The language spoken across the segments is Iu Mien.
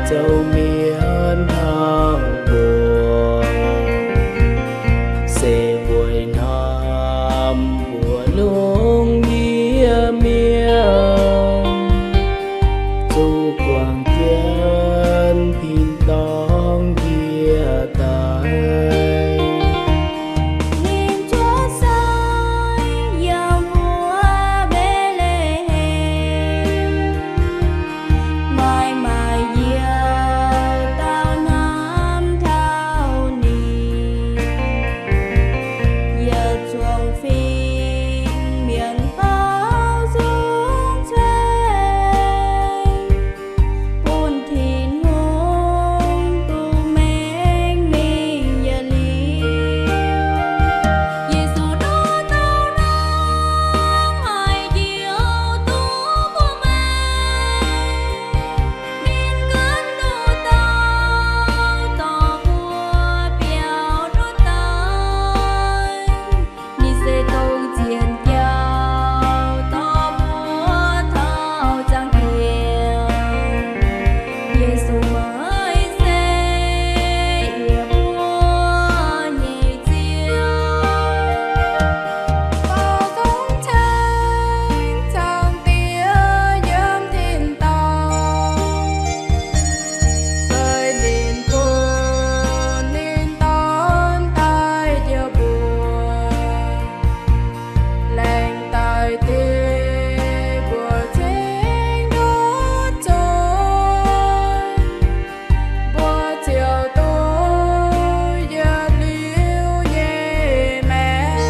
zoux mienv hnangv mbuo, se weic hnamv mbuo lungh ndiev mienh, zuqc guangc jienv tin-dorngh njiec daaih. Ninh cuotv seix yiem wuov Mbetc^le^hem, maaih maaic yietc dauh hnamv taux ninh, yietc zuangx fingx mienh baaux nzung ceng, bun Tin-Hungh duqv mengh mingh yietc liuz. Yesu nduqc dauh hnangv haaix njoux duqv mbuo maengc, ninh gan nduqc dauh dorh mbuo biaux ndutv daaih. Ninh se dongh zien jauv dorh mbuo taux zaangc Diex. Yesu meih se yie mbuo nyei Ziouv. Baaux nzung ceng zaangc Diex yiem tin-dorngh, weic ninh bun ninh Dorn daaih njoux mbuo, laengz daaih dingc mbuo cingx nduqc zuiz, mbuo ziouc duqv yietc liuz nyei maengc.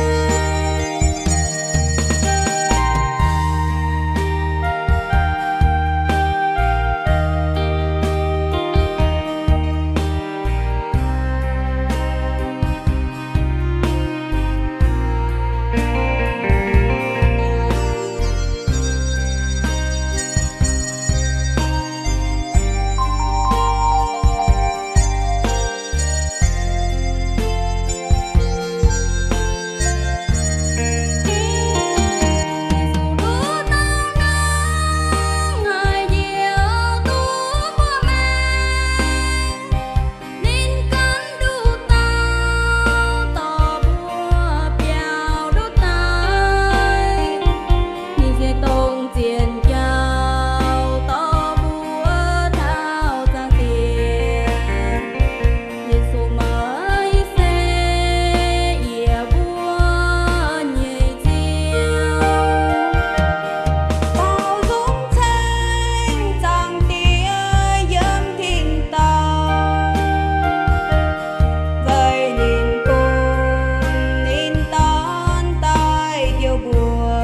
Ninh gan nduqc dauh dorh mbuo biaux ndutv daaih. Ninh se dongh zien jauv dorh mbuo taux zaangc Diex. Yesu meih se yie mbuo nyei Ziouv. Baaux nzung ceng zaangc Diex yiem tin-dorngh, weic ninh bun ninh Dorn daaih njoux mbuo,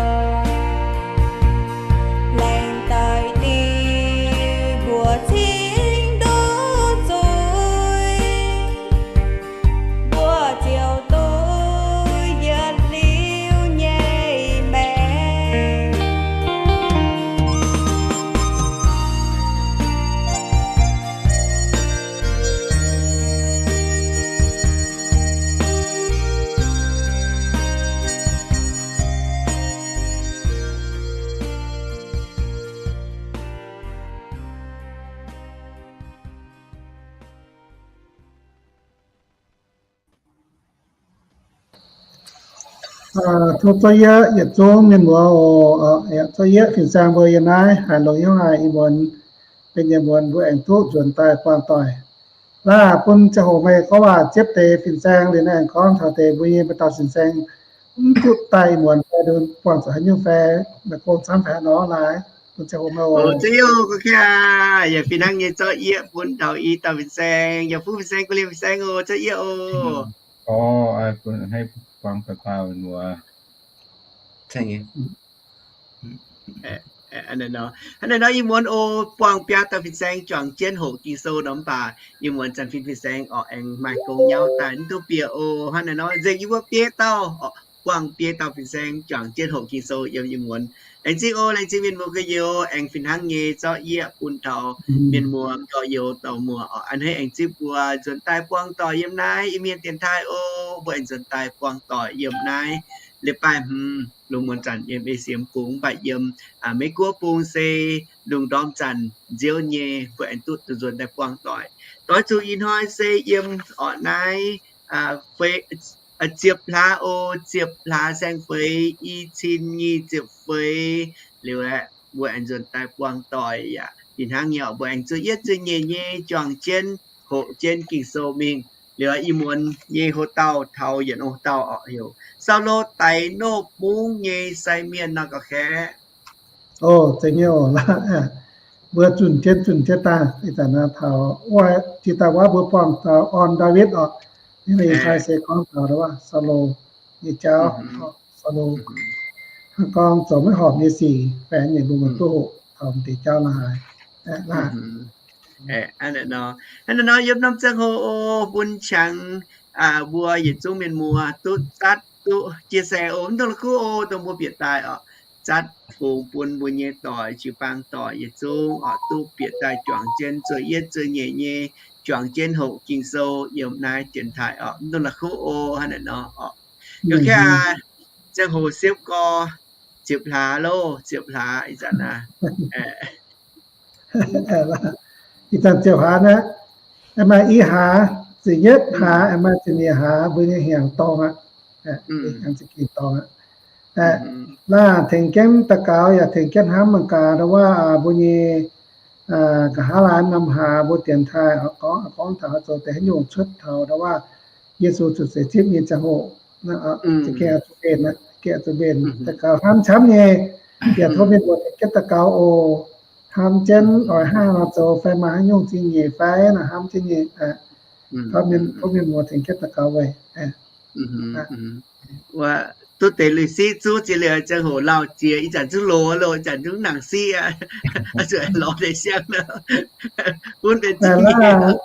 laengz daaih dingc mbuo cingx nduqc zuiz, mbuo ziouc duqv yietc liuz nyei maengc. Tov zorqv yieqv yietc zungv mienh muoz oc. Zorqv yieqv fin-saeng mbuo yiem naaiv haaix longx hnyouv haaix ih muonz, benx yiem muonz mbuo aengx duqv nzuonx daaih buangh doic. Laaih bun ziangh hoc meih gorngv waac ziepv deix fin-saeng liuz naaiv aengx gorngv taux deix mbuo nyei maaih dauh fin-saeng mv duqv daaih ih muonz fai buangh zuqc haaix nyungc fai maaih gong camv fai haaix nor laaih bun ziangh hoc meih oc. Yaac fih hnangv nyei zorqv yieqv bun taux i dauh fin-saeng, yaac fuqv fin-saeng, guv liemh fin-saeng oc, zorqv yieqv oc. Hnangv naaiv nor ih muonz oc, buangh biaa dauh fin-saeng juangc jienv hoqc Ging-Sou nor mv baac ih muonz zanc fin fin-saeng oc aengx maaih gong nyauv daaih mv duqv bieqc oc. Hnangv naaiv nor nzengc yie mbuo biei dauh oc, buangh biei dauh fin-saeng juangc jienv hoqc Ging-Sou yiem ih muonz. Laengz zingh oc, laengz zingh mienh muoz gorx-youz aengx fih hnangv nyei zorqv yieqv bun taux mienh muoz gorx-youz douc muoz oc. A'hneiv aengx zipv mbuo nzuonx daaih buangh doic yiem naaiv Iu-Mienh dienx taaih oc. Mbuo aengx nzuonx daaih buangh doic yiem naaiv leiz-baaih hmz lungh muonz zanc yiem E Siem Bung, mv baac yiem Meiv Guoqv Bung se lungh ndorm zanc nziouv nyei, mbuo aengx duqv nzuonx daaih buangh doic. Doix zuqc ih hnoi se yiem orqc naaiv ziepc hlaax oc, ziepc hlaax saeng-feix, i cin nyic ziepc feix liuz aeqv, mbuo aengx nzuonx daaih buangh doic yaac fih hnangv nyei orqc. Mbuo aengx zuqc yietv zuqc nyeic nyei juangc jienv hoqc jienv Ging-Sou mingh. Liuz ih muonz nyei hoc-dauh taux yietc norm hoc-dauh orqc, heuc Saulo daix nopv mungv nyei sai mienh nor gauh kaeqv. O, zeiz nyei oc. Mbuo zunh jienv zunh jienv daaih, ih zanc naaiv taux wuov jiex daaih wuov mbuo buangh taux orn Ndaawitv orqc. Ih hnoi se gorngv taux wuov Saulo nyei jauv, Saulo hnangv gorngv zoux maiv horpc nyei sic, faix nyei mbuo maiv duqv hoqc taux m'deix jauv la'haaix. Hnangv naaiv nor, yiem norm ziangh hoc oc, bun qangx mbuo yietc zungv mienh muoz duqv zatv duqv chia sẻ oc, mv dungx la'kuqv oc, dongh mbuo bieqc daaih orqc, zatv fungx bun mbuo nyei doic, jiu-baang doic yietc zungv orqc, duqv bieqc daaih juangc jienv zueih yietv zueih nyeic nyei, juangc jienv hoqc Ging-Sou yiem naaiv dienx taaih orqc, mv dungx la'kuqv oc, hnangv naaiv nor orqc. Ga'kaav ziangh hoc siepv gorx, ziepc hlaax loh, ziepc hlaax ih zanc aav. Ih zanc ziouc hlaax naaiv, aengx maaih i hlaax, ziepc yietv hlaax, aengx maaih ziepc nyeic hlaax, mbuo nyei hnyangx dorngx aqv. Hnyangx za'gengh dorngx aqv. Naaiv tengx jienv daux gaux yaac tengx jienv hnamv mangc gaax, ndau wuov mbuo nyei nqa'haav laanh norm hlaax mbuo dienx taaih gorngv, gorngv taux zoux deix haaix nyungc cuotv taux ndau wuov Yesu zuqc seix zipv nyei ziangh hoc, za'gengh zuqc mbenc, za'gengh zuqc mbenc. Daux gaux hnamv camv nyei, yaac tov mienh muoz tengx jienv daux gaux oc. Hnamv jienv oix hnangv nor zoux fai maaih haaix nyungc zingh nyeic fai naaic hnamv jienv nyei. Tov mienh muoz tengx jienv daux gaux weic. Wuov duqv deix lui-siqv zuqv jiex liuz ziangh hoc lauh jiex, ih zanc zungv loz loh, ih zanc zungv nangc siqv aqv. Zuqc lorz deix siang nor, bun benx zingh nyeic.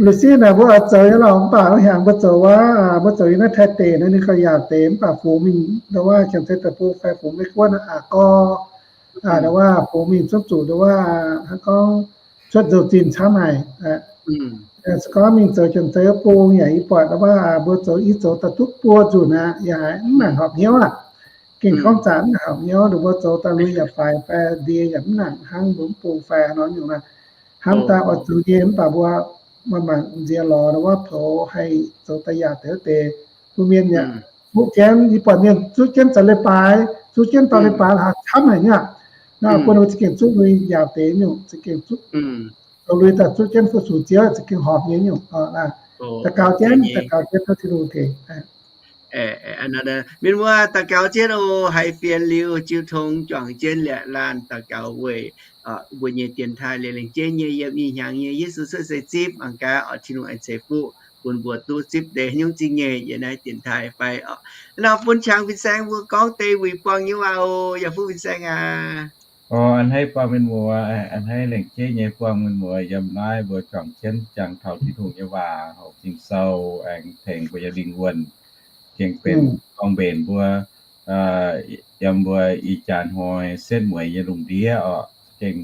Lui-siqv naaic mbuo oix zoux nyei lorqc, mv baac hnyangx mbuo zoux wuov, mbuo zoux yiem naaiv Taiv deic naaiv ninh gauh yaauc deix, mv baac fungx mingh ndau wuov Janx-Zei deic-bung fai fungx Meiv Guoqv naaiv aqv gorx, ndau wuov fungx mingh zungv zuqc ndau wuov hnangv gorngv cuotv nzou-zinh camv haic. Se gorngv mingh zoux Janx-Zei wuov bung yaac yie buatc ndau wuov mbuo zoux i zoux daaih duqv buo nzunc aqv, yaac haiz mv nangc horpc hnyouv aqv. Gengh gorngv zanc mv nangc horpc hnyouv, ninh mbuo zoux daaih lui yaac faix fai ndie yaac mv nangc hnangv mbuo mv bung fai hnangv nor nyungc naaic. Hnamv daaih oix zoux nyei mv baac mbuo maaih mangc nziex lorz ndau wuov poux haih zoux daaih yaac deix wuov deix. Bun mienh yaac fuqv jienv, yie buatc mienh zuqv jienv zaux leiz-baaix, zuqv jienv dorh leiz-baaix la'haaix camv haic nyei aqv. Naaiv bun ninh mbuo za'gengh zuqv lui yaac deix nyungc, za'gengh zoux lui daaih zuqv jienv fu-sux Ziouv za'gengh horpc nyei nyungc. Daux gaux jienv, daux gaux jienv tov Tin-Hungh tengx. Mienh muoz daux gaux jienv oc. Haiz fienx liuz jiu tong juangc jienv liuz laanh daux gaux weic mbuo nyei dienx taaih liuz lengc jeiv nyei yiem ih hnyangx nyei Yesu cuotv seix zipv mangc gaax oc, Tin-Hungh aengx ceix fuqv bun mbuo duqv zipv deix nyungc zingh nyeic yiem naaiv dienx taaih fai oc. Nor bun qangx fin-saeng mbuo gorngv deix wuic buangh nyei waac oc. Yaac fuqv fin-saeng aac. O, a'hneiv buangh mienh muoz, a'hneiv lengc jeiv nyei buangh mienh muoz yiem naaiv mbuo juangc jienv jangx taux Tin-Hungh nyei waac, hoqc Ging-Sou aengx tengx mbuo nyei lingh wuonh gengh benx gorngv mbenc mbuo yiem mbuo ih jaax hnoi setv mueiz nyei lungh ndiev oc. Gengh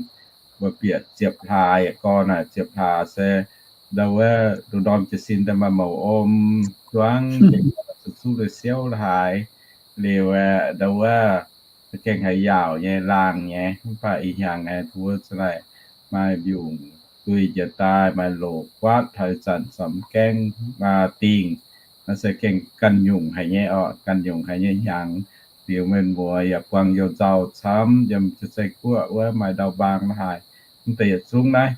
mbuo bieqc ziepc hlaax yaac gorngv naaic ziepc hlaax se ndau wuov lungh ndorm jiez sin daaih maaih mouc om zuangv, gengh zuqc suv lui siouv la'haaix liuz, ndau wuov gengh haiz yaauc nyei laangh nyei. Mv baac ih hnyangx aengx tov zanc naaic maaih mbiungc duih njiec daaih, maaih loc guaatv taux ih zanc camv gaengh maaih dingh. Naaiv se gengh ganh nyungc haic nyei oc, ganh nyungc haic nyei hnyangx. Liuz mienh muoz yaac buangh you-nzauh camv yiem Janx-Zei Guoqv wuov maaih ndau mbaang la'haaix. Mv deix yietc zungv naaiv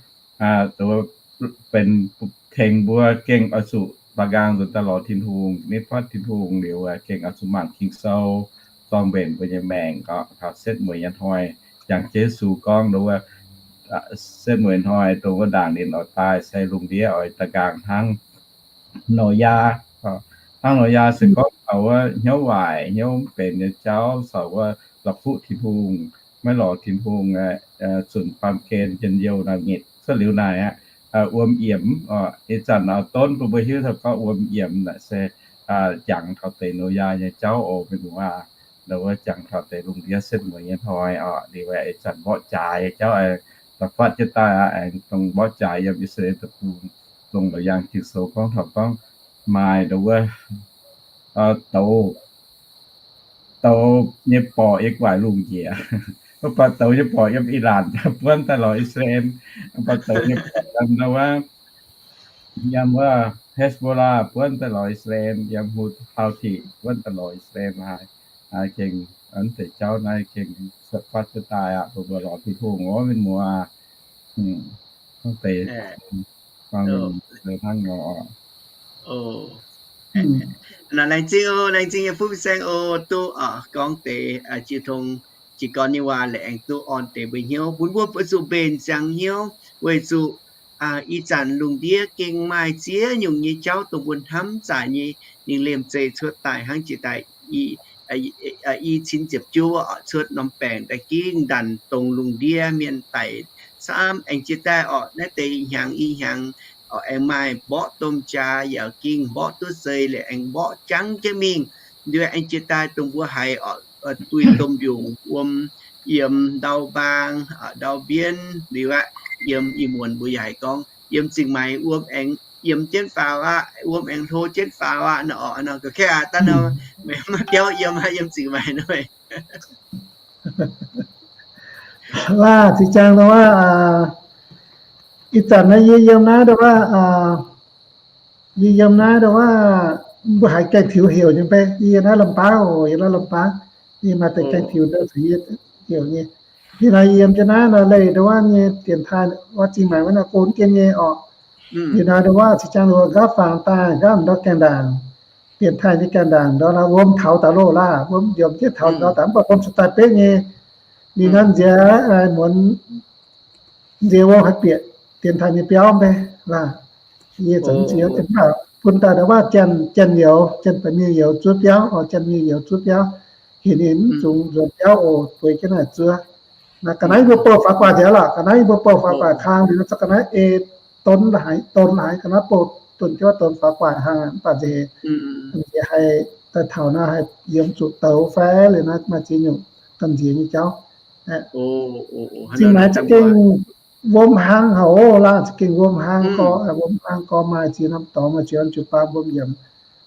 benx tengx mbuo gengh oix zuqc baaux nqaang nzuonx daaih lorz Tin-Hungh, nitv fatv Tin-Hungh liuz gengh oix zuqc mangc Ging-Sou, zorng mbenc mbuo nyei maengc oc. Taux setv mueiz nyei hnoi, jangx jienv Yesu gorngv ndau wuov, setv mueiz hnoi dongh wuov ndaangc ninh oix daaih se lungh ndiev oix daaih nqaang hnangv Noyaa. Hnangv Noyaa se gorngv taux wuov hnyouv waaic, hnyouv mv benx nyei jauv, caux wuov la'kuqv Tin-Hungh, maiv lorz Tin-Hungh, zunc baamh gen njien-youh naaic nyitc cuotv liuz naaic aqv, wuom yiemc. Ih zanc auv-donv bun mbuo hiuv taux gorngv wuom yiemc naaic se jangx taux deix Noyaa nyei jauv oc mienh muoz. Ndau wuov jangx taux deix lungh ndiev setv mueiz nyei hnoi oc. Liuz ih zanc mborqv jaaix nyei jauv aengx da'fatv jienv daaih aqv. Aengx dongh mborqv jaaix yiem I^saa^laa^en Deic-Bung, dongh Laauc Yaangh Ging-Sou gorngv taux gorngv maaih ndau wuov douz douz nyei borqc yiem gu'nguaaic lungh njiec. Mv baac douz nyei borqc yiem Iran buonv daaih lorz I^saa^laa^en. Mv baac douz nyei borqc yiem wuov, yiem wuov Hezbollah buonv daaih lorz I^saa^laa^en, yiem Houthi buonv daaih lorz I^saa^laa^en. Naaiv gengh, naaiv deix jauv naaiv gengh cuotv fatv jienv daaih aqv. Mbuo lorz Tin-Hungh oc, mienh muoz. Deix hnangv nor. Laengz zingh oc, laengz zingh nyei fuqv fin-saeng oc, duqv gorngv deix jiex tong jiez gorn nyei waac laaix aengx duqv orn deix mbuo hnyouv, bun mbuo zuqc mbenc ziangx hnyouv weic zuqc ih zanc lungh ndiev gengh maaih ziex nyungc nyei jauv dongh mbuo hnamv zaaic nyei. Ninh liemh zeih cuotv daaih hnangv jiex daaih i cin ziepc juov cuotv norm baengc daaih gingv ndanc dongh lungh ndiev mienh daic camv. Aengx jiex daaih orqc, naaiv deix hnyangx i hnyangx orqc, aengx maaih mborqv domh jaax yaac gingh mborqv duqv seix liuz aengx mborqv jangv jienv mingh. Nduov aengx jiex daaih dongh mbuo haiz orqc, buih domh mbiungc wuom, yiem ndau mbaang, ndau mbienv liuz aqv, yiem ih muonz mbuo yaac haiz gorngv yiem Zingh Maix wuom aengx yiem jienv faaux aqv, wuom aengx hlo jienv faaux aqv nor orqc. Nor ga'kaeqv aqv, daaih nor meih maiv biauv yiem aqv, yiem Zingh Maix nor. Laah, zinh ziangx nor wuov, ih zanc naaiv yie yiem naaiv nor wuov, yie yiem naaiv nor wuov, mbuo haiz gaengh tiux heuc nyei mbe, yie yiem naaiv Lamh Baauv oc, yiem naaiv Lamh Baauv, yie maaih deix gaengh tiux nor caux yie heuc nyei. Ih hnoi yie yiem jienv naaiv nor leih nor wuov nyei dienx taaih wuov Zingh Maix wuov nor go mv gen nyei orqc. Ih hnoi nor wuov zinh ziangx nor wuov nqaapv fangx daaih nqaapv ndau gaengh ndaangc, dienx taaih nyei gaengh ndaangc ndau nor wuom taux daaih loh laah, wuom yiem jienv taux ndau daaih mv baac wuom cuotv daaih betv nyei. Ninh nor nziex muonz nziex wuom haiz bieqc dienx taaih nyei biauv mbe laah. Yie zanc nziex mv baac bun daaih ndau wuov janx, janx youz, janx baaix mienh youz zuov biauv oc, janx mienh youz zuov biauv, hinc ninh mv zungx nzuonx biauv oc, bueix jienv naaic zuov. Naaiv ga'naaiv yie mbuo bouh faaux gu'nguaaic nziaaux lorqc, ga'naaiv yie mbuo bouh faaux gu'nguaaic kang liuz nor, ga'naaiv ei donx laaix, donx laaix, ga'naaiv bouh donx jienv wuov donx faaux gu'nguaaic hnangv, mv baac nziex, nziex haih daaih taux naaiv haih yiem zuqc douz fai liuz naaiv maaih ziex nyungc gamh nziex nyei jauv. Zinh maaiz za'gengh wuom hlang haic oc, laangh za'gengh wuom hlang gorx, wuom hlang gorx maaih ziex norm dorngx, maaih ziex norm jiu-baang wuom yiemx.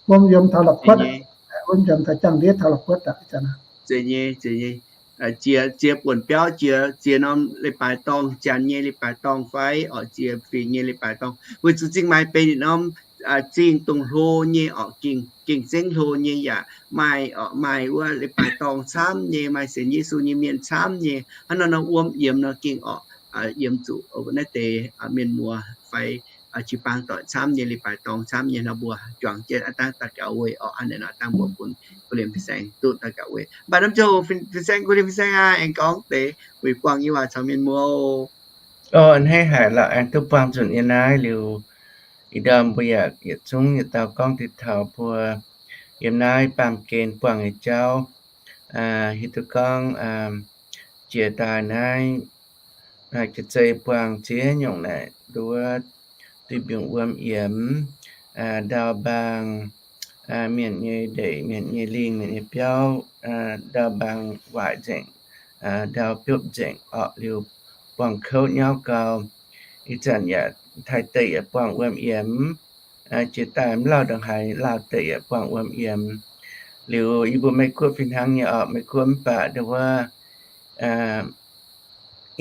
Wuom yiemx taux la'kuotv, wuom yiemx taux jangx-ndiev taux la'kuotv aqv. Ziex nyei, ziex nyei. Ziex, ziex buonc biauv, ziex, ziex norm leiz-baaix dorngh, janx nyei leiz-baaix dorngh fai orqc, ziex fingx nyei leiz-baaix dorngh. Weic zuqc zinh maaiz benx norm zingh dongh hlo nyei orqc, gengh, gengh zengv hlo nyei yaac maaih orqc, maaih wuov leiz-baaix dorngh camv nyei, maaih sienx Yesu nyei mienh camv nyei. Hnangv nor nor wuom yiemx nor gengh orqc, yiemx zuqc naaiv deix mienh muoz fai jiu-baang doic camv nyei, leiz-baaix dorngh camv nyei nor mbuo juangc jienv aav dangh daux gaux weic orqc. Hnangv naaic nor dangh mbuo bun, bun liemh fin-saeng duqv daux gaux weic. Mv baac norm ziangh hoc fin-saeng, bun liemh fin-saeng aac aengx gorngv deix weic buangh nyei waac caux mienh muoz. Hneiv haic lorqc, aengx duqv buangh nzunc yiem naaiv liuz, ih ndorm mbuo yaac yietc zungv yietc dauh gorngv deix taux mbuo yiem naaiv baamh gen buangh nyei jauv. Hiuv duqv gorngv jiex daaih naaiv jiex zei buangh ziex nyungc naaic nduov, duih mbiungc wuom yiemx, ndau mbaang, mienh nyei ndeic, mienh nyei lingh, mienh nyei biauv, ndau mbaang waaic nzengc, ndau biopv nzengc orqc, liuz buangh kouv nyauv gau. Ih zanc yaac taaih deic yaac buangh wuom yiemx. Jiex daaih mv lauh ndongc haaix lauh deic yaac buangh wuom yiemx. Liuz yie mbuo Meiv Guoqv fih hnangv nyei orqc, Meiv Guoqv mv baac nduov wuov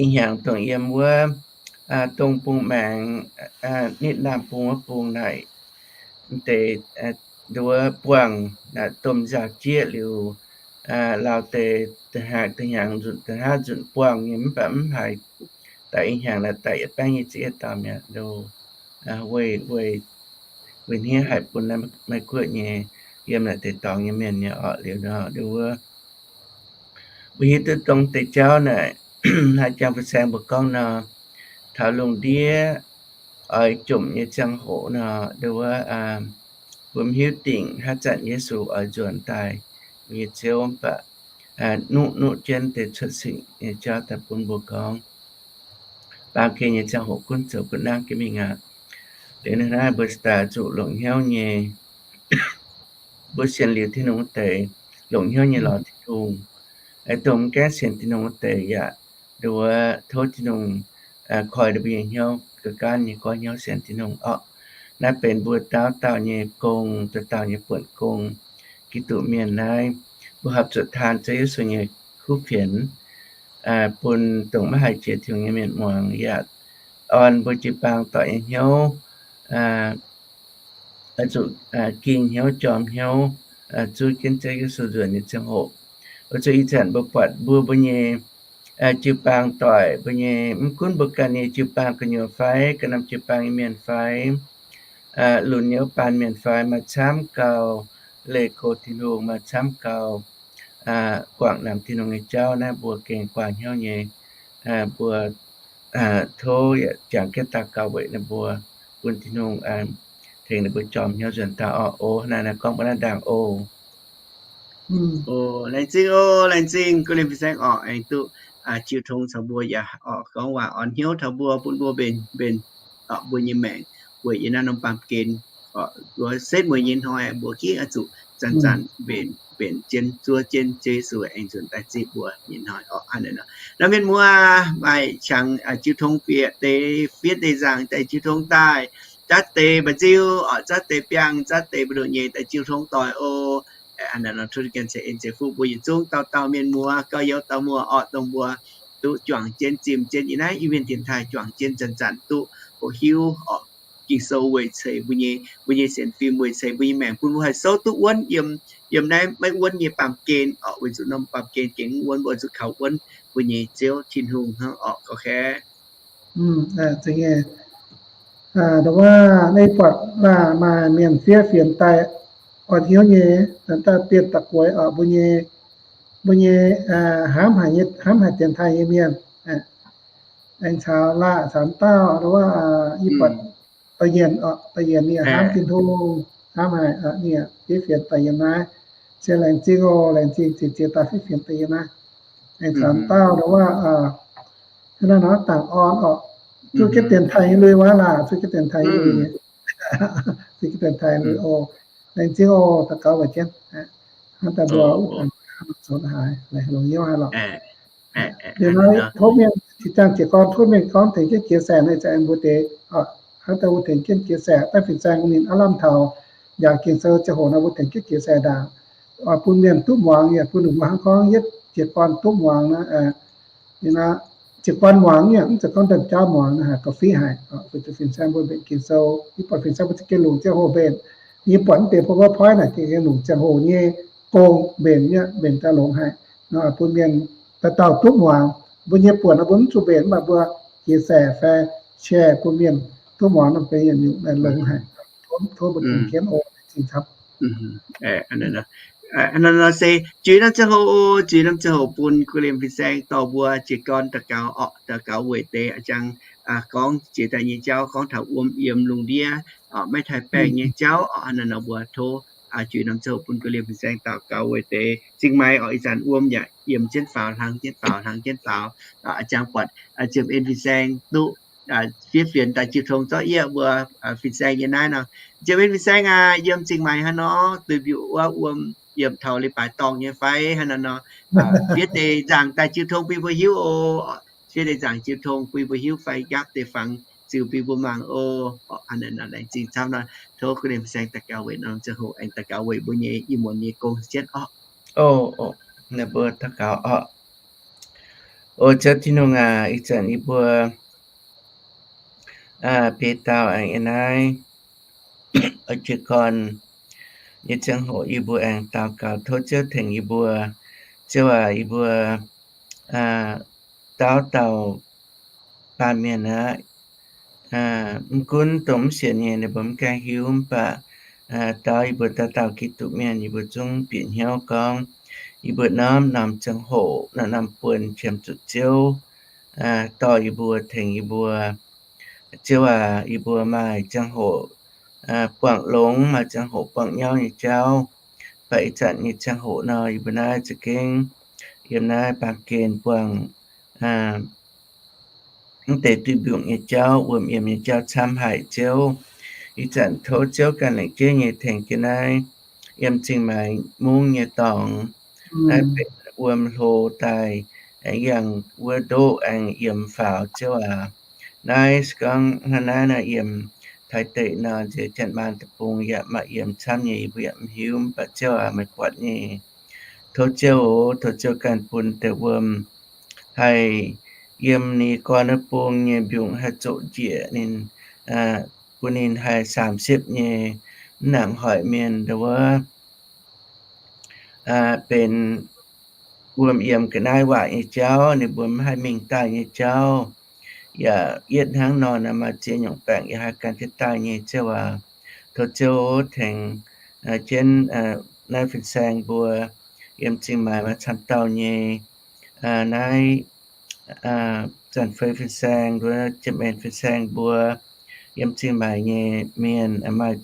ih hnyangx dongh yiem wuov dong bung maengx, nitv naamh bung wuov bung naaic, deix nduov buangh domh nziaaux-jieqv liuz, lauh deix da'haav nzunc, da'haav nzunc buangh nyei mv baac mv haiz daaih ih hnyangx naaic daaih yietc baengv nyei ziex dauh mi'aqv. Weic, weic, weic hniev haic bun Meiv Guoqv nyei yiem naaic deix dorngx nyei mienh nyei orqc. Liuz nor nduov wuov mbuo hiuv duqv dongh deix jauv naaic, haaix jangx fin-saeng mbuo gorngv nor, taux lungh ndiev oix jomc nyei ziangh hoc nor, nduov wuov mbuo mv hiuv dingc haaix zanc Yesu oix nzuonx daaih mbuo nyei Ziouv, mv baac nuqv, nuqv jienv deix cuotv singx nyei jauv daaih bun mbuo gorngv, baamh gen nyei ziangh hoc gunv zoux gunv nangv jienv mingh aqv. Liuz naaiv mbuo daaih zuqc longc hnyouv nyei, mbuo sienx liuz Tin-Hungh wuov deix, longc hnyouv nyei lorz Tin-Hungh. Dongh mv gaengh sienx Tin-Hungh wuov deix yaac nduov tov Tin-Hungh koi ninh mbuo nyei hnyouv ga'ganv nyei goiv hnyouv sienx Tin-Hungh orqc. Naaiv benx mbuo dauh dauh nyei gong, dauh dauh nyei buonc gong. Giduc mienh naaiv mbuo horpc zuqc taan Ziouv Yesu nyei kuv fienx, bun dongh maiv haih jiex Tin-Hungh nyei mienh muangx, yaac orn mbuo jiu-baang doic nyei hnyouv, zuqc ging hnyouv jorm hnyouv, zuov jienv Ziouv Yesu nzuonx nyei ziangh hoc. Oix zuqc ih zanc mbuo buatc mbuo, mbuo nyei jiu-baang doic, mbuo nyei, mv gunv mbuo ganh nyei jiu-baang gu'nyuoz fai ganh norm jiu-baang nyei mienh fai, lunx nyei wuov baan mienh fai, maaih camv gauh leih goux Tin-Hungh, maaih camv gauh guangc namx Tin-Hungh nyei jauv naaiv, mbuo gengh guaax hnyouv nyei. Mbuo tov yaac jangx jienv daux gaux weic ninh mbuo, bun Tin-Hungh tengx ninh mbuo jorm hnyouv nzuonx daaih orqc. O, naaiv naaiv gorngv mbuo naaiv ndaangc oc. O, laengz zingh oc, laengz zingh Gu Lien Fin-Saeng orqc, aengx duqv jiu tong caux mbuo yaac orqc gorngv waac orn hnyouv taux mbuo, bun mbuo mbenc, mbenc mbuo nyei maengc weic yiem naaiv norm baamh gen. Mbuo setv mueiz nyei hnoi mbuo gengh oix zuqc zanc-zanc mbenc, mbenc jienv zuov jienv Ziouv Yesu aengx nzuonx daaih zipv mbuo nyei hnoi orqc. Hnangv naaiv nor, mienh muoz maaih qangx jiu tong bieqc deix, fiev deix nzaangc daaih jiu tong daaih, zatv deix mba'nziu orqc, zatv deix biangh, zatv deix mba'ndoqc nyei daaih jiu tong doic oc. Hnangv naaiv nor tov Tin-Hungh ceix en ceix fuqv mbuo yietc zungv dauh dauh mienh muoz, gauh youz dauh muoz orqc, dongh mbuo duqv juangc jienv zimh jienv yiem naaiv Iu-Mienh dienx taaih juangc jienv zanc-zanc duqv hoqc hiuv orqc, Ging-Sou weic ceix mbuo nyei, mbuo nyei sienx fim, weic ceix mbuo nyei maengc, bun mbuo haih souv duqv wuonv yiem, yiem naaiv maiv wuonv nyei baamh gen orqc, weic zuqc norm baamh gen gengh mv wuonv, mbuo zuqc kaux wuonv mbuo nyei Ziouv Tin-Hungh hnangv orqc. Gauh kaeqv, dongh wuov naaiv buatc maaih mienh fiev fienx daaih orn hnyouv nyei, daaih bienh da'guaix orqc, mbuo nyei, mbuo nyei hnamv haic, hnamv haic dienx taaih nyei mienh, aengx caux laanh caux dauh, dongh wuov yie buatc Da'yienc, da'yienc ninh hnamv Tin-Hungh, hnamv haic, ninh fiev fienx daaih yiem naaiv. Se laengz zingh oc, laengz zingh ziex ziex daaih fiev fienx daaih yiem naaiv. Aengx caux dauh dongh wuov, hnangv naaiv nor dangc orn orqc, zuqv jienv dienx taaih nyei lui wuov laanh, zuqv jienv dienx taaih nyei lui, zuqv jienv dienx taaih lui oc. Laengz zingh oc, daux gaux weic jienv. Hnangv daaih mbuo zoux haaix, longc hnyouv haaix lorqc. Liuz nor tov mienh zinh ziangh jiez gorn tov mienh gorngv tengx jienv jiex saeng naaiv, ih zanc mbuo deix, hnangv daaih mbuo tengx jienv jiex saeng, daaih fin-saeng mbuo ninh aav lamh taux yaac Ging-Sou ziangh hoc nor mbuo tengx jienv jiex saeng ndaangc, bun mienh duqv muangx, yaac bun ninh mbuo hnangv gorngv yietv jiez gorn duqv muangx nor. Jiez gorn muangx yaac mv zeiz gorngv domh jauv muangx nor, haiz gauh fih haic. Weic zuqc fin-saeng mbuo mbenc Ging-Sou, yie buatc fin-saeng mbuo za'gengh longc ziangh hoc mbenc. Yie buatc mv deix PowerPoint naaic za'gengh longc ziangh hoc nyei gong mbenc, mbenc daaih longx haic nor, bun mienh dauh dauh duqv muangx. Mbuo nyei buonc nor mbuo mv zuqc mbenc, mv baac mbuo jiex saeng fai share bun mienh duqv muangx nor, benx yietc nyungc longx haic. Tov mbuo tengx jienv oc, laengz zingh camv. Hnangv naaiv nor se juix norm ziangh hoc, juix norm ziangh hoc bun Gu Liemh fin-saeng dorh mbuo jiez gorn daux gaux orqc, daux gaux weic deix a'jang gorngv jiex daaih nyei jauv, gorngv taux wuom yiem lungh ndiev, maiv taaih baengh nyei jauv orqc. Hnangv naaiv nor mbuo tov juix norm ziangh hoc bun Gu Liemh fin-saeng daux gaux weic deix zingh maaiz orqc. Ih zanc wuom yaac yiem jienv faaux, hlang jienv faaux, hlang jienv faaux. A'jang buatc Jiem En fin-saeng duqv fiev fienx daaih jiu tong zorqv yie mbuo fin-saeng nyei naaiv nor. Jiem En fin-saeng aac, yiem zingh maaiz hnangv nor, duih mbiuh wuov wuom yiem taux leiz-baaix dorngh nyei fai hnangv naaiv nor, fiev deix nzaangc daaih jiu tong bun mbuo hiuv oc. Fiev deix nzaangc jiu tong bun mbuo hiuv fai nqaapv deix fangx ziux bun mbuo mangc oc. Hnangv naaiv nor laengz zingh camv nor, tov Gu Liemh fin-saeng daux gaux weic norm ziangh hoc aengx daux gaux weic mbuo nyei ih muonz nyei gong jienv orqc. Ninh mbuo daux gaux orqc. O Ziouv Tin-Hungh aac, ih zanc yie mbuo beiv dauh aengx yiem naaiv jiez gorn nyei ziangh hoc yie mbuo aengx daux gaux tov Ziouv tengx yie mbuo. Ziouv aac, yie mbuo dauh dauh baamh mienh aqv, mv gunv dongh mv sienx nyei ninh mbuo mv gaengh hiuv, mv baac dauh yie mbuo dauh dauh Giduc mienh yie mbuo zungv bieqc hnyouv gorngv yie mbuo norm-norm ziangh hoc, norm-norm buonc qiemx zuqc Ziouv dorh yie mbuo, tengx yie mbuo. Ziouv aac, yie mbuo maaih ziangh hoc buangh longx, maaih ziangh hoc buangh nyauv nyei jauv. Mv baac ih zanc nyei ziangh hoc nor, yie mbuo naaiv za'gengh yiem naaiv baamh gen buangh mv deix duih mbiungc nyei jauv, wuom yiem nyei jauv camv haic Ziouv. Ih zanc tov Ziouv ganh lengc jeiv nyei tengx jienv naaiv yiem zingh maaiz mungv nyei dorngx, naaiv benx wuom hlo daaih, aengx yangh wuov ndoqv aengx yiem faaux Ziouv aac. Naaiv se gorngv hnangv naaiv nor yiem Taiv deic nor, nziex Janx-Maanc deic-bung yaac maaih yiem camv nyei, yie mbuo yaac mv hiuv, mv baac Ziouv aac, meih buatc nyei. Tov Ziouv oc, tov Ziouv ganh bun deix wuom haih yiem ninh gorn wuov bung nyei mbiungc haih zoqc njiec ninh, bun ninh haih saamv siepv nyei, mv nangc hoic mienh ndau wuov benx wuom yiem ga'naaiv waac nyei jauv, ninh mbuo mv haih mingh daaih nyei jauv. Yaac yietv hnangv nor naaiv maaih ziex nyungc baengc yaac haih gan jienv daaih nyei Ziouv aac. Tov Ziouv tengx jienv naaiv fin-saeng mbuo yiem Zingh Maaic maaih camv dauh nyei naaiv Zanc Fei fin-saeng, nduov Jiem En fin-saeng mbuo, yiem Zingh Maaic nyei mienh maaih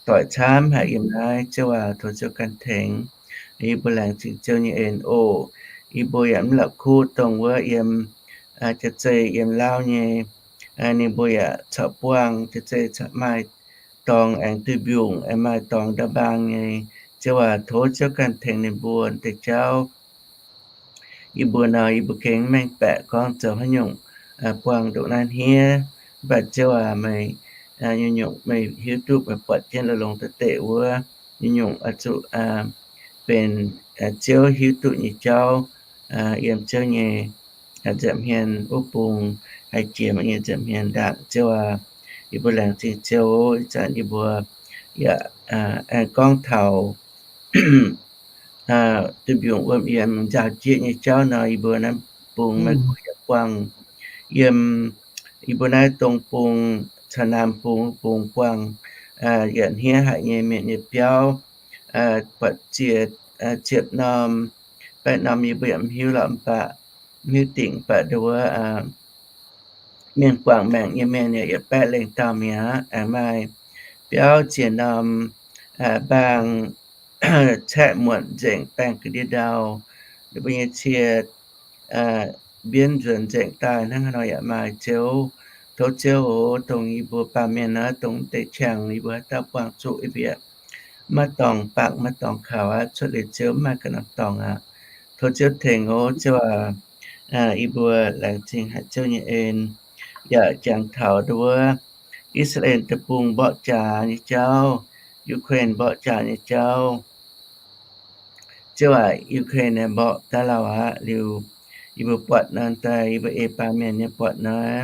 doic camv haic yiem naaiv Ziouv aac. Tov Ziouv ganh tengx yie mbuo laengz zingh Ziouv nyei en oc. Yie mbuo yaac mv la'kuqv dongh wuov yiem jaav zei yiem Laauv nyei, ninh mbuo yaac corc buangh jaav zei corc maaih dorngx aengx duih mbiungc, aengx maaih dorngx nda'mbaang nyei. Ziouv aac, tov Ziouv ganh tengx ninh mbuo deix jauv. Yie mbuo nor, yie mbuo gengh mv mengh baeqc gorngv zoux haaix nyungc buangh ndongc naaiv hniev. Mv baac Ziouv aac, meih nyungc-nyungc meih hiuv duqv, meih buatc jienv longx-longx deix wuov, nyungc-nyungc oix zuqc benx Ziouv hiuv duqv nyei jauv yiem Ziouv nyei nza'hmien wuov bung haih jiex nyei nza'hmien ndaangc Ziouv aac. Yie mbuo laengz zingh Ziouv. Ih zanc yie mbuo yaac aengx gorngv taux duih mbiungc wuom yiem nzaaux jieqv nyei jauv nor, yie mbuo naaiv bung maiv gunv yaac buangh yiem yie mbuo naaiv dong bung caux naamh bung, bung buangh yietc hniev haic nyei mienh nyei biauv, buatc ziec ziepc norm, baeqv norm yie mbuo yaac mv hiuv lorqc, mv baac mv hiuv dingc, mv baac nduov mienh guangc maengc nyei mienh yaac yietc baeqv lengh dauh mi'aqv. Aengx maaih biauv ziec norm mbaang caeqv muotc nzengc, baengh ga'ndiev ndau, ninh mbuo nyei cie mbienv nzuonx nzengc daaih hnangv haaix nor yaac maaih. Ziouv, tov Ziouv oc, dongh yie mbuo baamh mienh naaiv, dongh deix qangx yie mbuo haaix dauh buangh zuqc, yie mbuo maiv dorngc bangc maiv dorngc kaux aqv. Cuotv liuz Ziouv mv maaih ganh norm dorngc aqv. Tov Ziouv tengx oc Ziouv aac. Yie mbuo laengz zingh haic Ziouv nyei en, yaac jangx taux nduov I^saa^laa^en Deic-Bung mborqv jaax nyei jauv, Ukraine mborqv jaax nyei jauv. Ziouv aac, Ukraine naaiv mborqv daaih lauh aqv. Liuz yie mbuo buatc nor daaih, yie mbuo ei baamh mienh nyei buatc nor,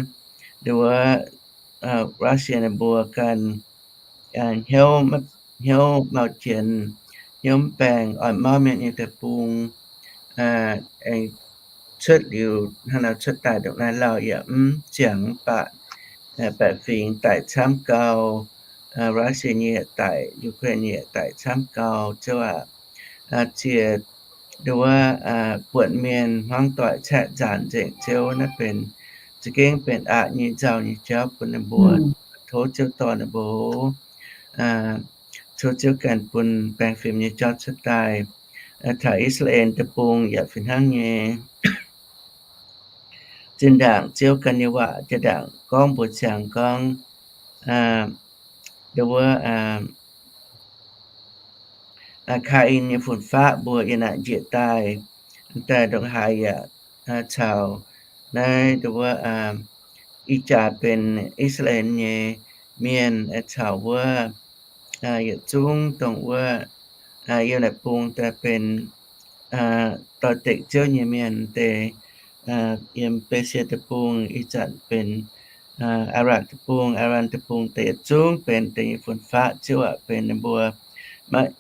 nduov Russia naaiv mbuo ganh hnyouv, hnyouv mauh jienx, hnyouv mv baengh, oix mauv mienh nyei deic-bung, aengx cuotv liuz hnangv nor cuotv daaih ndongc naaiv lauh yaac mv ziangx mv baac baeqc fingx daic camv gau, Russia nyei yaac daic, Ukraine nyei yaac daic camv gau. Ziouv aac, ziec nduov buonc mienh hmuangv doic caeqv nzaanc nzengc. Ziouv, naaiv benx za'gengh benx aqc nyei nzauh nyei jauv bun ninh mbuo. Tov Ziouv dorh ninh mbuo Tov Ziouv ganh bun baengh fim nyei jauv cuotv daaih taux I^saa^laa^en Deic-Bung yaac fih hnangv nyei. Zinh ndaangc Ziouv ganh nyei waac zinh ndaangc gorngv mbuox ziangx gorngv, nduov wuov, Kaa^in nyei fun-faqv mbuo yiem naaic njiec daaih, daaih ndongc haaix yaac caux naaiv nduov wuov, ih jaax benx I^saa^laa^en nyei mienh caux wuov yietc zungv dongh wuov yiem naaic bung daaih benx doix-dekc Ziouv nyei mienh deix, yiem Besie Deic-Bung, ih zanc benx Aaron Deic-Bung, Aaron Deic-Bung deix yietc zungv benx deix nyei fun-faqv. Ziouv aac, benx ninh mbuo maiv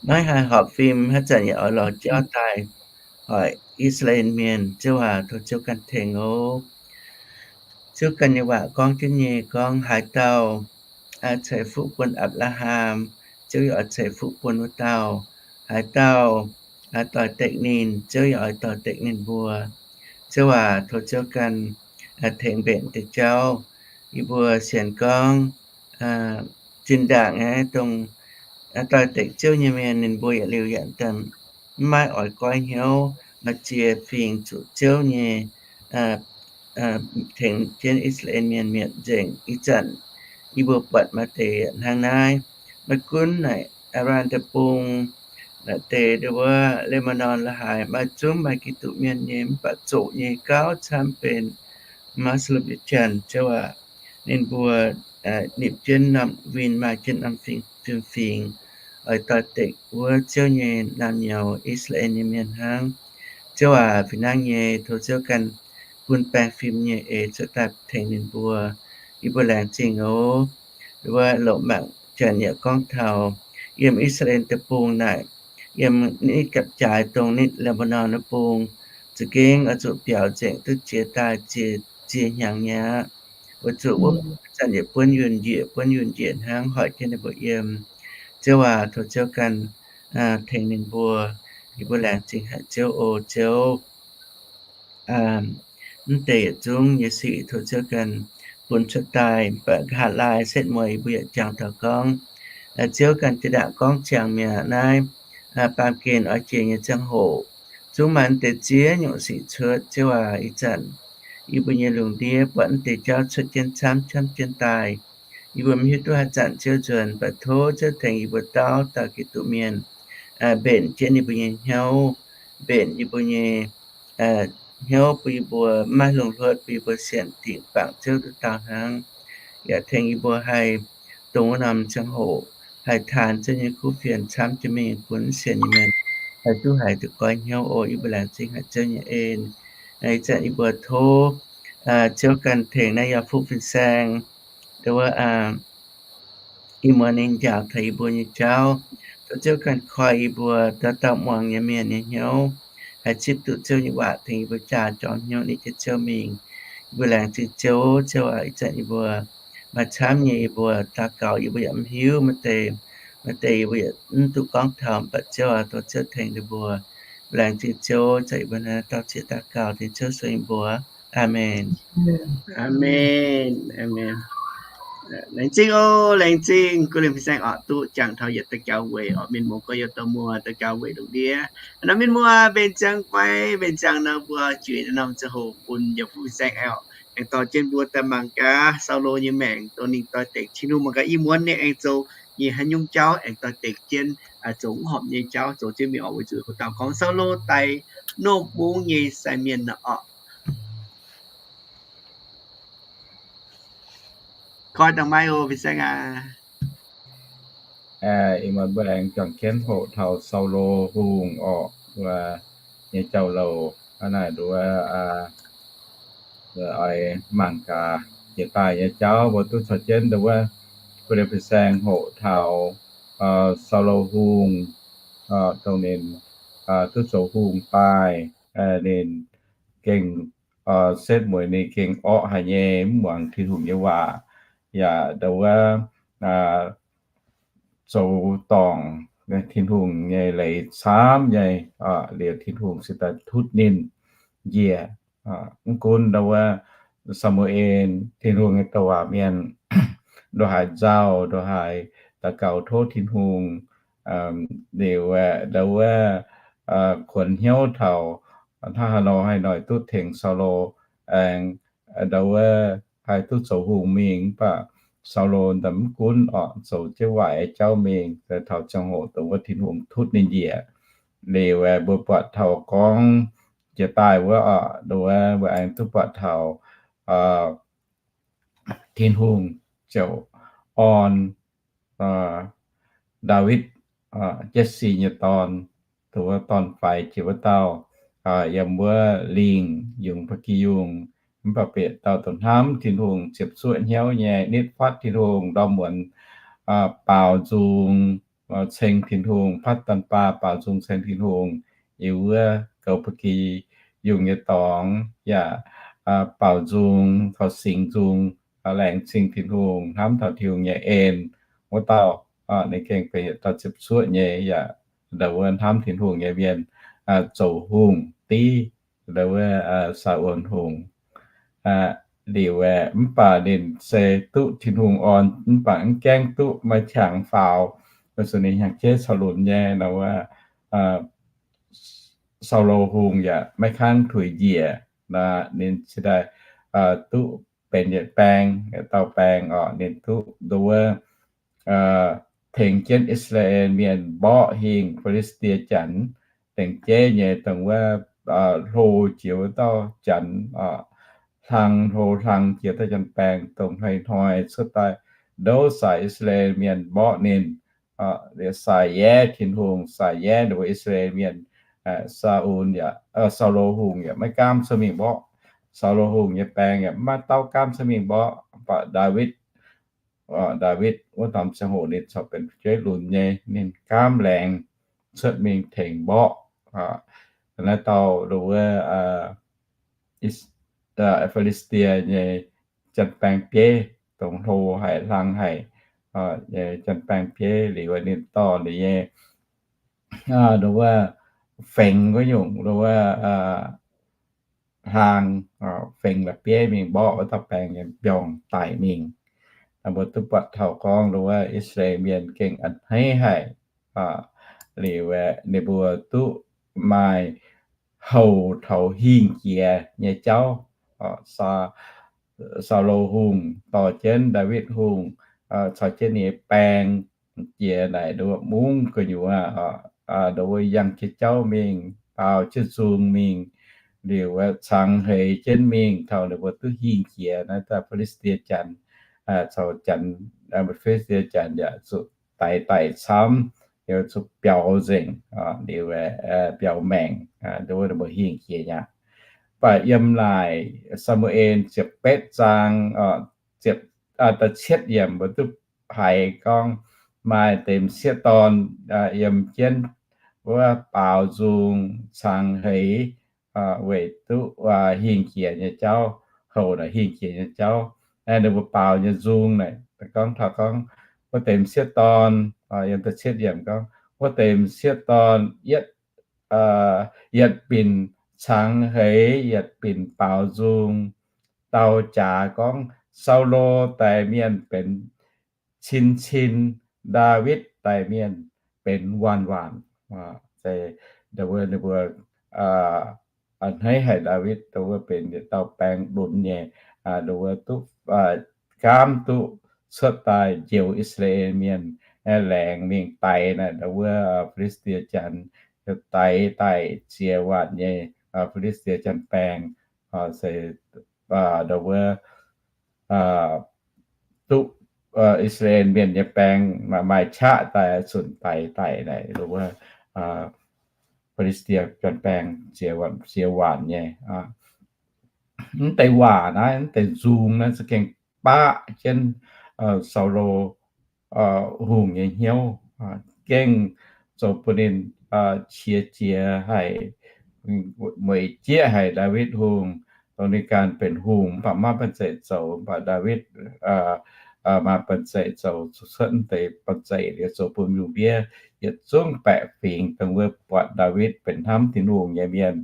maiv haih horpc fim, haaix zanc yaac oix lorz jauv daaih hoic I^saa^laa^en mienh. Ziouv aac, tov Ziouv ganh tengx oc. Ziouv ganh nyei waac gorngv jienv nyei gorngv, haaix dauh ceix fuqv bun Apc^laa^ham, Ziouv yaac oix ceix fuqv bun wuov dauh. Haaix dauh doix-dekc ninh, Ziouv yaac oix doix-dekc ninh mbuo. Ziouv aac, tov Ziouv ganh tengx mbenc deix jauv. Yie mbuo sienx gorngv zinh ndaangc aeqv, dongh doix-dekc Ziouv nyei mienh ninh mbuo yietc liuz yaac mv maiv oix goiv hnyouv, maaih ziex fingx zuqc Ziouv nyei tengx jienv I^saa^laa^en mienh mietc nzengc. Ih zanc yie mbuo buatc maaih deix hnangv naaiv. Maiv gunv naaic Aaron Deic-Bung, naaic deix nduov wuov Lebanon la'haaix, maaih zungv maaih Giduc mienh nyei, mv baac zoqc nyei gauh camv benx Muslim yietc janx. Ziouv aac, ninh mbuo nipc jienv norm win, maaih jienv norm fim-fingx, oix doix-dekc wuov Ziouv nyei naamh nyouz I^saa^laa^en nyei mienh hnangv. Ziouv aac, fih hnangv nyei tov Ziouv ganh bun baengh fim nyei eix cuotv daaih tengx ninh mbuo. Yie mbuo laengz zingh oc. Wuov loz-mangc janx yaac gorngv taux yiem I^saa^laa^en deic-bung naaic, yiem nitv gapv-jaaix dongh nitv Lebanon wuov bung, za'gengh oix zuqc biaux nzengc duqv ziex daaih ziex, ziex hnyangx nyei aqv. Weic zuqc wuov zanc yietc buonv yunh njiec, buonv yunh njiec hnangv hoic jienv ninh mbuo yiem. Ziouv aac, tov Ziouv ganh tengx ninh mbuo. Yie mbuo laengz zingh haic Ziouv oc. Ziouv, mv deix yietc zungv nyei sic tov Ziouv ganh bun cuotv daaih. Mv baac nqa'haav laai setv mueiz yie mbuo yaac jangx taux gorngv, Ziouv ganh jiex ndaangc gorngv ziangx mi'aqv, naaiv baamh gen oix jiex nyei ziangh hoc, zungv maaih mv deix ziex nyungc sic cuotv. Ziouv aac, ih zanc yie mbuo nyei lungh ndiev buatc mv deix jauv cuotv jienv camv camv jienv daaih. Yie mbuo mv hiuv duqv haaix zanc Ziouv nzuonx, mv baac tov Ziouv tengx yie mbuo dauh dauh Giduc mienh mbenc jienv yie mbuo nyei hnyouv, mbenc yie mbuo nyei hnyouv bun yie mbuo maiv lungh hluotv, bun yie mbuo sienx dingc bangc Ziouv duqv dauh hnangv. Yaac tengx yie mbuo haih dongh wuov norm ziangh hoc haih taanx Ziouv nyei kuv fienx camv jienv mingh bun mv sienx nyei mienh haih duqv haiz duqv goiv hnyouv oc. Yie mbuo laengz zingh haic Ziouv nyei en. Ih zanc yie mbuo tov Ziouv ganh tengx naaiv yaac fuqv fin-saeng, nduov wuov, ih muonz ninh njaaux taux yie mbuo nyei jauv. Tov Ziouv ganh koi yie mbuo dauh dauh muangx nyei mienh nyei hnyouv, haih zipv duqv Ziouv nyei waac tengx yie mbuo jaa jorm hnyouv nitv jienv Ziouv mingh. Yie mbuo laengz zingh Ziouv. Ziouv aac, ih zanc yie mbuo maaih camv nyei yie mbuo daux gaux yie mbuo yaac mv hiuv, maaih deix, maaih deix yie mbuo yaac mv duqv gorngv taux, mv baac Ziouv aac, tov Ziouv tengx ninh mbuo. Laengz zingh Ziouv, zanc yie mbuo naaiv dauh ziex daux gaux dengv Ziouv sueih yie mbuo. Aamen. Aamen. Aamen. Laengz zingh oc, laengz zingh. Gunv liemh fin-saeng oc, duqv jangx taux yietc daux gaux weic oc. Mienh muoz gorx-youz dauh muoz daux gaux weic lungh ndiev. Nor mienh muoz mbenc ziangx fai mbenc ziangx nor mbuo juix norm ziangh hoc bun yaac fuqv fin-saeng oc, aengx dorh jienv mbuo daaih mangc gaax Saulo nyei maengc, dongh ninh doix-dekc Tin-Hungh mangc gaax ih muonz ninh aengx zoux nyei haaix nyungc jauv, aengx doix-dekc jienv zoux mv horpc nyei jauv zoux jienv mingh oc. Weic zuqc hoc dauh gorngv Saulo daaih nor bungx nyei sai mienh nor oc. Koi dangh maiv oc, fin-saeng aac. Ih muonz mbuo aengx juangc jienv hoqc taux Saulo Hungh orqc, wuov nyei jauv-louc hnangv naaic nduov, oix mangc gaax jiex daaih nyei jauv mbuo duqv caux jienv nduov, bun ninh fin-saeng hoqc taux Saulo Hungh, dongh ninh duqv zoux hungh daaih, ninh gengh setv mueiz ninh gengh orqv haic nyei, mv muangx Tin-Hungh nyei waac, yaac nduov zoux dorngc Tin-Hungh nyei leiz camv nyei, liuz Tin-Hungh se daaih tutv ninh njiec. Mv gunv nduov Saa^mu^en, Tin-Hungh nyei douc waac mienh, nduov haaix nzauh, nduov haaix daux gaux tov Tin-Hungh, liuz aeqv, nduov kuonx hnyouv taux hnangv haaix nor haih noic duqv tengx Saulo aengx nduov haih duqv zoux hungh mingh. Mv baac Saulo daaih mv gunv orqc, zoux jienv waaic jauv mingh, taux ziangh hoc dongh wuov Tin-Hungh tutv ninh njiec. Liuz aeqv, mbuo buatc taux gorngv jiex daaih wuov orqc, nduov mbuo aengx duqv buatc taux Tin-Hungh ziouc orn Ndaawitv, Jetc^si nyei dorn, dongh wuov dorn-faix jiex wuov dauh, yiem wuov lingh yungz ba'gi yungh, mv baac bieqc dauh dongh hnamv Tin-Hungh, ziepc zuoqv hnyouv nyei, nitv fatv Tin-Hungh, ndorm muonz baaux nzung ceng Tin-Hungh, fatv daan baa baaux nzung ceng Tin-Hungh, yiem wuov goux ba'gi yungh nyei dorngx, yaac baaux nzung taux singx nzung, laengz zingh Tin-Hungh, hnamv taux Tin-Hungh nyei en wuov dauh. Ninh gengh benx yietc dauh ziepc zuoqv nyei yaac ndau wuov hnamv Tin-Hungh nyei mienh, zoux hungh div ndau wuov Saa^on Hungh. Liuz aeqv, mv baac ninh se duqv Tin-Hungh orn, mv baac mv gaengh duqv maaih qangx faaux, weic zuqc ninh hnyangx-jeiv caux lunx nyei ndau wuov Saulo Hungh yaac maiv kangv tuix njiec. Ninh cingx daaih duqv benx yietc baeng, yietc dauh baeng orqc. Ninh duqv ndau wuov tengx jienv I^saa^laa^en Mienh mborqv hingh Fi^li^saa^die Janx, dengh jeiv nyei dongh wuov hlo jiex wuov dauh Janx, hlang hlo hlang jiex dauh Janx-baeng, dongh hnoi-hnoi cuotv daaih ndouv saaix I^saa^laa^en Mienh mborqv ninh. Liuz Saaix-Yaev, Tin-Hungh Saaix-Yaev ninh mbuo I^saa^laa^en Mienh, Saa^un yaac, Saulo Hungh yaac maiv gaamv cuotv mingh mborqv. Saulo Hungh nyei baeng yaac maiv dauh gaamv cuotv mingh mborqv. Mv baac Ndaawitv, Ndaawitv wuov norm ziangh hoc ninh corc benx fu'jueiv lunx nyei, ninh gaamv laengz cuotv mingh tengx mborqv naaiv dauh wuov Fi^li^saa^die nyei janx-baeng bieiv, dongh hlo haic hlang haic nyei janx-baeng bieiv. Liuz ninh dorh ninh nyei wuov fengx wuov nyungc wuov hlaang, fengx la'bieiv mingh mborqv wuov dauh baeng nyei mbiorngz daic mingh. Mbuo duqv buatc taux gorngv wuov I^saa^laa^en Mienh gengh a'hneiv haic. Liuz ninh mbuo duqv maaih houc taux hingh jiex nyei jauv. Saulo Hungh dorh jienv Ndaawitv Hungh caux jienv ninh nyei baeng jiex naaic nduov mungv gu'nyuoz, nduov yangh jienv jauv mingh, baaux jienv nzung mingh, liuz cangx heix jienv mingh taux ninh mbuo duqv hingh jiex naaiv daaih Fi^li^saa^die Janx, caux Janx, Fi^li^saa^die Janx yaac zuqc daix daic camv, liuz zuqc biaux nzengc, liuz biaux maengc, nduov ninh mbuo hingh jiex aqv. Mv baac yiem naaic Saa^mu^en ziepc betv zaang, ziepc, da'cietv yiemc mbuo duqv haiz gorngv maaih deix m'sieqv dorn yiem jienv wuov baaux nzung cangx heix weic duqv hingh jiex nyei jauv, houc naaic hingh jiex nyei jauv. Naaiv ninh mbuo baaux nyei nzung naaic gorngv taux gorngv wuov deix m'sieqv dorn, yiem da'cietv yiemc gorngv wuov deix m'sieqv dorn yietv, yietc binc cangx heix, yietc binc baaux nzung, dau jaax gorngv, Saulo daix mienh benx cin cin, Ndaawitv daix mienh benx waanc waanc. Ninh mbuo a'hneiv haic Ndaawitv, wuov benx yietc dauh baeng lunx nyei, wuov duqv, gaamv duqv cuotv daaih njoux I^saa^laa^en Mienh, laengz mingh daix naaiv wuov Fi^li^saa^die Janx, daix daaih ziex waanc nyei Fi^li^saa^die Janx-baeng, se wuov duqv I^saa^laa^en Mienh nyei baeng maaih qaqv daaih zunc daix daic naaic wuov Fi^li^saa^die Janx-baeng ziex waanc nyei. Mv deix waac naaiv, mv deix nzung naaiv za'gengh baqv jienv Saulo Hungh nyei hnyouv, gengh zoux bun ninh qiex jiez haic, mueic jieqv haic Ndaawitv Hungh, dongh ninh ganh benx hungh mv baac maiv banh zeic zoux, mv baac Ndaawitv maaih banh zeic zoux, cuotv mv deix banh zeic liuz zoux bun lungh ndiev yietc zungv baeqc fingx dongh wuov buatc Ndaawitv benx hnamv Tin-Hungh nyei mienh,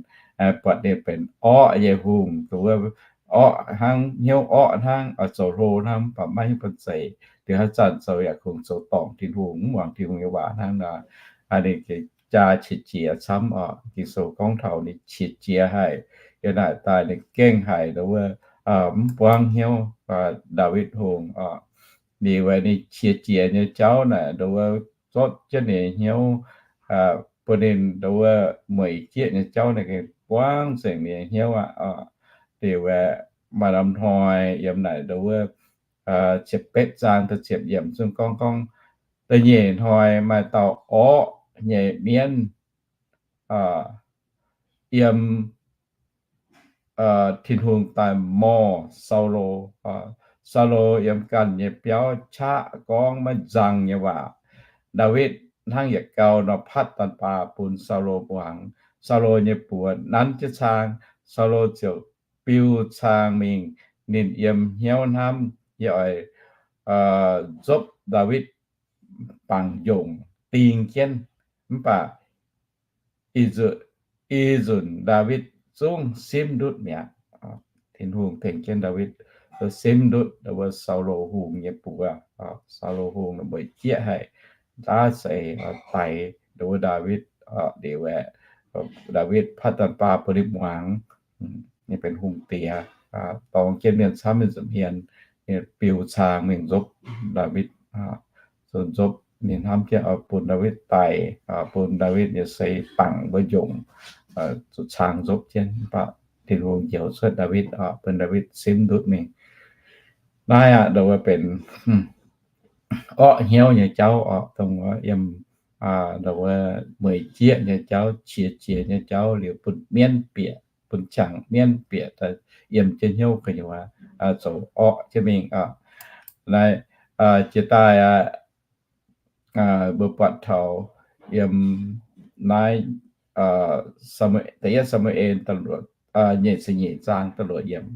buatc ninh benx orqv nyei hungh, dongh wuov orqv hnangv, hnyouv orqv hnangv, zoux hlo hnangv, mv baac maiv hiuv banh zeic. Liuz haaix zanc zoux yaac kungx zoux dorngc Tin-Hungh, mv muangx Tin-Hungh nyei waac hnangv nor, ninh jaa qiex jiez camv oc. Ging-Sou gorngv taux ninh qiex jiez haic. Yiem naaic daaih ninh gengh haiz dongh wuov mv buangv hnyouv Ndaawitv Hungh oc. Liuz ninh qiex jiez nyei jauv naaic dongh wuov zotv jienv ninh nyei hnyouv, bun ninh dongh wuov mueic jieqv nyei jauv ninh gengh buangv nzengc ninh nyei hnyouv aqv. Liuz maaih norm hnoi yiem naaic dongh wuov ziepc betv zaang da'ziepc yiemc zungv gorngv, gorngv da'nyeic hnoi maaih dauh orqv nyei mienv yiem Tin-Hungh daaih morh Saulo. Saulo yiem ganh nyei biauv qaqv gorngv maiv nzang nyei waac. Ndaawitv hnangv yietc gau nor patv daanh baac bun Saulo muangx. Saulo nyei buoz nanv jienv cang. Saulo ziouc biu cang mingh. Ninh yiem hnyouv hnamv, yie oix nzopv Ndaawitv bangc njongc ding jienv. Mv baac i nzunc Ndaawitv zungv simv ndutv mi'aqv. Tin-Hungh tengx jienv Ndaawitv simv ndutv wuov Saulo Hungh nyei buoz. Saulo Hungh mueic jieqv haic, daav seix daix wuov Ndaawitv. Liuz aeqv, Ndaawitv patv daanh baac bun ninh muangx, ninh benx hungh diex, dorngx jienv mienh camv mienh nza'hmien, ninh biu cang mingh nzopv Ndaawitv, nzopv ninh hnamv jienv bun Ndaawitv daic, bun Ndaawitv nyei seix bangc wuov njongc, zuqc cang nzopv jienv. Mv baac Tin-Hungh njoux cuotv Ndaawitv, bun Ndaawitv simv ndutv mingh. Naaiv aqv, ndoh wuov benx orqv hnyouv nyei jauv oc, dongh wuov yiem, wuov mueic jieqv nyei jauv, qiex jiez nyei jauv liuz bun mienv bieqc, bun qangx mienv bieqc yiem jienv hnyouv gu'nyuoz zoux orqv jienv mingh oc. Naaiv jiex daaih aqv, mbuo buatc taux yiem naaiv Saa-mu-, da'yietv Saa^mu^en da'luoqc, nyeic ziepc nyeic zaang da'luoqc yiemc,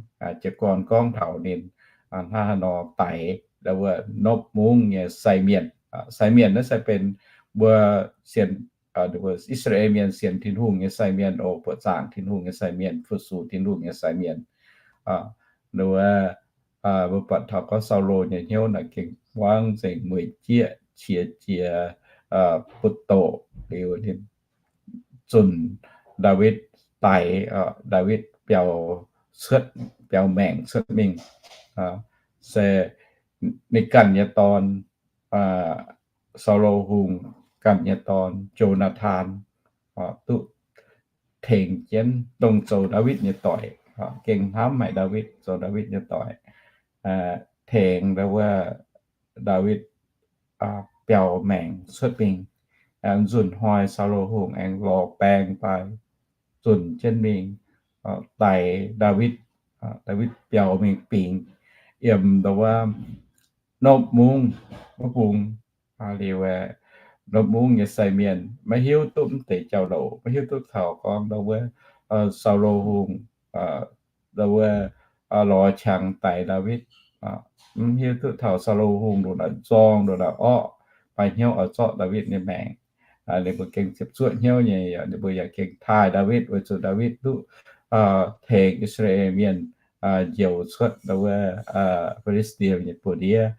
jiez gorn gorngv taux ninh hnangv haaix nor daix ndau wuov nopv mungv nyei sai mienh. Sai mienh naaiv se benx mbuo sienx, I^saa^laa^en Mienh sienx Tin-Hungh nyei sai mienh oc, buoqc zaangc Tin-Hungh nyei sai mienh, fu-sux Tin-Hungh nyei sai mienh. Ndau wuov mbuo buatc taux gorngv Saulo nyei hnyouv naaic gengh buangv nzengc mueic jieqv, qiex jiez, butv doqc liuz, ninh zunc Ndaawitv daix, Ndaawitv biaux cuotv, biaux maengc cuotv mingh, se ninh ganh nyei dorn, Saulo Hungh ganh nyei dorn, Jo^naa^tan, duqv tengx jienv dongh zoux Ndaawitv nyei doic, gengh hnamv haic Ndaawitv, zoux Ndaawitv nyei doic, tengx ndau wuov Ndaawitv biaux maengc cuotv mingh. Nzunc hnoi Saulo Hungh aengx lorz baeng daaih zunc jienv mingh daix Ndaawitv. Ndaawitv biaux mingh bingx yiem ndau wuov nopv mungv wuov bung. Liuz nopv mungv nyei sai mienh maiv hiuv duqv mv deix jauv-louc, maiv hiuv duqv taux gorngv ndau wuov Saulo Hungh ndau wuov lorz qangx daix Ndaawitv. Mv hiuv duqv taux Saulo Hungh ndongc naaic nzorng, ndongc naaic orqv, maaih hnyouv oix zorqv Ndaawitv nyei maengc. Ninh mbuo gengh ziepc zuoqv hnyouv nyei, ninh mbuo yaac gengh taaih Ndaawitv weic zuqc Ndaawitv duqv tengx I^saa^laa^en Mienh njoux cuotv ndau wuov Fi^li^saa^die nyei buoz-ndiev.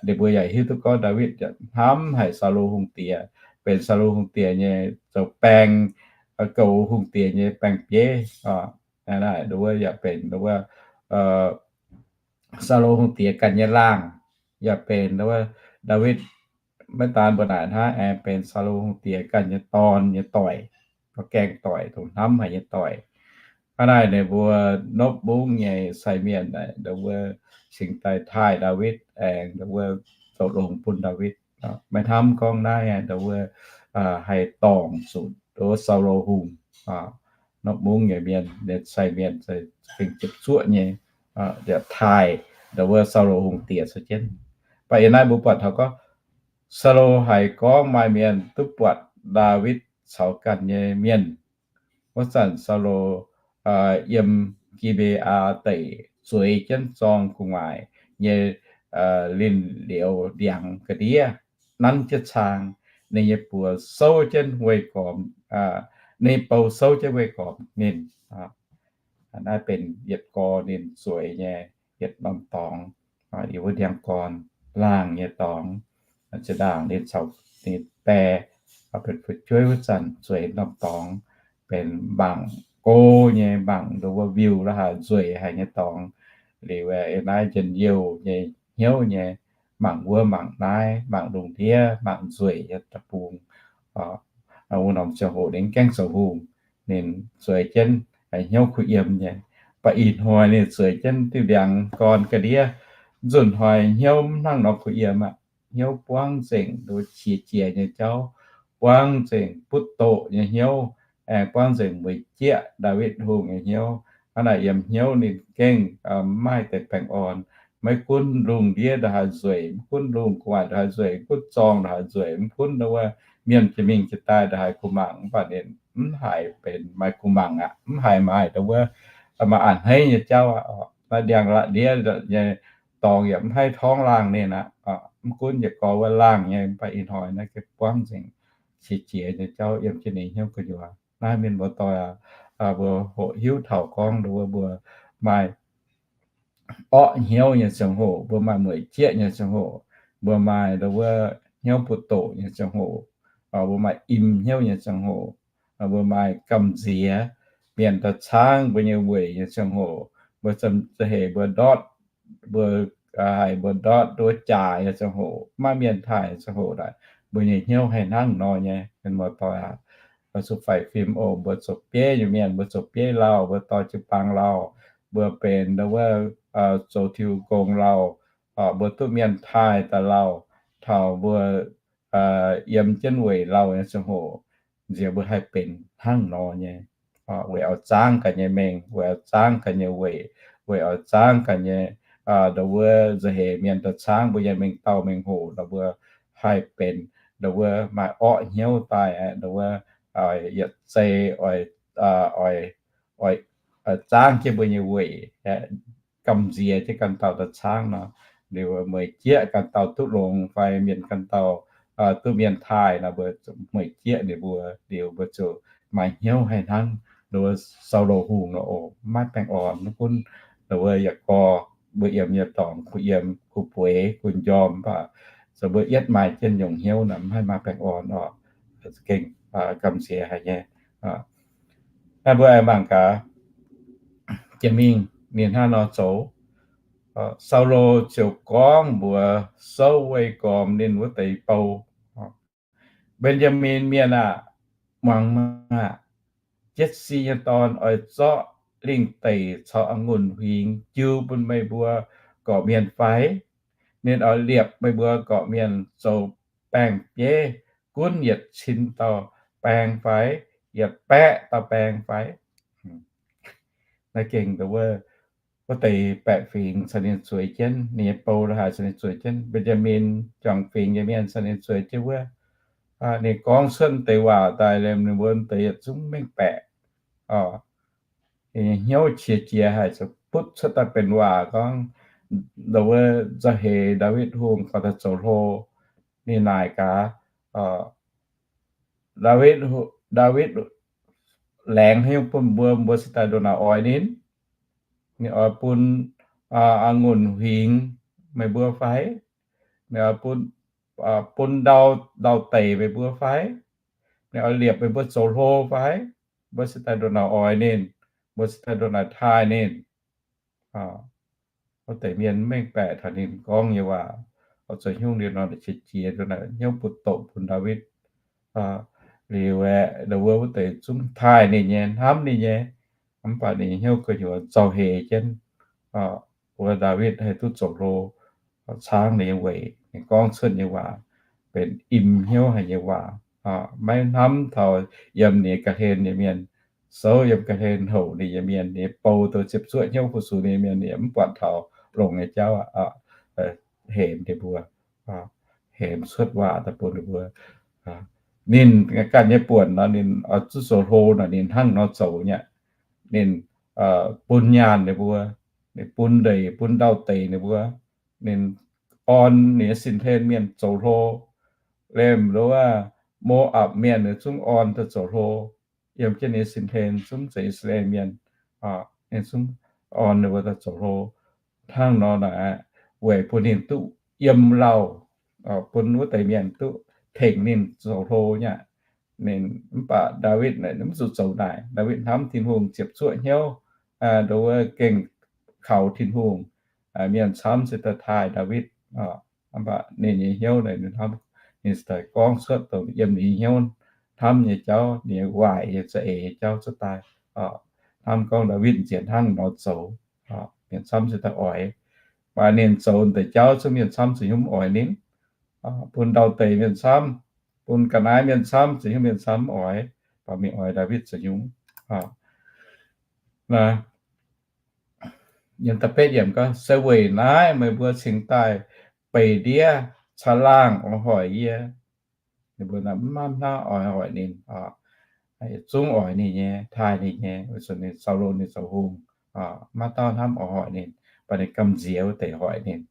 Ninh mbuo yaac hiuv duqv gorngv Ndaawitv hnamv haic Saulo Hungh diex, benx Saulo Hungh diex nyei zoux baeng, goux hungh diex nyei baeng-bieiv. Naaiv ndau wuov yaac benx ndau wuov Saulo Hungh diex ganh nyei laangh, yaac benx ndau wuov Ndaawitv maiv daan mbuo naaic hnangv, aengx benx Saulo Hungh diex ganh nyei dorn nyei doic, gaengh doic, dongh hnamv haic nyei doic. Hnangv naaic ninh mbuo nopv mungv nyei sai mienh naaic ndau wuov cingx daaih taaih Ndaawitv aengx ndau wuov zoux longx bun Ndaawitv. Maiv hnamv gorngv naaiv ndau wuov haih dorngc zuqc ndau wuov Saulo Hungh. Nopv mungv nyei mienh, ninh sai mienh gengh ziepc zuoqv nyei taaih ndau wuov Saulo Hungh diex cuotv jienv. Mv baac yiem naaiv mbuo buatc taux gorngv Saulo haiz gorngv maaih mienh duqv buatc Ndaawitv caux ganh nyei mienh. Wuov zanc Saulo yiem Gi^mbe^aa Deic zueiz jienv zorng gu'nguaaic nyei linh liuz ndiangx ga'ndiev, nanv jienv cang, ninh nyei buoz souv jienv weih gormx, ninh bou souv jienv weih gormx ninh. Naaiv benx yietc gorx ninh zueiz nyei yietc norm dorngx, yiem wuov ndiangx-gorn laangh nyei dorngx. Zinh ndaangc ninh caux ninh die benx fu'jueiv wuov zanc zueiz norm dorngx, benx mangc go nyei, mangc ndau wuov viu la'haaix nzueic haic nyei dorngx. Liuz naaiv njien-youh nyei hnyouv nyei, mangc wuov mangc naaiv, mangc lungh ndiev mangc nzueic nyei deic-bung. Wuov norm ziangh hoc ninh gaengh zoux hungh, ninh zueiz jienv hnyouv kuh yiem nyei. Mv baac ih hnoi ninh zueiz jienv diuh ndiangx-gorn ga'ndiev, nzunc hnoi hnyouv mv hnangv nor kuh yiem aqv. Hnyouv buangv nzengc nduov qiex jiez nyei jauv, buangv nzengc butv doqc nyei hnyouv, aengx buangv nzengc mueic jieqv Ndaawitv Hungh nyei hnyouv. Hnangv naaic yiem hnyouv ninh gengh mv maaih deix baengh orn. Maiv gunv lungh ndiev ndongc haaix nzueic, maiv gunv lungh gu'nguaaic ndongc haaix nzueic, maiv gunv zorng ndongc haaix nzueic, maiv gunv ndau wuov mienh jiex mingh jiex daaih ndongc haaix kuh mangc, mv baac ninh mv haiz benx maaih kuh mangc aqv, mv haiz maaih ndau wuov maaih a'hneiv nyei jauv aqv. Naaiv ndiangx-ndiev nyei dorngx yaac mv haih torngv laangh ninh aqv. Mv gunv yietc gorx wuov laangh nyei, mv baac ih hnoi naaiv gengh buangv nzengc qiex jiez nyei jauv yiem jienv ninh hnyouv gu'nyuoz. Naaiv mienh muoz-doic aac, mbuo hoqc hiuv taux gorngv ndau wuov mbuo maaih orqv hnyouv nyei ziangh hoc, mbuo maaih mueic jieqv nyei ziangh hoc, mbuo maaih ndau wuov hnyouv butv doqc nyei ziangh hoc, mbuo maaih im hnyouv nyei ziangh hoc, mbuo maaih gamh nziex mienh daaih caangv mbuo nyei weic nyei ziangh hoc, mbuo za'heix mbuo ndortv, mbuo haiz mbuo ndortv nduov jaax nyei ziangh hoc, maiv mienh taaih nyei ziangh hoc naaic, mbuo nyei hnyouv haih hnangv nor nyei, mienh muoz-doic aac. Zuqc faix fim oc. Mbuo zoux bieiv nyei mienh, mbuo zoux bieiv lauh, mbuo dorh jiu-baang lauh, mbuo benx ndau wuov zoux Tin-Hungh gong lauh, mbuo duqv mienh taaih daaih lauh, taux mbuo yiem jienv weic lauh nyei ziangh hoc, nziex mbuo haih benx hnangv nor nyei. Weic oix zaangv ganh nyei mengh, weic oix zaangv ganh nyei weic, weic oix zaangv ganh nyei, ndau wuov nza'heix mienh daaih caangv mbuo nyei mengh dauh mengh hoc, ndau mbuo haih benx, ndau wuov maaih orqv hnyouv daaih, ndau wuov yietc zei oix, oix, oix zaangv jienv mbuo nyei weic, gamh nziex jienv ganh dauh daaih caangv nor, liuz meih jieqv ganh dauh duqv longx fai mienh ganh dauh duqv mienh taaih nor, mbuo meih jieqv ninh mbuo liuz, mbuo ziouc maaih hnyouv haih hnangv ndau wuov Saulo hungh nor oc, maiv baengh orn. Mv gunv ndau wuov yaac gorx, mbuo yiem nyei dorngx, kuh yiem, kuh bueix, kuh njormh, mv baac zoux mbuo yietv maaih jienv nyungc hnyouv naaic, mv haih maaih baengh orn oc. Gengh gamh nziex haic nyei. Naaiv mbuo aengx mangc gaax, jiex mingh ninh hnangv nor zoux, Saulo ziouc gorngv mbuox souv weih gormx ninh wuov deix bou, Mben^yaa^min Mienh aah! Muangx maah! Jetv^si nyei dorn oix zorqv lingh deic caux a'ngunc huingx jiu bun meih mbuo gorqv-mienh fai? Ninh oix liepc meih mbuo gorqv-mienh zoux baeng-bieiv gunv yietc cin dauh baeng fai, yietc baeqv dauh baeng fai? Naaiv gengh wuov, wuov deix baeqc fingx caux ninh zueiz jienv, ninh nyei bou la'haaix caux ninh zueiz jienv, Mben^yaa^min juangc fingx nyei mienh caux ninh zueiz jienv wuov. Ninh gorngv cuotv deix waac daaih liemh ninh mbuo deix yietc zungv mengh baeqc. Ninh nyei hnyouv qiex jiez haic, ziouc butv cuotv daaih benx waac gorngv, ndau wuov nzauh heix Ndaawitv Hungh gorngv daaih zoux hlo, ninh naaic gaax, Ndaawitv, Ndaawitv laengz haaix nyungc bun mbuo, mbuo se daaih ndongc naaic oix ninh? Ninh oix bun a'ngunc huingx meih mbuo fai? Ninh oix bun, bun ndau, ndau-deic meih mbuo fai? Ninh oix liepc meih mbuo zoux hlo fai? Mbuo se daaih ndongc naaic oix ninh? Mbuo se daaih ndongc naaic taaih ninh? Wuov deix mienh mengh baeqc taux ninh gorngv nyei waac, oix zoux hnyouv liuz nor, qiex jiez ndongc naaic hnyouv butv doqc bun Ndaawitv. Liuz aeqv, ndau wuov wuov deix zungv taaih ninh nyei, hnamv ninh nyei, mv baac ninh nyei hnyouv gu'nyuoz nzauh heix jienv. Wuov Ndaawitv haih duqv zoux hlo, caangv ninh nyei weic, ninh gorngv cuotv nyei waac benx im hnyouv haic nyei waac, maiv hnamv taux yiem ninh nyei ga'hlen nyei mienh, souv yiem ga'hlen houc ninh nyei mienh, ninh nyei bou douz ziepc zuoqv hnyouv fu-sux ninh nyei mienh, ninh yaac mv buatc taux longx nyei jauv aqv, hemx ninh mbuo, hemx cuotv waac daaih bun ninh mbuo. Ninh ganh nyei buonc nor, ninh oix zuqc zoux hlo nor, ninh hnangv nor zoux nyei. Ninh bun nyaanh ninh mbuo, ninh bun ndeic, bun ndau-deic ninh mbuo, ninh orn ninh nyei sin-hlen mienh zoux hlo. Liemh ndau wuov Mo^apc Mienh ninh zungv orn daaih zoux hlo, yiem jienv ninh nyei sin-hlen zungv zeiz I^saa^laa^en Mienh, ninh zungv orn ninh mbuo daaih zoux hlo. Hnangv nor naaic, weic bun ninh duqv yiem lauh, bun wuov deix mienh duqv tengx ninh zoux hlo nyei. Ninh, mv baac Ndaawitv naaic mv zuqc zoux naaic. Ndaawitv hnamv Tin-Hungh ziepc zuoqv hnyouv, ndau wuov gengh kaux Tin-Hungh. Mienh camv se daaih taaih Ndaawitv, mv baac ninh nyei hnyouv naaic, ninh hnamv, ninh se daaih gorngv cuotv dongh yiem ninh nyei hnyouv hnamv nyei jauv, ninh nyei waaic nyei za'eix nyei jauv cuotv daaih. Hnamv gorngv Ndaawitv nziex hnangv nor zoux, mienh camv se daaih oix. Mv baac ninh zoux deix jauv zungv mienh camv za'hmz mv oix ninh. Bun ndau-deic mienh camv, bun ga'naaiv mienh camv za'hmz mienh camv mv oix, mv baac mingh oix Ndaawitv za'hmz. Yiem da'betv yiemc gorngv, Se weic naaiv meih mbuo cingx daaih beic ndiev caangh laangh oix hoic yie. Ninh mbuo mv hnamv hnangv oix hoic ninh, zungv oix ninh nyei, taaih ninh nyei, weic zuqc ninh, Saulo ninh zoux hungh, maiv dauh hnamv oix hoic ninh, mv baac ninh gamh nziex wuov deix hoic ninh.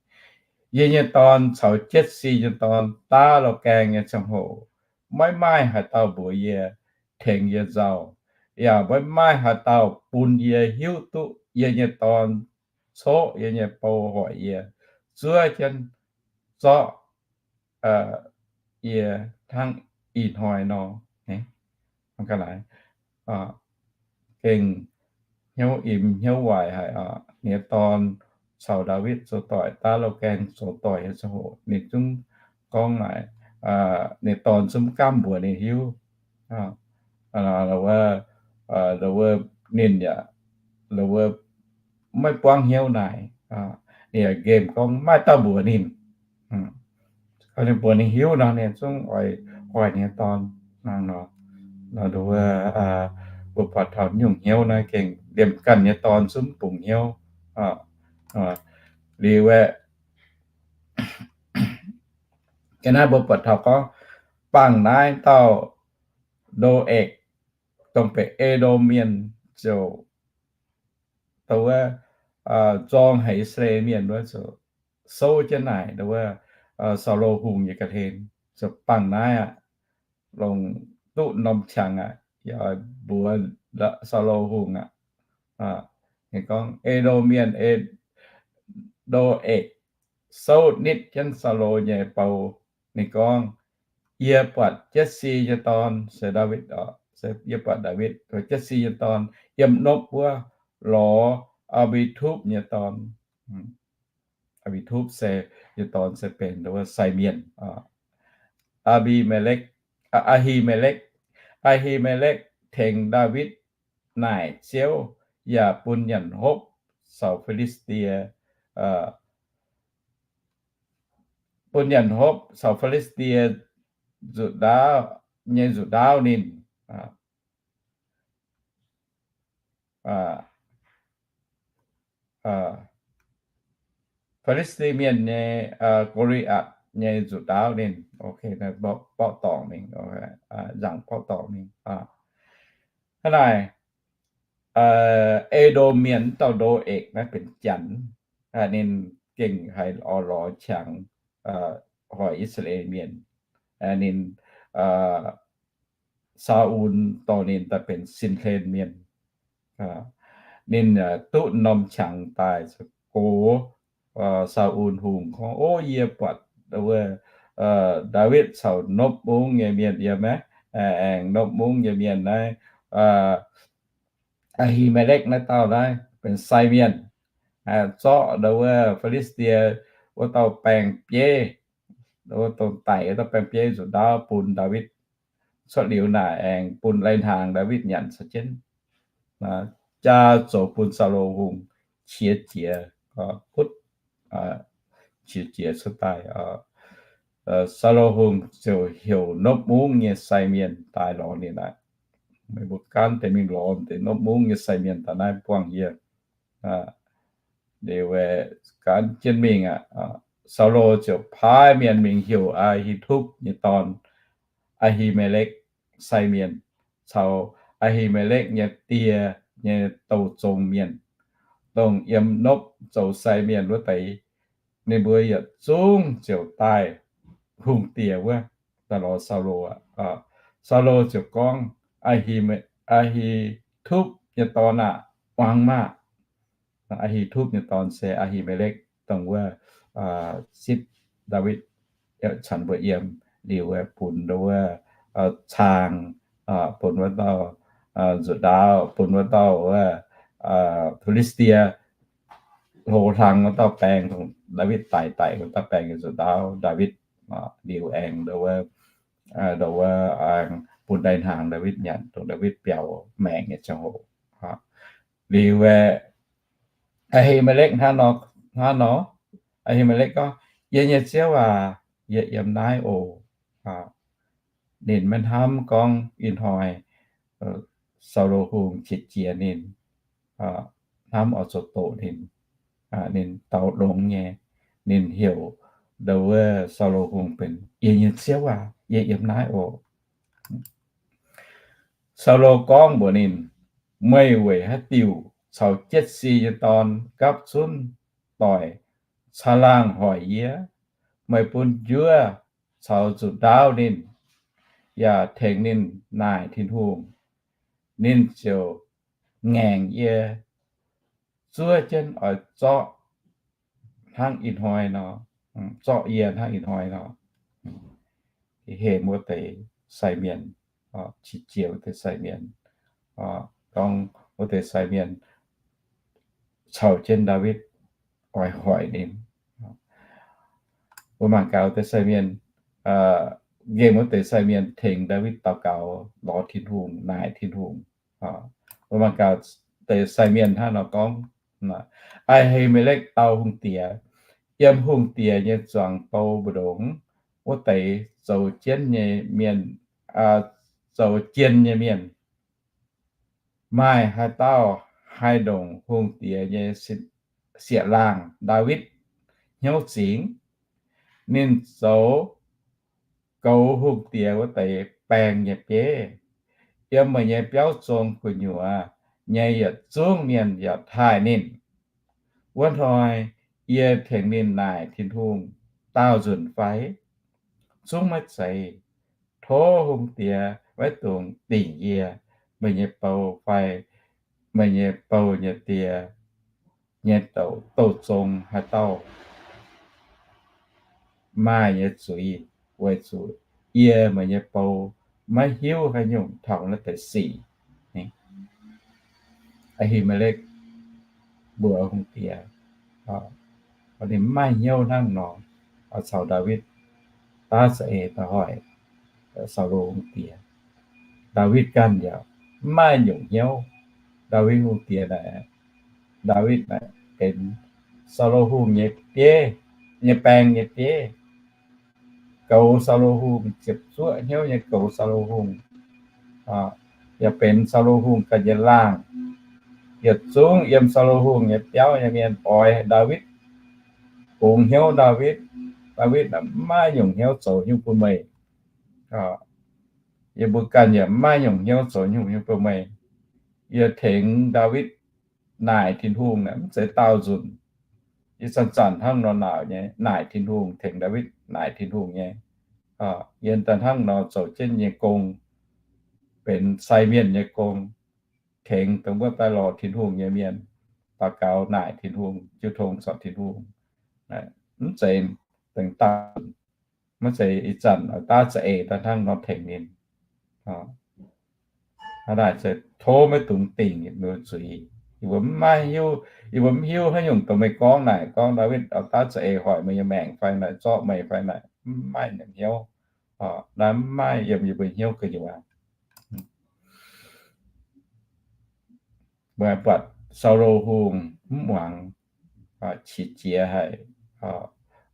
Yie nyei dorn caux Jetv^si nyei dorn daav loz-gaeng nyei ziangh hoc, maiv maaih haaix dauh mbuox yie, tengx yie nzauh, yaac maiv maaih haaix dauh bun yie hiuv duqv yie nyei dorn coqv yie nyei bou hoic yie, zuov jienv zorqv yie hnangv ih hnoi nor. Gengh hnyouv im hnyouv waaic haic. Ninh nyei dorn caux Ndaawitv zoux doic, daav loz-gaeng zoux doic nyei ziangh hoc, ninh zungv gorngv naaic, ninh dorn zungv gamv mbuox ninh hiuv, wuov, ninh yaac, wuov, maiv buangv hnyouv naaic. ninh nqemh gorngv maiv dauh mbuox ninh. Ninh mbuox ninh hiuv nor, ninh zungv oix, oix ninh nyei dorn nor. Nduov, mbuo buatc taux nyungc hnyouv naaiv gengh liemh ganh nyei dorn zungv bungx hnyouv. Liuz aeqv, ga'naaiv mbuo buatc taux gorngv bangc naaiv dauh Ndo^ekc, dongh benx E^ndom Mienh ziouc, dongh wuov, zorng haic I^saa^laa^en Mienh wuov, ziouc souv jienv naaic dongh wuov, Saulo Hungh nyei ga'hlen, ziouc bangc naaiv aqv, longc duqv norm qangx aqv, yaac mbuox Saulo Hungh aqv. Ninh gorngv E^ndom Mienh, E^ndo^ekc souv nitv jienv Saulo nyei bou. Ninh gorngv, Yie buatc Jetc^si nyei dorn, se Ndaawitv oc, yie buatc Ndaawitv, Jetc^si nyei dorn, yiem nopv wuov lorz Aa^mbi^tupv nyei dorn. Aa^mbi^tupv se, nyei dorn se benx wuov sai mienh. Aa^mbi^me^lekv, Aa^hi^me^lekv. Aa^hi^me^lekv tengx Ndaawitv naaic Ziouv, yaac bun nyanc hopv caux Fi^li^saa^die, bun nyanc hopv caux Fi^li^saa^die nzuqc ndaauv, nyei nzuqc ndaauv ninh. Fi^li^saa^die Mienh nyei, Go^li^atc nyei nzuqc ndaauv ninh. Borqv dorngc mingh, nzangc borqv dorngc mingh. Hnangv naaic, E^ndom Mienh dauh Ndo^ekc naaiv benx janx, ninh gengh haih oix lorz qangx hoic I^saa^laa^en Mienh. Ninh, Saa^un dorh ninh daaih benx sin hlen mienh. Ninh duqv norm qangx daaih gox Saa^un Hungh gorngv, O, yie buatc wuov Ndaawitv caux nopv mungv nyei mienh yiem aqv, aengx nopv mungv nyei mienh naaiv, Aa^hi^me^lekv naaiv dauh naaiv benx sai mienh, zorqv ndau wuov Fi^li^saa^die wuov dauh baeng-bieiv, wuov dongh daic wuov dauh baeng-bieiv nzuqc ndaauv bun Ndaawitv. Cuotv liuz naaic aengx bun lai-hnaangx Ndaawitv nyanc caux jienv, jaa zoux bun Saulo Hungh qiex jiez, butv, qiex jiez cuotv daaih. Saulo Hungh ziouc heuc nopv mungv nyei sai mienh daaih lorz ninh aqv. Meih mbuo gaanv deix mingh lorz deix nopv mungv nyei sai mienh daaih naaiv buangh yie. Liuz, gaanv jienv mingh aqv. Saulo ziouc paaiv mienh mingh heuc Aa^hi^tupv nyei dorn, Aa^hi^me^lekv, sai mienh, caux Aa^hi^me^lekv nyei die nyei douh zong mienh, dongh yiem nopv zoux sai mienh wuov deix. Ninh mbuo yietc zungv ziouc daaih hungh diex wuov, daaih lorz Saulo aqv. Saulo ziouc gorngv, Aa^hi^tupv nyei dorn aah! Muangx maah! Aa^hi^tupv nyei dorn se Aa^hi^me^lekv, dongh wuov zipv Ndaawitv, canx mbuo yiem, liuz bun wuov caang, bun wuov dauh nzuqc ndaauv, bun wuov dauh wuov Fi^li^saa^die hlo hlang wuov dauh baeng, dongh Ndaawitv daic daic wuov dauh baeng nyei nzuqc ndaauv Ndaawitv. Liuz aengx, dongh wuov, aengx bun lai-hnaangx Ndaawitv nyanc, dongh Ndaawitv biaux maengc nyei ziangh hoc. Liuz, Aa^hi^me^lekv hnangv nor, Aa^hi^me^lekv gorngv, Yie nyei ziouv aac, yie yiem naaiv oc. Ninh maiv hnamv gorngv ih hnoi Saulo Hungh qiex jiez ninh, hnamv oix zoux doqc ninh. Ninh dau longx nyei, ninh heuc ndau wuov Saulo Hungh benx, Yie nyei ziouv aac, yie yiem naaiv oc. Saulo gorngv mbuox ninh, Meih weic haaix diuc caux Jetc^si nyei dorn gapv zunv doic caangh laangh hoic yie? Meih bun njuov caux nzuqc ndaauv ninh, yaac tengx ninh naaic Tin-Hungh, ninh ziouc ngaengc yie zuov jienv oix zorqv hnangv ih hnoi nor, zorqv yie hnangv ih hnoi nor. Hemx wuov deix sai mienh, qiex jiez wuov deix sai mienh, gorngv wuov deix sai mienh caux jienv Ndaawitv oix hoic ninh. Mbuo mangc gaax wuov deix sai mienh, nqemh wuov deix sai mienh tengx Ndaawitv daux gaux lorz Tin-Hungh, naaic Tin-Hungh. Mbuo mangc gaax deix sai mienh hnangv nor gorngv, Aa^hi^me^lekv dau hungh diex, yiem hungh diex nyei zuangx bou mbu'ndongx wuov deix zoux jienv nyei mienh, zoux jien nyei mienh, maaih haaix dauh haih ndongc hungh diex nyei sieqv-laangh Ndaawitv hnyouv zingx? Ninh zoux goux hungh diex wuov deix baeng nyei bieiv, yiem meih nyei biauv zong gu'nyuoz nyei yietc zungv mienh yaac taaih ninh. Wuov hnoi yie tengx ninh naaic Tin-Hungh daauh nzunc fai? Zungv maiv zeiz. Tov hungh diex maiv dungx dingc yie, meih nyei bou fai meih nyei bou nyei die nyei douc zong haaix dauh maaih nyei zuiz, weic zuqc yie, meih nyei bou, maiv hiuv haaix nyungc taux naaiv deix sic. Ahimelekv mbuox hungh diex, ninh mv maaih hnyouv hnangv nor caux Ndaawitv daav za'eix daaih hoic Saulo hungh diex. Ndaawitv ganh yaac mv maaih nyungc hnyouv. Ndaawitv hungh diex naaic, Ndaawitv naaic benx Saulo hungh nyei bieiv, nyei baeng nyei bieiv. Goux Saulo hungh, ziepc zuoqv hnyouv nyei goux Saulo hungh, yaac benx Saulo hungh ganh nyei laangh. Yietc zungv yiem Saulo hungh nyei biauv nyei mienh oix Ndaawitv bungx hnyouv Ndaawitv. Ndaawitv mv maaih nyungc hnyouv zoux nyungc bun meih. Yie mbuo ganh yaac mv maaih nyungc hnyouv zoux nyungc bun meih. Yie tengx Ndaawitv naaic Tin-Hungh mv zeiz daauh nzunc. Yie zanc-zanc hnangv nor naaic nyei, naaic Tin-Hungh, tengx Ndaawitv naaic Tin-Hungh nyei. Yie daaih hnangv nor zoux jienv nyei gong, benx sai mienh nyei gong, tengx dongh wuov daaih lorz Tin-Hungh nyei mienh daux gaux naaic Tin-Hungh, jiu tong caux Tin-Hungh. Mv zeiz dengh daauh, maiv zeiz ih zanc daav za'eix daaih hnangv nor tengx ninh. Hnangv naaic se tov maiv dungx dingc ninh mbuo zuiz. Yie mbuo mv maaih hiuv, yie mbuo mv hiuv haaix nyungc dongh meih gorngv naaic, gorngv Ndaawitv daav za'eix hoic meih nyei maengc fai naaic, zorqv meih fai naaic, mv maaih naaic hnyouv. Naaiv mv maaih yiem yie mbuo hnyouv gu'nyuoz. Mbuo buatc Saulo hungh mv muangx, qiex jiez haic,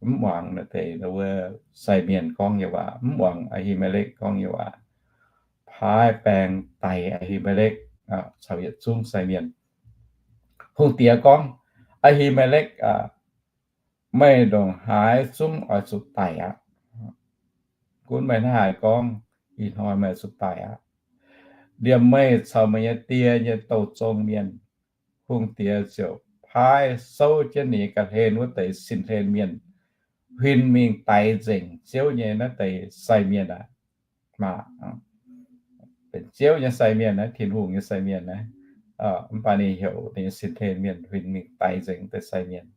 mv muangx naaiv deix wuov sai mienh gorngv nyei waac, mv muangx Ahimelekv gorngv nyei waac, paaiv baeng daic Ahimelekv caux yietc zungv sai mienh. Hungh diex gorngv, Ahimelekv aac, meih ndongc haaix zungv oix zuqc daic aqv. Gunv meih hnangv haaix gorngv, ih hnoi meih zuqc daic aqv. Liemh meih caux meih nyei die nyei douh zong mienh. Hungh diex ziouc paaiv souv jienv ninh nyei ga'hlen wuov deix sin-hlen mienh huin mingh daix nzengc Ziouv nyei naaiv deix sai mienh aqv. Maah, benx Ziouv nyei sai mienh naaiv, Tin-Hungh nyei sai mienh naaiv, mv baac ninh heuc ninh nyei sin-hlen mienh huin mingh daix nzengc deix sai mienh,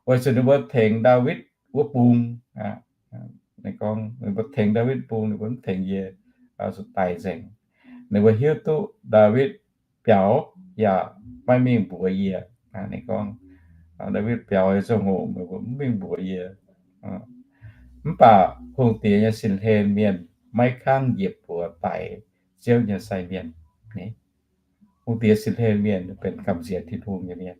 weic zuqc ninh mbuo tengx Ndaawitv wuov bung. Ninh gorngv ninh mbuo tengx Ndaawitv bung, ninh mbuo mv tengx yie, zuqc daix nzengc. Ninh mbuo hiuv duqv Ndaawitv biaux yaac maiv mingh mbuox yie. Ninh gorngv, Ndaawitv biaux nyei ziangh hoc meih mbuo mv mingh mbuox yie. Mv baac hungh diex nyei sin-hlen mienh maiv kangv njiec buoz daix Ziouv nyei sai mienh. Hungh diex sin-hlen mienh benx gamh nziex Tin-Hungh nyei mienh.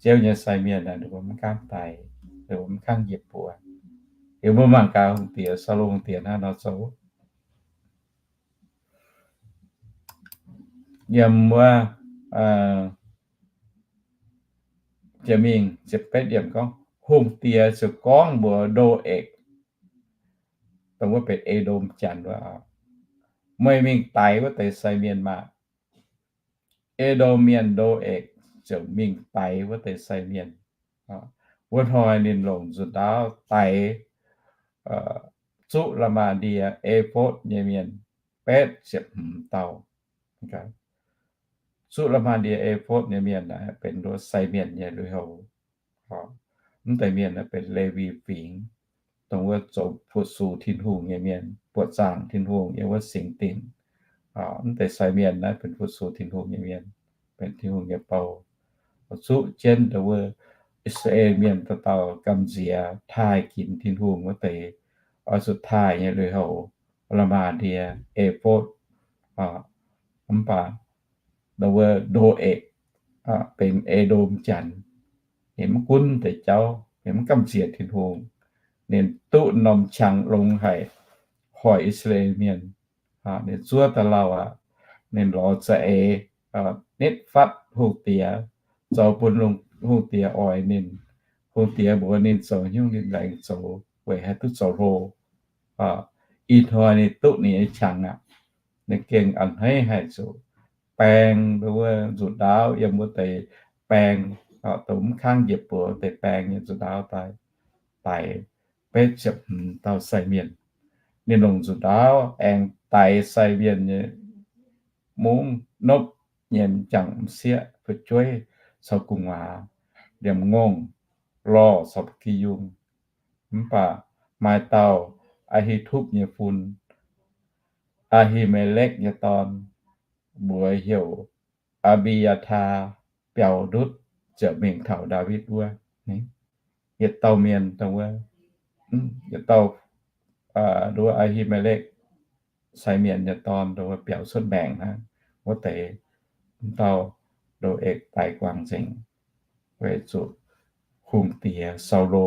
Ziouv nyei sai mienh ninh mbuo mv gaamv daix, ninh mbuo mv kangv njiec buoz. Liuz mbuo mangc gaax hungh diex, Saulo hungh diex hnangv nor zoux. Yiem wuov jiex mingh ziepc betv yiemc gorngv, hungh diex ziouc gorngv mbuox Ndo^ekc, dongh wuov benx E^ndom Janx wuov, meih mingh daix wuov deix sai mienh maah. E^ndom mienh Ndo^ekc ziouc mingh daix wuov deix sai mienh. Wuov hnoi ninh longc nzuqc ndaauv daix zuqv la'maah ndie E^fotv nyei mienh betv ziepc hmz dauh. Zuqv la'maah ndie E^fotv nyei mienh naaiv benx nduov sai mienh nyei lui-houx. Mv deix mienh naaiv benx Lewi Fingx, dongh wuov zoux fu-sux Tin-Hungh nyei mienh, buoqc zaangc Tin-Hungh yiem wuov singx dinc. Mv deix sai mienh naaiv benx fu-sux Tin-Hungh nyei mienh, benx Tin-Hungh nyei bou. Zuqv jienv dongh wuov I^saa^laa^en Mienh dauh dauh gamh nziex taaih ginx Tin-Hungh wuov deix, oix zuqc taaih nyei lui-houx, la'maah ndie E^fotv, mv baac dongh wuov Ndo^ekc benx E^ndom Janx. ninh mv gunv deix jauv, ninh mv gamh nziex Tin-Hungh. Ninh duqv norm qangx longx haic, hoic I^saa^laa^en Mienh. Ninh zuov daaih lauh aqv. Ninh lorz za'eix nitv fatv hungh diex, zoux bun hungh diex oix ninh. Hungh diex mbuox ninh zoux nyungc ninh laengz zoux weic haih duqv zoux hlo. Ih hnoi ninh duqv ninh nyei qangx aqv. Ninh gengh a'hneiv haic zuqc baeng wuov nzuqc ndaauv yiem wuov deix baeng, dongh mv kangv njiec buoz deix baeng nyei nzuqc ndaauv daaih, daix betv ziepc hmz dauh sai mienh. Ninh longc nzuqc ndaauv aengx daix sai mienh nyei mungv nopv nyei m'jangc m'sieqv fu'jueiv caux gu'nguaaz, liemh ngongh lorh caux ba'gi yungh. Mv baac maaih dauh Aa^hi^tupv nyei fun, Aa^hi^me^lekv nyei dorn, mbuox heuc Aa^mbi^yaa^taa, biaux ndutv ziouc mingh taux Ndaawitv wuov. Yietc dauh mienh dongh wuov, yietc dauh, nduov Aa^hi^me^lekv sai mienh nyei dorn dongh wuov biaux cuotv maengc hnangv. Wuov deix, mv dauh, ndoh eix daix guangc nzengc, weic zuqc hungh diex Saulo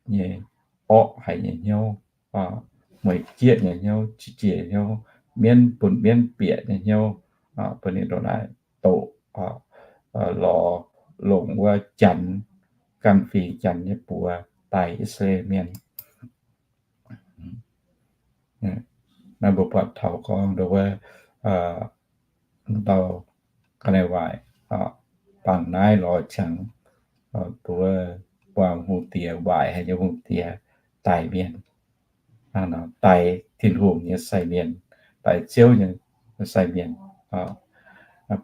nyei orqv haic nyei hnyouv, mueic jieqv nyei hnyouv, qiex jiez hnyouv, mienv bun mienv bieqc nyei hnyouv, bun ninh ndoqc naaic doqc, lorz longc wuov Janx, ganh fingx Janx nyei buoz daic I^saa^laa^en Mienh. Naaiv mbuo buatc taux gorngv ndoh wuov, mv dauh ga'naaiv waaic, bangc naaiv lorz qangx, ndoh wuov, buangh hungh diex, waaic haic nyei hungh diex daic mienh, daic Tin-Hungh nyei sai mienh, daic Ziouv nyei sai mienh,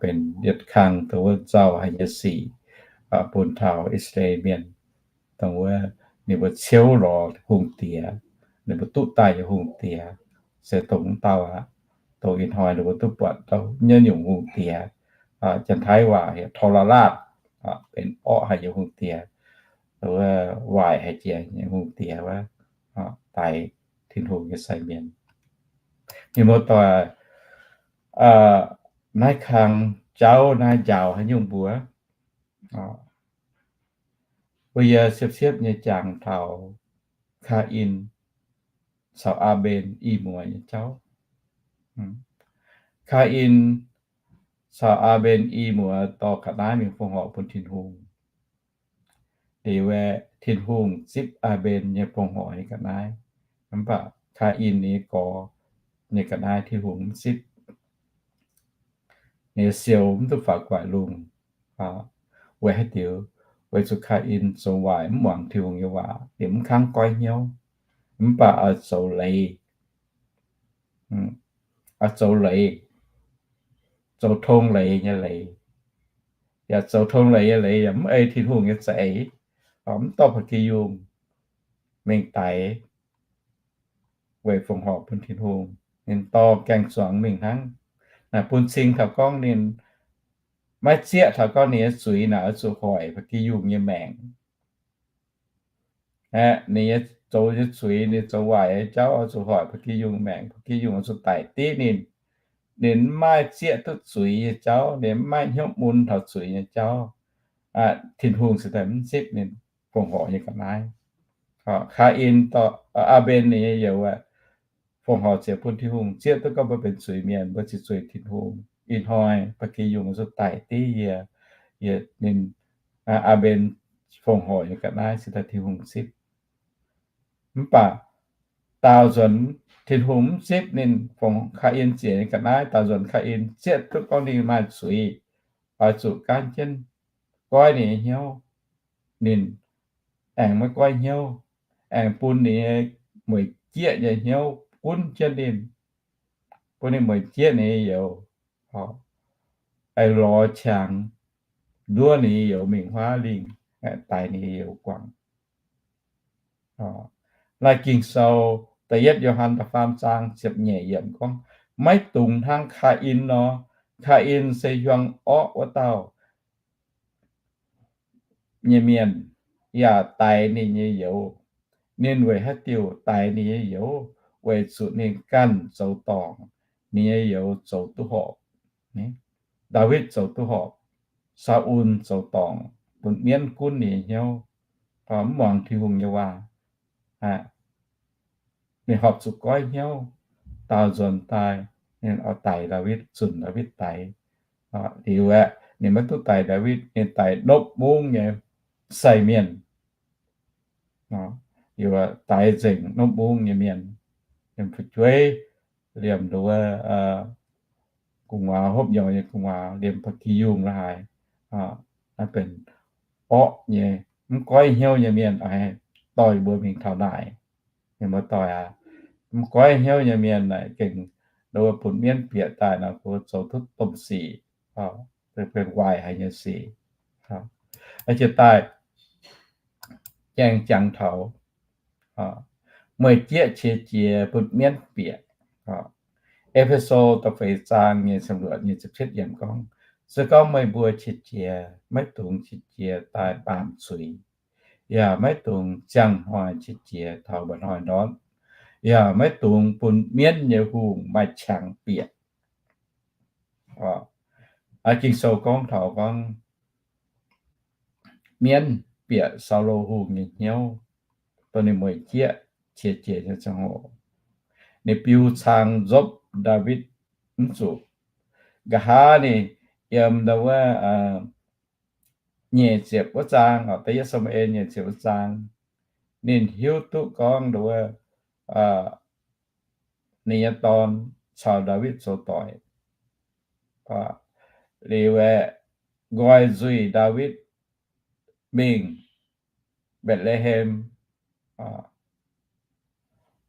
benx yietc kang ndoh wuov nzauh haic nyei sic bun taux I^saa^laa^en Mienh. Dongh wuov ninh mbuo ciouv lorz hungh diex, ninh mbuo duqv daaih nyei hungh diex se dongh wuov dauh aqv. Dongh ih hnoi ninh mbuo duqv buatc nyei nyungc hungh diex, Janx-Taiv waac heuc ทรราช, benx orqv haic nyei hungh diex, waaic haic jiex nyei hungh diex wuov, daic Tin-Hungh nyei sai mienh. Mienh muoz-doic, naaiv kang jauv naaiv njaaux haaix nyungc mbuo? Mbuo yie siepv-siepv nyei jangx taux Kaa^in caux Aa^mben i muoz nyei jauv. Kaa^in caux Aa^mben i muoz dorh ga'naaiv mingh fongc horc bun Tin-Hungh. Liuz aeqv, Tin-Hungh zipv Aa^mben nyei fongc horc nyei ga'naaiv, mv baac Kaa^in nyei gorx nyei ga'naaiv Tin-Hungh mv zipv. Ninh siou mv duqv faaux gu'nguaaic lungh. Weic haaix diuc? Weic zuqc Kaa^in zoux waaic mv muangx Tin-Hungh nyei waac, ninh mv kangv goiv hnyouv, mv baac oix zoux leiz, oix zoux leiz, zoux tong leiz nyei leiz. Yaac zoux tong leiz nyei leiz yaac mv ei Tin-Hungh nyei za'eix, mv dorh ba'gi yungh mingh daix weic fongc horc bun Tin-Hungh. Ninh dorh gaeng-zuangx mingh hnangv. Naaic bun cing taux gorngv ninh maiv zieqv taux gorngv ninh nyei zuiz naaic oix zuqc hoic ba'gi yungh nyei maengc. Aeqv, ninh nyei zoux nyei zuiz, ninh zoux waaic nyei jauv oix zuqc hoic ba'gi yungh maengc, ba'gi yungh oix zuqc daic div ninh. Ninh mv maaih zieqv duqv zuiz nyei jauv, ninh mv maaih hnyouv mun taux zuiz nyei jauv, Tin-Hungh se daaih mv zipv ninh fongc horc nyei ga'naaiv. Kaa^in, Aa^mben ninh nyei youz aeqv, fongc horc ziouc bun Tin-Hungh zieqv duqv gorngv mbuo benx zuiz-mienh, mbuo ziqc zuiz Tin-Hungh. Ih hnoi ba'gi yungh zuqc daic div yie, yie ninh, Aa^mben fongc horc nyei ga'naaiv se daaih Tin-Hungh zipv. Mv baac daaux nzuonx Tin-Hungh mv zipv ninh fongc Kaa^in ziec nyei ga'naaiv, daaux nzuonx Kaa^in zieqv duqv gorngv ninh maaih zuiz, oix zuqc gaanv jienv goiv ninh nyei hnyouv. Ninh aengx maiv goiv hnyouv, aengx bun ninh nyei mueic jieqv nyei hnyouv gunv jienv ninh, bun ninh mueic jieqv ninh nyei youz, aengx lorz qangx nduov ninh nyei youz mingh huaav lingh, daix ninh nyei youz guangc. Naaiv Ging-Sou da'yietv Yo^han da'faam zaang ziepc nyeic yiemc gorngv, maiv dungx hnangv Kaa^in nor. Kaa^in se hiuang orqv wuov dauh nyei mienh, yaac daix ninh nyei youz. Ninh weic haaix diuc daix ninh nyei youz? Weic zuqc ninh ganh zoux dorngc, ninh nyei youz zoux duqv horpc. Ndaawitv zoux duqv horpc, Saa^un zoux dorngc, bun mienv gunv ninh nyei hnyouv, mv muangx Tin-Hungh nyei waac. Ninh horpc zuqc goiv hnyouv, daaux nzuonx daaih, ninh oix daix Ndaawitv, zunc Ndaawitv daix. Liuz aeqv, ninh maiv duqv daix Ndaawitv, ninh daix nopv mungv nyei sai mienh. Liuz daix nzengc nopv mungv nyei mienh, liemh fu'jueiv, liemh nduov gu'nguaaz, hopv nyorx nyei gu'nguaaz, liemh ba'gi yungh la'haaix, naaiv benx orqv nyei, mv goiv hnyouv nyei mienh oix dorh mbuo mingh taux naaic. Mienh muoz-doic aac, mv goiv hnyouv nyei mienh naaic gengh nduov bun mienv bieqc daaih nor, zoux duqv domh sic, waaic haic nyei sic. Jiex daaih, jangx jangx taux mueic jieqv qiex jiez bun mienv bieqc. E^fe^so da'feix zaang nyei ziepc luoqc nyei ziepc cietv yiemc gorngv, se gorngv meih mbuo qiex jiez, maiv dungx qiex jiez daaih baamz zuiz, yaac maiv dungx ziangh hnoi qiex jiez taux mba'hnoi ndortv, yaac maiv dungx bun mienv nyei hungh maaih qangx bieqc. Ging-Sou gorngv taux gorngv mienv bieqc Saulo Hungh nyei hnyouv, dongh ninh mueic jieqv qiex jiez nyei ziangh hoc, ninh biux cang nzopv Ndaawitv mv zuqc. Nqa'haav ninh yiem nda wuov nyeic ziepc wuov zaang, Da'yietv Saa^mu^en nyeic ziepc wuov zaang, ninh hiuv duqv gorngv nda wuov ninh nyei dorn caux Ndaawitv zoux doic. Liuz aeqv, nqoi nzuih Ndaawitv mingh Mbetc^le^hem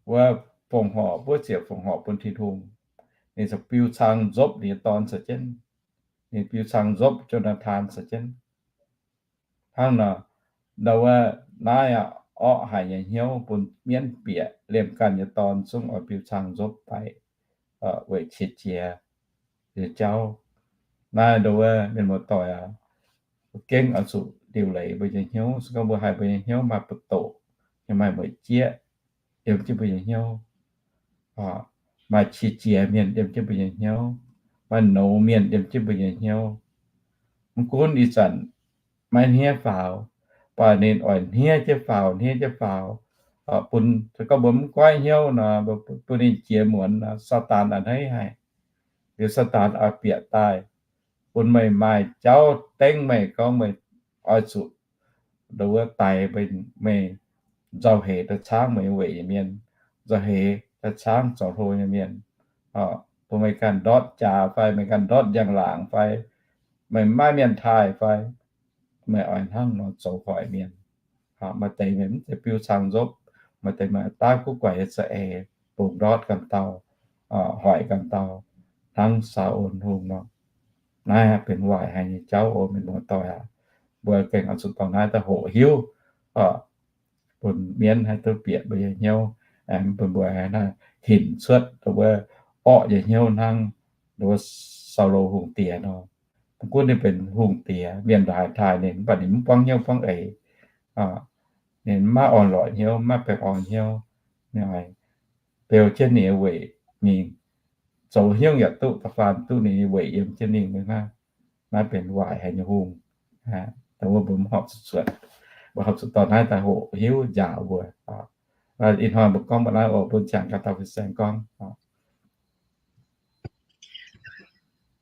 wuov fongc horc, buov ziepc fongc horc bun Tin-Hungh. Ninh ziouc biux cang nzopv ninh nyei dorn caux jienv. Ninh biux cang nzopv Jo^naa^tan caux jienv. Hnangv nor, nda wuov naaiv orqv haic nyei hnyouv bun mienv bieqc, liemh ganh nyei dorn zungv oix biux cang nzopv daaih weic qiex jiez nyei jauv. Naaiv nda wuov mienh muoz-doic aac, gengh oix zuqc liuc leiz mbuo nyei hnyouv. Se gorngv mbuo haih mbuo nyei hnyouv maaih buoz-ndoqc, yaac maaih mueic jieqv yiem jienv mbuo nyei hnyouv, maaih qiex jiez mienh yiem jienv mbuo nyei hnyouv, maaih nouz mienh yiem jienv mbuo nyei hnyouv, mv gunv ih zanc maiv hniev faaux, baac ninh oix hniev jienv faaux, hniev jienv faaux, bun, se gorngv mbuo mv goiv hnyouv nor, bun ninh jiex muonz nor, Saadaan a'hneiv haic. Liuz Saadaan oix bieqc daaih, bun meih maaih jauv dengv meih gorngv meih oix zuqc nduov daix meih nzauh heix daaih caangv meih weic nyei mienh, nzauh heix daaih caangv zoux hlo nyei mienh, bun meih ganh ndortv jaax fai meih ganh ndortv njang-laangc fai meih maiv mienh taaih fai meih oix hnangv nor zoux hoic mienh. Maaih deix mienh mv zeiz biux cang nzopv, maaih deix maaih daav guv guaix nyei za'eix, bungx ndortv ganh dauh, hoic ganh dauh, hnangv Saa^on Hungh nor. Naaiv benx waaic haic nyei jauv oc, mienh muoz-doic aac. Mbuo gengh oix zuqc dorh naaiv daaih hoqc hiuv, bun mienv haih duqv bieqc mbuo nyei hnyouv, bun mbuo haih hinc cuotv wuov orqv nyei hnyouv hnangv wuov Saulo Hungh Diex nor. Mv gunv ninh benx hungh diex, mienh ndongc haaix taaih ninh, mv baac ninh mv buangv hnyouv buangv eix. Ninh maiv orn-lorqc hnyouv, maiv baengh orn hnyouv. Ninh beu jienv ninh nyei weic mingh, zoux hnyouv yaac duqv, da'faanh duqv ninh nyei weic yiem jienv mingh hnangv. Naaiv benx waaic haic nyei hungh. Dongh wuov mbuo mv horpc zuqc cuotv, mbuo horpc zuqc dorh naaiv daaih hoqc hiuv njaaux mbuo. Ih hnoi mbuo gorngv mbuo naaiv oc, bun ziangx gaax dauh fin-saeng gorngv.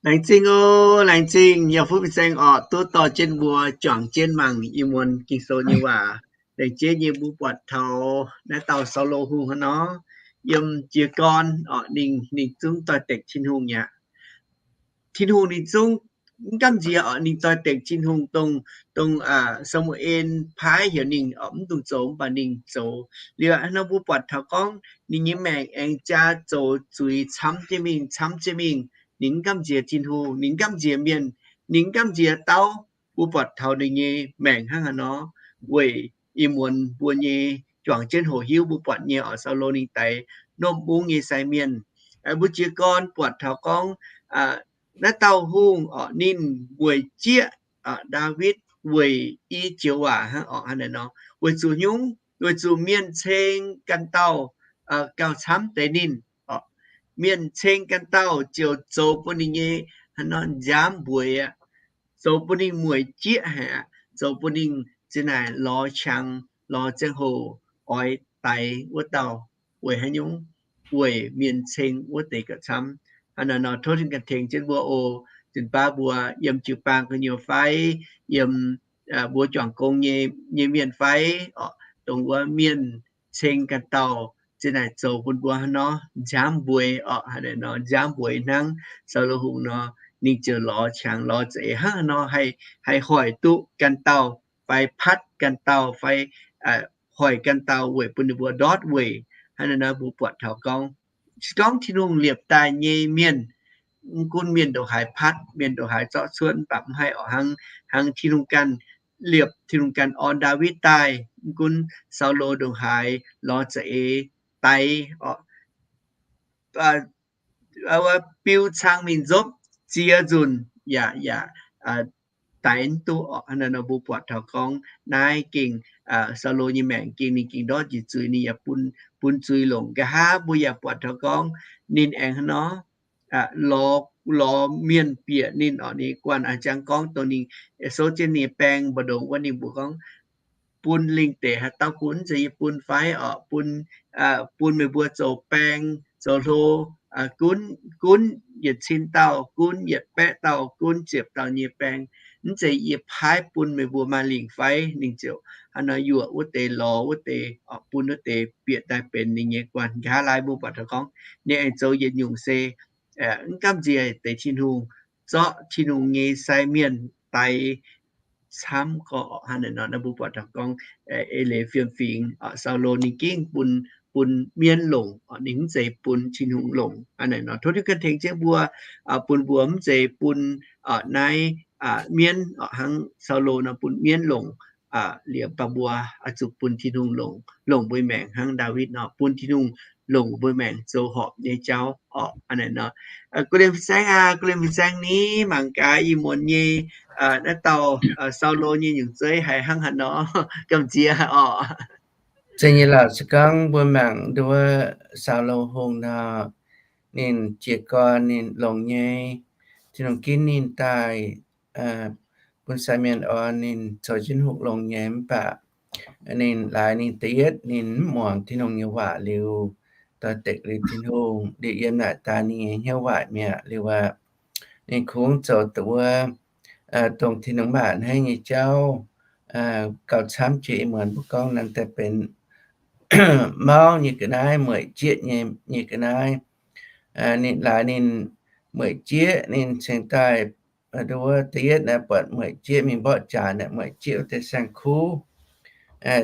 Laengz zingh oc, laengz zingh yaac fuqv fin-saeng orqc, duqv dorh jienv mbuo juangc jienv mangc ih muonz Ging-Sou nyei waac. Laengz zingh nyei mbuo buatc taux naaiv dauh Saulo Hungh hnangv nor, yiem jiez gorn orqc, ninh, ninh zungv doix-dekc Tin-Hungh aqv. Tin-Hungh ninh zungv mv gamh nziex orqc, ninh doix-dekc Tin-Hungh, dongh, dongh Saa^mu^en paaiv heuc ninh orqc, mv dungx zoux, mv baac ninh zoux. Liuz hnangv nor mbuo buatc taux gorngv ninh nyei maengc aengx jaa zoux zuiz camv jienv mingh, camv jienv mingh. Ninh mv gamh nziex Tin-Hungh, ninh mv gamh nziex mienh, ninh mv gamh nziex dauh. Mbuo buatc taux ninh nyei maengc hnangv haaix nor, weic ih muonz mbuo nyei juangc jienv hoqc hiuv mbuo buatc nyei orqc, Saulo ninh daix nopv mungv nyei sai mienh. Mbuo jiez gorn buatc taux gorngv naaiv dauh hungh orqc, ninh weic jieqv Ndaawitv weic i joux waac hnangv orqc, hnangv naaiv nor. Weic zuqc nyungc, weic zuqc mienh ceng ganh dauh gauh camv deix ninh orqc. Mienh ceng ganh dauh ziouc zoux bun ninh nyei hnangv nor nziaamv mbueix aqv, zoux bun ninh mueic jieqv haic aqv, zoux bun ninh zinh naaic lorz qangx, lorz ziangh hoc oix daix wuov dauh weic haaix nyungc? Weic mienh ceng wuov deix gauh camv. Hnangv naaic nor tov Tin-Hungh ganh tengx jienv mbuo oc. Zinh baav mbuo yiem jiu-baang gu'nyuoz fai yiem mbuo juangc gong nyei, nyei mienh fai oc, dongh wuov mienh ceng ganh dauh zinh naaic zoux bun mbuo hnangv nor nziaamv mbueix oc. Hnangv naaic nor nziaamv mbueix hnangv Saulo Hungh nor, ninh ziouc lorz qangx lorz za'eix hnangv naaic nor haih, haih hoic duqv ganh dauh fai patv ganh dauh fai hoic ganh dauh weic bun ninh mbuo ndortv weic. Hnangv naaic nor mbuo buatc taux gorngv, se gorngv Tin-Hungh liepc daaih nyei mienh, mv gunv mienh ndongc haaix patv, mienh ndongc haaix zorqv cuotv, mv baac mv haih oc hnangv, hnangv Tin-Hungh ganh liepc, Tin-Hungh ganh orn Ndaawitv daaih, mv gunv Saulo ndongc haaix lorz za'eix daix oc, biu cang mingh nzopv ziex nzunc yaac, yaac daix mv duqv oc. Hnangv naaic nor mbuo buatc taux gorngv naaiv gengh Saulo nyei maengc gengh ninh gengh ndortv njiec zuiz, ninh yaac bun, bun zuiz longc. Nqa'haav mbuo yaac buatc taux gorngv ninh aengx hnangv nor lorz, lorz mienh bieqc ninh oc. Ninh guanh a'jang gorngv dongh ninh souv jienv ninh nyei baeng mbu'ndongx wuov, ninh mbuox gorngv, bun lingh deix haaix dauh gunv, zeiz yie bun fai oc, bun, bun meih mbuo zoux baeng zoux hlo, gunv, gunv yietc cin dauh, gunv yietc baeqv dauh, gunv ziepc dauh nyei baeng. Mv zeiz yie paaiv bun meih mbuo maaih lingc fai? Ninh ziouc hnangv nor yuoqc wuov deix, lorz wuov deix, bun wuov deix bieqc daaih benx ninh nyei guanh. Nqa'haav laai mbuo buatc taux gorngv ninh aengx zoux yietc nyungc se mv gamh nziex deix Tin-Hungh, zorqv Tin-Hungh nyei sai mienh daix camv gorqv. Hnangv naaic nor mbuo buatc taux gorngv eix leiz fiem-fingx, Saulo ninh gengh bun, bun mienv longc, ninh mv zeiz bun Tin-Hungh longc. Hnangv naaic nor tov Tin-Hungh ganh tengx jienv mbuo, bun mbuo mv zeiz bun naaiv mienv hnangv Saulo nor bun mienv longc, liuz baac mbuo oix zuqc bun Tin-Hungh longc, longc mbuo maengc hnangv Ndaawitv nor bun Tin-Hungh longc mbuo maengc zoux horpc nyei jauv oc. Hnangv naaic nor, Gu^lien Fin-Saeng aac, Gu^lien Fin-Saeng ni mangc gaax ih muonz nyei naaiv dauh Saulo nyei nyungc zeiv haiz hnangv haaix nor, gamh nziex oc. Zeiz nyei lorqc, se gorngv mbuo mangc nduov Saulo Hungh nor, ninh jiez gorn ninh longx nyei, Tin-Hungh ginv ninh daaih bun sai mienh orn ninh caux Tin-Hungh longx nyei, mv baac ninh laaix ninh da'yietv ninh mv muangx Tin-Hungh nyei waac liuz, doix-dekc liuz Tin-Hungh, liuz yiem naaic daaih ninh nyei hnyouv waaic mi'aqv. Liuz aqv, ninh kungx zoux dongh wuov, dongh Tin-Hungh mv baac a'hneiv nyei jauv, gauh camv jiex ih muonz mbuo gorngv naaiv daaih benx mauv nyei ga'naaiv, mueic jieqv nyei, nyei ga'naaiv. Ninh laaix ninh mueic jieqv, ninh cingx daaih nduov da'yietv naaiv buatc mueic jieqv mingh mborqv jaax naaic, mueic jieqv wuov deix saeng-kuv,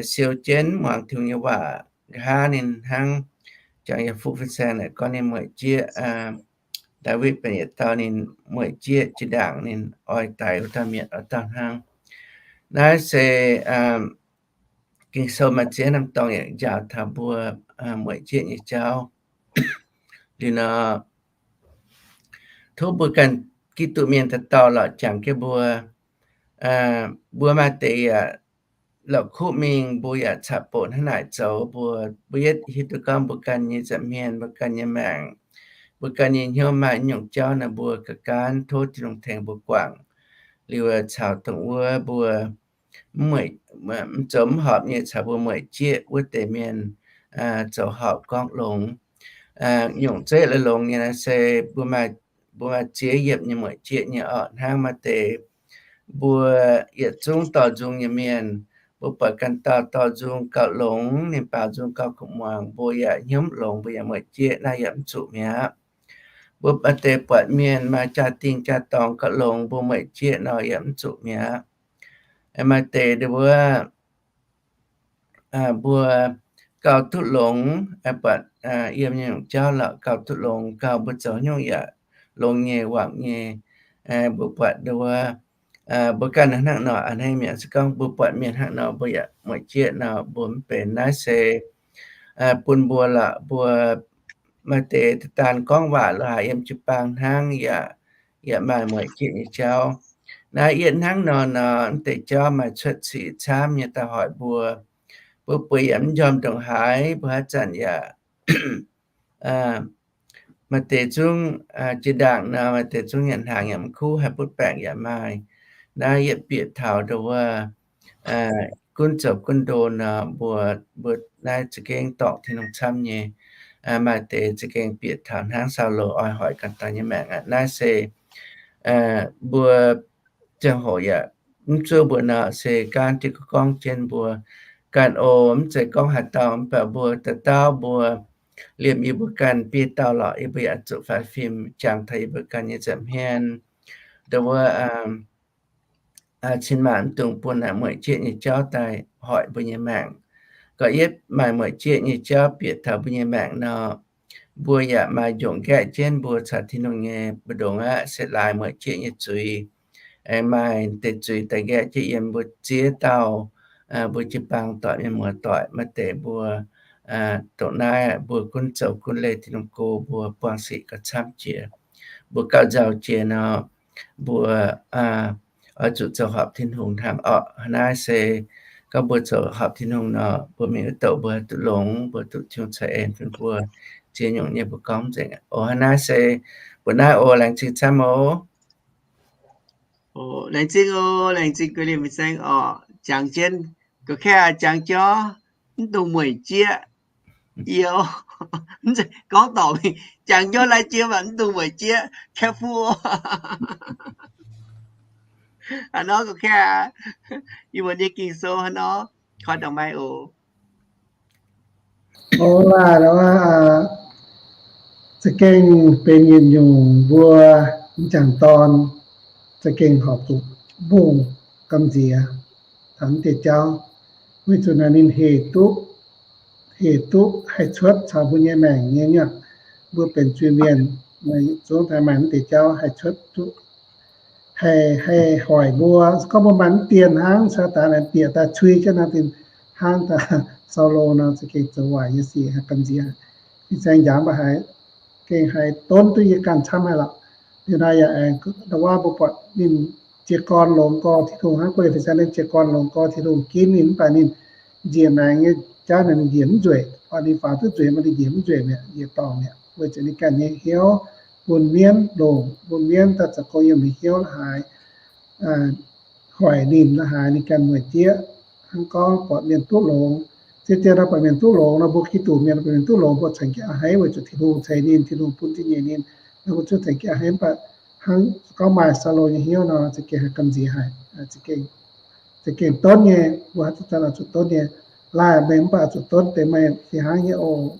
siou jienv mv muangx Tin-Hungh nyei waac. Nqa'haav ninh hnangv jangx yiem fuqv fin-saeng naaic gorngv ninh mueic jieqv, Ndaawitv benx yietc dauh ninh mueic jieqv jiex ndaangc ninh oix daix wuov dauh mietc wuov dauh hnangv. Naaiv se Ging-Sou maaih ziex norm dorngx yaac njaaux taux mbuo mueic jieqv nyei jauv. Liuz nor, tov mbuo ganh Giduc mienh dauh dauh lorqc jangx jienv mbuo, mbuo maaih deix yaac la'kuqv mingh, mbuo yaac caqv-boqc hnangv naaic zoux. Mbuo, mbuo yietv hiuv duqv gorngv mbuo ganh nyei nza'hmien, mbuo ganh nyei maengc, mbuo ganh nyei hnyouv maaih nyungc jauv nor, mbuo ga'gaanv tov Tin-Hungh tengx mbuo guangc. Liuz caux dongh wuov mbuo mv zoux mv horpc nyei caux mbuo mueic jieqv wuov deix mienh zoux horpc gorngv longx. Nyungc zeiv la'longx nyei naaiv se mbuo maaih ziex yiemc nyei mueic jieqv nyei orqc. Hnangv maaih deix mbuo yietc zungv dorh nzung nyei mienh, mbuo buatc ganh dauh dorh nzung gauh longx, ninh baaux nzung gauh kuv muangx, mbuo yaac hnyouv longx, mbuo yaac mueic jieqv, naaiv yaac mv zuqc mi'aqv. Mbuo maaih deix buatc mienh maaih jaa-dingh jaa-dorngx gauh longx, mbuo mueic jieqv nor yaac mv zuqc mi'aqv. Maaih deix wuov mbuo gauh duqv longx, buatc yiem nyei nyungc jauv lorqc gauh duqv longx, gauh mbuo zoux nyungc yaac longx nyei, wangc nyei. Mbuo buatc nduov, mbuo ganh hnangv nor a'hneiv mi'aqv. Se gorngv mbuo buatc mienh hnangv nor mbuo yaac mueic jieqv nor mbuo mv benx. Naaiv se bun mbuo lorqc, mbuo maaih deix daan gorngv waac lo haaix yiem jiu-baang hnangv yaac, yaac maaih mueic jieqv nyei jauv. Naaiv yietv hnangv nor nor, mv deix jauv maaih cuotv sic camv nyei daaih hoic mbuo. Mbuo bueix yaac mv njormh ndongc haaix, mbuo haaix zanc yaac maaih deix zungv jiex ndaangc nor, maaih deix zungv nyanc hnaangx yaac mv kuv, haih butv baengc yaac maaih. Naaiv yietv bieqc taux nduov wuov gunv zoux gunv ndo nor, mbuo, mbuo naaiv za'gengh dorngc Tin-Hungh camv nyei. Maaih deix za'gengh bieqc taux hnangv Saulo oix hoic ganh dauh nyei maengc aqv. Naaiv se mbuo ziangh hoc yaac mv zuov mbuo nor, se gaanv jienv gorngv jienv mbuo ganh oc. Mv zeiz gorngv haaix dauh, mv baac mbuo dauh dauh mbuo liemh yie mbuo ganh biei dauh lorqc, yie mbuo yaac zuqc faix fim jangx taux yie mbuo ganh nyei nza'hmien. Ndo wuov, cin-maanc mv dungx bun naaic mueic jieqv nyei jauv daaih hoic mbuo nyei maengc. Gorqv-yietv maaih mueic jieqv nyei jauv bieqc taux mbuo nyei maengc nor, mbuo yaac maaih njongc nqaeqv jienv mbuo caux Tin-Hungh nyei mbu'ndongx aqv, se laaix mueic jieqv nyei zuiz. Aengx maaih deix zuiz daaih nqaeqv jienv yiem mbuo ziex dauh, mbuo jiu-baang doic, mienh muoz doic, maaih deix mbuo dongh naaiv mbuo gunv zoux gunv leih Tin-Hungh go, mbuo buangh sic gauh camv jiex. Mbuo gauh nzauh jiex nor, mbuo oix zuqc zoux horpc Tin-Hungh hnangv orqc. Hnangv naaiv se gorngv mbuo zoux horpc Tin-Hungh nor, mbuo mingh wuov douc mbuo duqv longx, mbuo duqv Tin-Hungh ceix en bun mbuo ziex nyungc nyei mbuo gorngv nzengc. Oc, hnangv naaiv se mbuo naaiv oc, laengz zingh camv oc. Laengz zingh oc, laengz zingh ga'liemh fin-saeng orqc, jangx jienv, ga'kaeqv jangx jorv, mv dungx mueic jieqv. Yie gorngv dorngc mingh, jangx jorv lai jiex mv dungx mueic jieqv, careful. Hnangv nor ga'kaeqv, yie mbuo nyei Ging-Sou hnangv nor, koi dangh maiv oc. Oc, laaih za'gengh benx yietc nyungc mbuo m'jangc dorn za'gengh horpc zuqc mbungh gamh nziex taux naaiv deix jauv, weic zuqc naaiv ninh hec duqv, hec duqv haih cuotv caux mbuo nyei maengc nyei nyuoqc. Mbuo benx zuiz-mienh, zungv daaih maaih naaiv deix jauv haih cuotv duqv, haih, haih hoic mbuo. Gorngv mbuo maaih mv dienh hnangv, Saadaan naaic bieqc daaih cui jienv naaiv dinh hnangv daaih Saulo nor, za'gengh zoux waaic nyei sic haih gamh nziex. Fin-saeng njang mbuo haiz, gengh haih donv duqv yie ganh camv haic lorqc. Liuz naaiv yaac aengx, ndau wuov mbuo buatc ninh jiez gorn longx gorx Tin-Hungh hnangv, guei fin-saeng ninh jiez gorn longx gorx Tin-Hungh ginv ninh mv baac ninh njiec maengx nyei jauv naaic ninh njiec mv nzueic. Oc, ninh faaux duqv nzueic, maaih ninh njiec mv nzueic mi'aqv, njiec dorngc mi'aqv, weic zuqc ninh ganh nyei hnyouv bun mienv longc, bun mienv daaih zoux gong yiem ninh hnyouv la'haaix, hoic ninh la'haaix ninh ganh mueic jieqv. Hnangv gorngv buatc mienh duqv longx, zien-zien nor buatc mienh duqv longx nor, mbuo Giduc mienh buatc mienh duqv longx, mbuo ceix jienv a'hneiv weic zuqc Tin-Hungh ceix ninh, Tin-Hungh bun zingh nyeic ninh, nor mbuo zungv ceix jienv a'hneiv. Mv baac hnangv gorngv maaih Saulo nyei hnyouv nor, za'gengh haih gamh nziex haic, za'gengh donv nyei. Mbuo haaix zanc oix zuqc donv nyei. Laaih mengh mv baac oix zuqc donv deix meih fih hnangv nyei oc.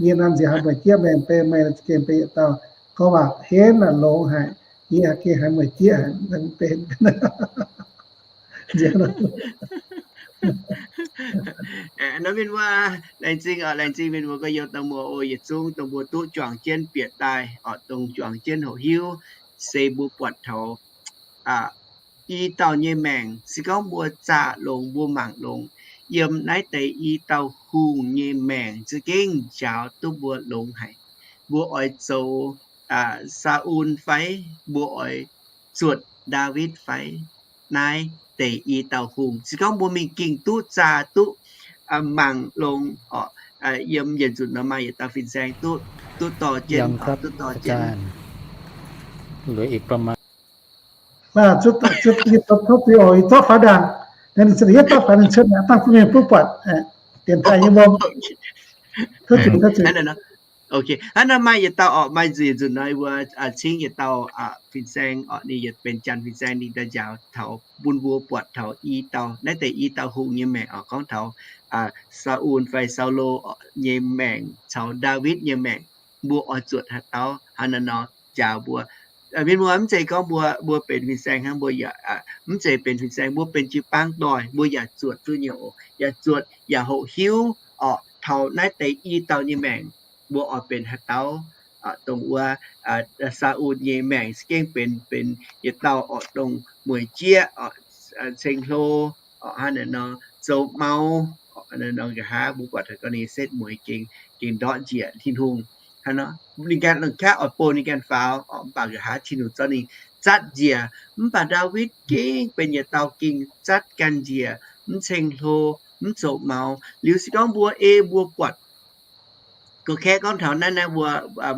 Yie nor nziex haih mueic jieqv meih, benx meih za'gengh benx yietc dauh gorngv waac henv aqv, longx haic. Yie gengh haih mueic jieqv haic, benx Naaiv mienh mbuo, laengz zingh oc, laengz zingh mienh mbuo gorx-youz dangh muoz oc, yietc zungv dongh mbuo duqv juangc jienv bieqc daaih oc, dongh juangc jienv hoqc hiuv, se mbuo buatc taux i dauh nyei maengc, se gorngv mbuo zaah longx, mbuo mangc longx, yiem naaiv deix i dauh hungh nyei maengc za'gengh njaaux duqv mbuo longx haic. Mbuo oix zoux Saa^un fai mbuo oix zuotc Ndaawitv fai? Naaiv deix i dauh hungh, se gorngv mbuo mingh ging duqv zaah duqv mangc longx oc, yiem yietc nzunc nor maaih yietc dauh fin-saeng duqv, duqv dorh jienv, duqv dorh jienv. เหลืออีกประมาณ Hnangv naaiv maaih yietc dauh oc, maaih nzunc nor mbuo cingv yietc dauh fin-saeng oc, ninh yietc benx janx fin-saeng, ninh daaih njaaux taux bun mbuo buatc taux i dauh, naaiv deix i dauh hungh nyei maengc oc, gorngv taux Saa^un fai Saulo nyei maengc caux Ndaawitv nyei maengc, mbuo oix zuotc haaix dauh, hnangv naaiv nor njaaux mbuo. Mienh mbuo mv zeiz gorngv mbuo, mbuo benx fin-saeng hnangv, mbuo yaac mv zeiz benx fin-saeng, mbuo benx jiu-baang doic, mbuo yaac zuotc duqv nyei oc, yaac zuotc yaac hoqc hiuv oc, taux naaiv deix i dauh nyei maengc mbuo oix benx haaix dauh. Dongh wuov Saa^un nyei maengc se gengh benx, benx yietc dauh oc, dongh mueic jieqv oc, ceng-hlo oc, hnangv naaiv nor zoux mau oc, hnangv naaiv nor nqa'haav mbuo buatc ga'naaiv setv mueiz gengh, gengh ndortv njiec Tin-Hungh. Hnangv nor ninh ganh longc qaqv oix bun ninh ganh faaux oc, mv baac nqa'haav Tin-Hungh zorqv ninh zatv njiec. Mv baac Ndaawitv gengh benx yietc dauh gengh zatv ganh njiec, mv ceng-hlo, mv zoux mau. Liuz se gorngv mbuo ei mbuo buatc gorqv-kaeqv gorngv taux naaiv, naaiv mbuo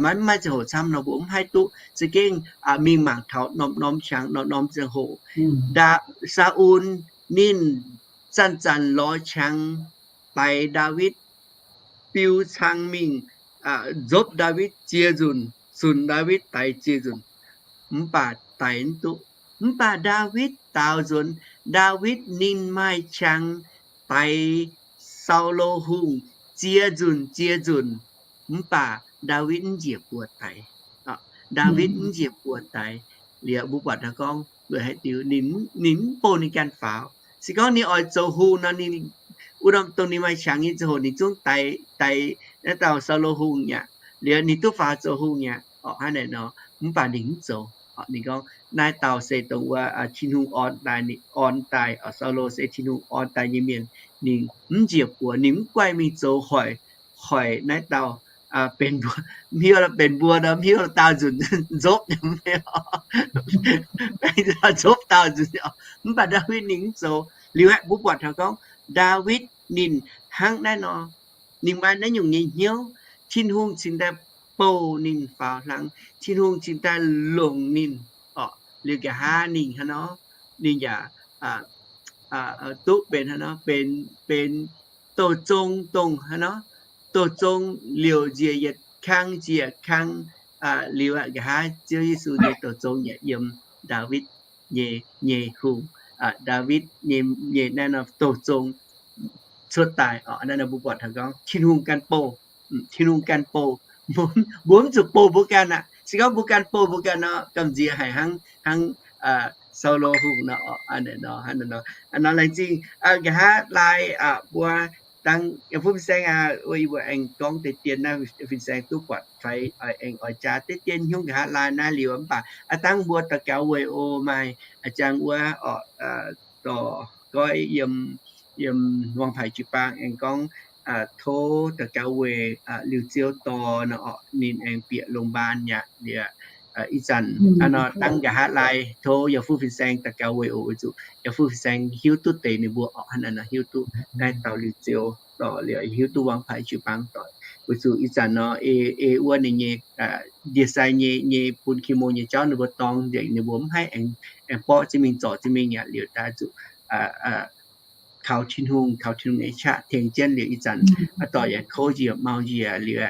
maiv, maiv ziangh hoc camv nor mbuo mv haih duqv za'gengh mingh mangc taux norm-norm qangx, norm-norm ziangh hoc. Saa^un Ninh zanc-zanc lorz qangx daix Ndaawitv, biu cang mingh, nzopv Ndaawitv ziex nzunc, zunc Ndaawitv daix ziex nzunc, mv baac daix mv duqv. Mv baac Ndaawitv daaux nzuonx, Ndaawitv ninh maaih qangx daix Saulo Hungh ziex nzunc ziex nzunc, mv baac Ndaawitv mv njiec buoz daix. Ndaawitv mv njiec buoz daix. Liuz mbuo buatc taux gorngv weic haaix diuc ninh, ninh mv bouh ninh ganh faaux. Se gorngv ninh oix zoux hungh nor, ninh wuov norm dongh ninh maaih qangx nyei ziangh hoc ninh zungv daix, daix naaiv dauh Saulo Hungh aqv. Liuz ninh duqv faaux zoux hungh aqv. Orqc, hnangv naaic nor, mv baac ninh mv zoux. Ninh gorngv naaiv dauh se dongh wuov Tin-Hungh orn daaih, ninh orn daaih, Saulo se Tin-Hungh orn daaih nyei mienh. Ninh mv njiec buoz, ninh mv guaih mingh zoux hoic, hoic naaiv dauh benx mbuo, mv hiuv benx mbuo nor, mv hiuv dauh nzunc nzopv nyei, mv hiuv, nzopv dauh nzunc. Mv baac Ndaawitv ninh mv zoux. Liuz aeqv, mbuo buatc taux gorngv Ndaawitv ninh hnangv naaiv nor, ninh maaih naaiv nyungc nyei hnyouv, Tin-Hungh cingx daaih bouh ninh faaux hlang, Tin-Hungh cingx daaih longc ninh. Orqc, liuz nqa'haav ninh hnangv nor, ninh yaac duqv benx hnangv nor, benx, benx douh zong dongh hnangv nor, douh zong liouc njiec yietc kang njiec kang. Liuz aqv, nqa'haav Ziouv Yesu nyei douh zong yaac yiem Ndaawitv nyei, nyei hungh, Ndaawitv nyei, nyei naaiv nor douh zong cuotv daaih. Orqc, naaiv nor mbuo buatc taux gorngv Tin-Hungh ganh bouh, Tin-Hungh ganh bouh. Mbuo, mbuo mv zuqc bouh mbuo ganh aqv. Se gorngv mbuo ganh bouh mbuo ganh nor, gamh nziex haic hnangv, hnangv Saulo Hungh nor. Orqc, hnangv naaic nor, hnangv naaic nor, aa nor laengz zingh. Nqa'haav laai mbuo dangh yaac fuqv fin-saeng aqv, wuov yie mbuo aengx gorngv deix dien naaiv fin-saeng duqv buatc fai aengx oix jaa deix dien nyungc nqa'haav laai naaiv liuz. Mv baac aa dangh mbuo daux gaux weic oc, maaih a'jang wuov orqc, dorh goiv yiem, yiem Wangpaaix jiu-baang aengx gorngv tov daux gaux weic Liuz Ziou dorh nor orqc, ninh aengx bieqc longx mbaan aqv. Liuz ih zanc aa nor dangh nqa'haav laai tov yaac fuqv fin-saeng daux gaux weic oc, weic zuqc yaac fuqv fin-saeng hiuv duqv deix ninh mbuo orqc, hnangv naaic nor hiuv duqv naaiv dauh Liuz Ziou dorh, liuz hiuv duqv Wangpaaix jiu-baang doic. Weic zuqc ih zanc nor ei, ei wuov ninh nyei ndie-sai nyei, nyei bun King Mo nyei jauv ninh mbuo dorng nzengc, ninh mbuo mv haih aengx, aengx borqv jienv mingh zorc jienv mingh aqv. Liuz daaih zuqc kaux Tin-Hungh, kaux Tin-Hungh nyei qaqv tengx jienv. Liuz ih zanc dorh yaac kouv njiec mau njiec. Liuz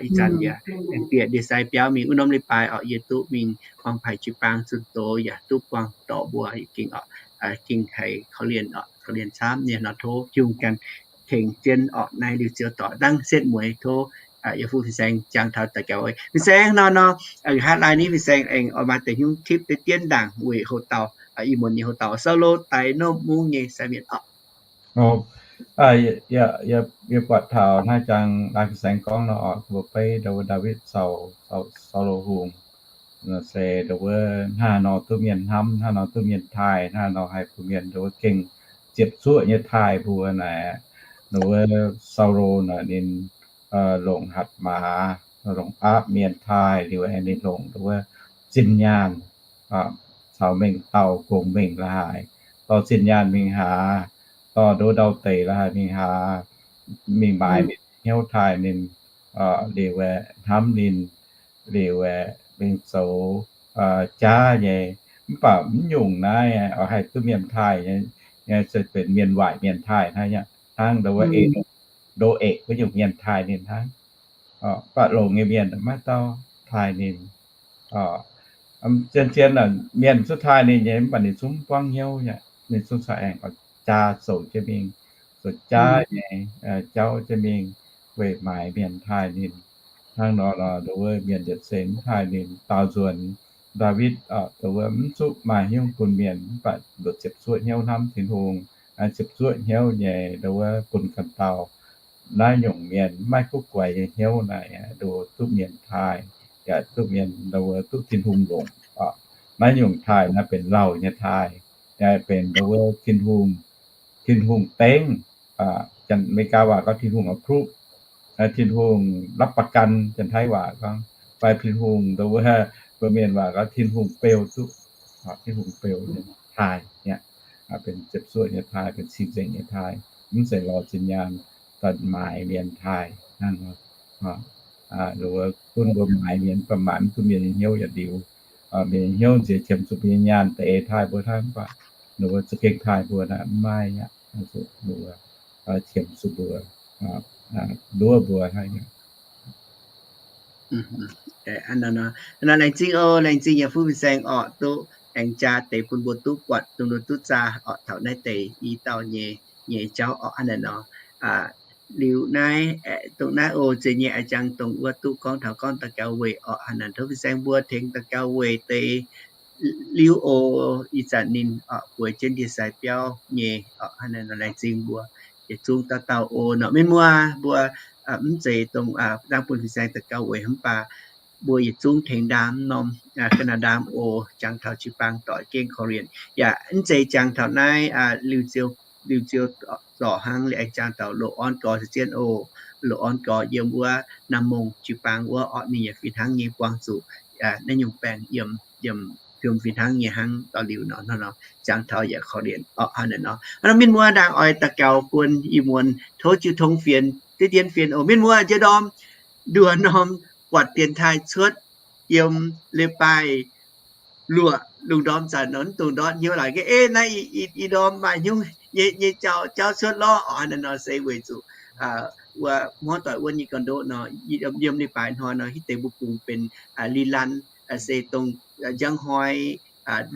ih zanc yaac aengx bieqc ndie-sai biauv mingh wuov norm leiz-baaix orqc, yie duqv mingh Wangpaaix jiu-baang zunh doz yaac duqv buangh dorc mbuo gengh orqc, gengh haiz korv-lienh orqc, korv-lienh camv nyei nor. Tov Tin-Hungh ganh tengx jienv orqc. Naaiv Liuz Ziou dorh dangh setv mueiz. Tov yaac fuqv fin-saeng jangx taux daux gaux. Fin-saeng nor nor, nqa'haav laai ni fin-saeng aengx oix maaih deix nyungc tip deix dien ndaangc weic houx dauh, ih muonz nyei houx dauh Saulo daix Nopv Mungv nyei sai mienh orqc. Yie buatc taux naaiv jangx laai fin-saeng gorngv nor orqc, mbuo beiv ndau wuov Ndaawitv caux Saulo Hungh se ndau wuov hnangv nor duqv mienh hnamv, hnangv nor duqv mienh taaih, hnangv nor haih bun mienh ndau wuov gengh ziepc zuoqv nyei taaih mbuo naaic. Ndau wuov Saulo naaic ninh longc hatc maaz, longc aapv mienh taaih liuz aengx ninh longc ndau wuov zinh nyaanh caux mengh dauh gongx mengh la'haaix, dorh zinh nyaanh mingh haaz, dorh ndau wuov ndau-deic la'haaix mingh haaz, mingh maaiz mienh hnyouv taaih ninh, liuz aeqv, hnamv ninh, liuz aeqv, mingh zoux jaav nyei. Mv baac mv nyungc naaiv oix haih duqv mienh taaih nyei, se benx mienh waaic mienh taaih hnangv, hnangv ndau wuov Ndo-eqc wuov nyungc mienh taaih ninh hnangv. Mv baac longc nyei mienh maiv dauh taaih ninh. Zien-zien mienh zungv taaih ninh nyei, mv baac ninh zungv mv buangv hnyouv aqv. Ninh zungv caux aengx jaa zoux jienv mingh, zoux jaav nyei jauv jienv mingh, weic maaiz mienh taaih ninh. Hnangv nor, ndau wuov mienh yietc seix mv taaih ninh. Daaux nzuonx Ndaawitv ndau wuov mv zuqc maaih hnyouv bun mienh, mv baac ziepc zuoqv hnyouv hnamv Tin-Hungh, ziepc zuoqv hnyouv nyei ndau wuov bun ganh dauh. Naaiv nyungc mienh maiv guv guaix nyei hnyouv naaic, ndau wuov duqv mienh taaih, yaac duqv mienh ndau wuov duqv Tin-Hungh longc. Naaiv nyungc taaih naaiv benx lauh nyei taaih, benx ndau wuov Tin-Hungh, Tin-Hungh dengv, Janx-Meigaa waac gorngv Tin-Hungh approve, Tin-Hungh รับประกัน, Janx-Taiv waac gorngv, fai Tin-Hungh ndau wuov, mbuo Mienh waac gorngv Tin-Hungh beu duqv, Tin-Hungh beu nyei taaih aqv. Benx ziepc zuoqv nyei taaih, benx cing-nzengc nyei taaih, mv zeiz lorz zinh nyaanh daaih maaiz mienh taaih hnangv nor. Bun mbuo maaiz mienh, mv baac maaiz mv duqv mienh nyei hnyouv yaac liuz, mienh nyei hnyouv nziex qiemx zuqc mbuo nyei nyaanh deix taaih mbuo hnangv. Mv baac ninh mbuo za'gengh taaih mbuo naaic mv maaih aqv. Ninh mbuo qiemx zuqc mbuo, nduov mbuo hnangv. Laengz zingh oc, laengz zingh yaac fuqv fin-saeng orqc, duqv aengx jaa deix bun mbuo duqv buatc, dongh mbuo duqv zaah orqc taux naaiv deix i dauh nyei, nyei jauv orqc hnangv naaiv nor. Liuz naaiv, dongh naaiv oc, zeiz nyei a'jang dongh wuov duqv gorngv taux gorngv daux gaux weic orqc hnangv naaiv. Tov fin-saeng mbuo tengx daux gaux weic deix liuz oc, ih zanc ninh orqc bueix jienv ndie-sai biauv nyei orqc hnangv naaiv nor. Laengz zingh mbuo yietc zungv dauh dauh oc. Nor mienh muoz mbuo mv zeiz dongh dangh bun fin-saeng daux gaux weic, mv baac mbuo yietc zungv tengx ndaam norm ga'naaiv ndaam oc, jangx taux jiu-baang doic gengh Korean. Yaac mv zeiz jangx taux naaiv Liuz Ziou, Liuz Ziou zorc hnangv, liuz aengx jangx taux Loz-Orn Gorx se zien oc. Loz-Orn Gorx yiem wuov Nam Mong jiu-baang wuov orqc, ninh yaac fih hnangv nyei buangh zuqc naaiv nyungc baengc yiem, yiem fih hnangv nyei hnangv dorh liuz nor, jangx taux yaac Korean orqc hnangv naaiv nor. Hnangv nor mienh muoz ndaangc oix daux gaux bun ih muonz tov jiu tong fienx, deix dien fienx oc. Mienh muoz njiec ndorm nduoh norm buatc dienx taaih cuotv yiem leiz-baaix luoqc lungh ndorm zanc nor, dongh ndortv hnyouv laaix ga'naaiv, ei, naaiv ih ndorm maaih hnyouv nyei, nyei jauv, jauv cuotv lorqc orqc hnangv naaiv nor se weic zuqc wuov hmuangv doic wuov nyei ga'ndoqv nor, yiem leiz-baaix hnoi nor hitv deix mbuo bungx benx li lan se dongh njang hnoi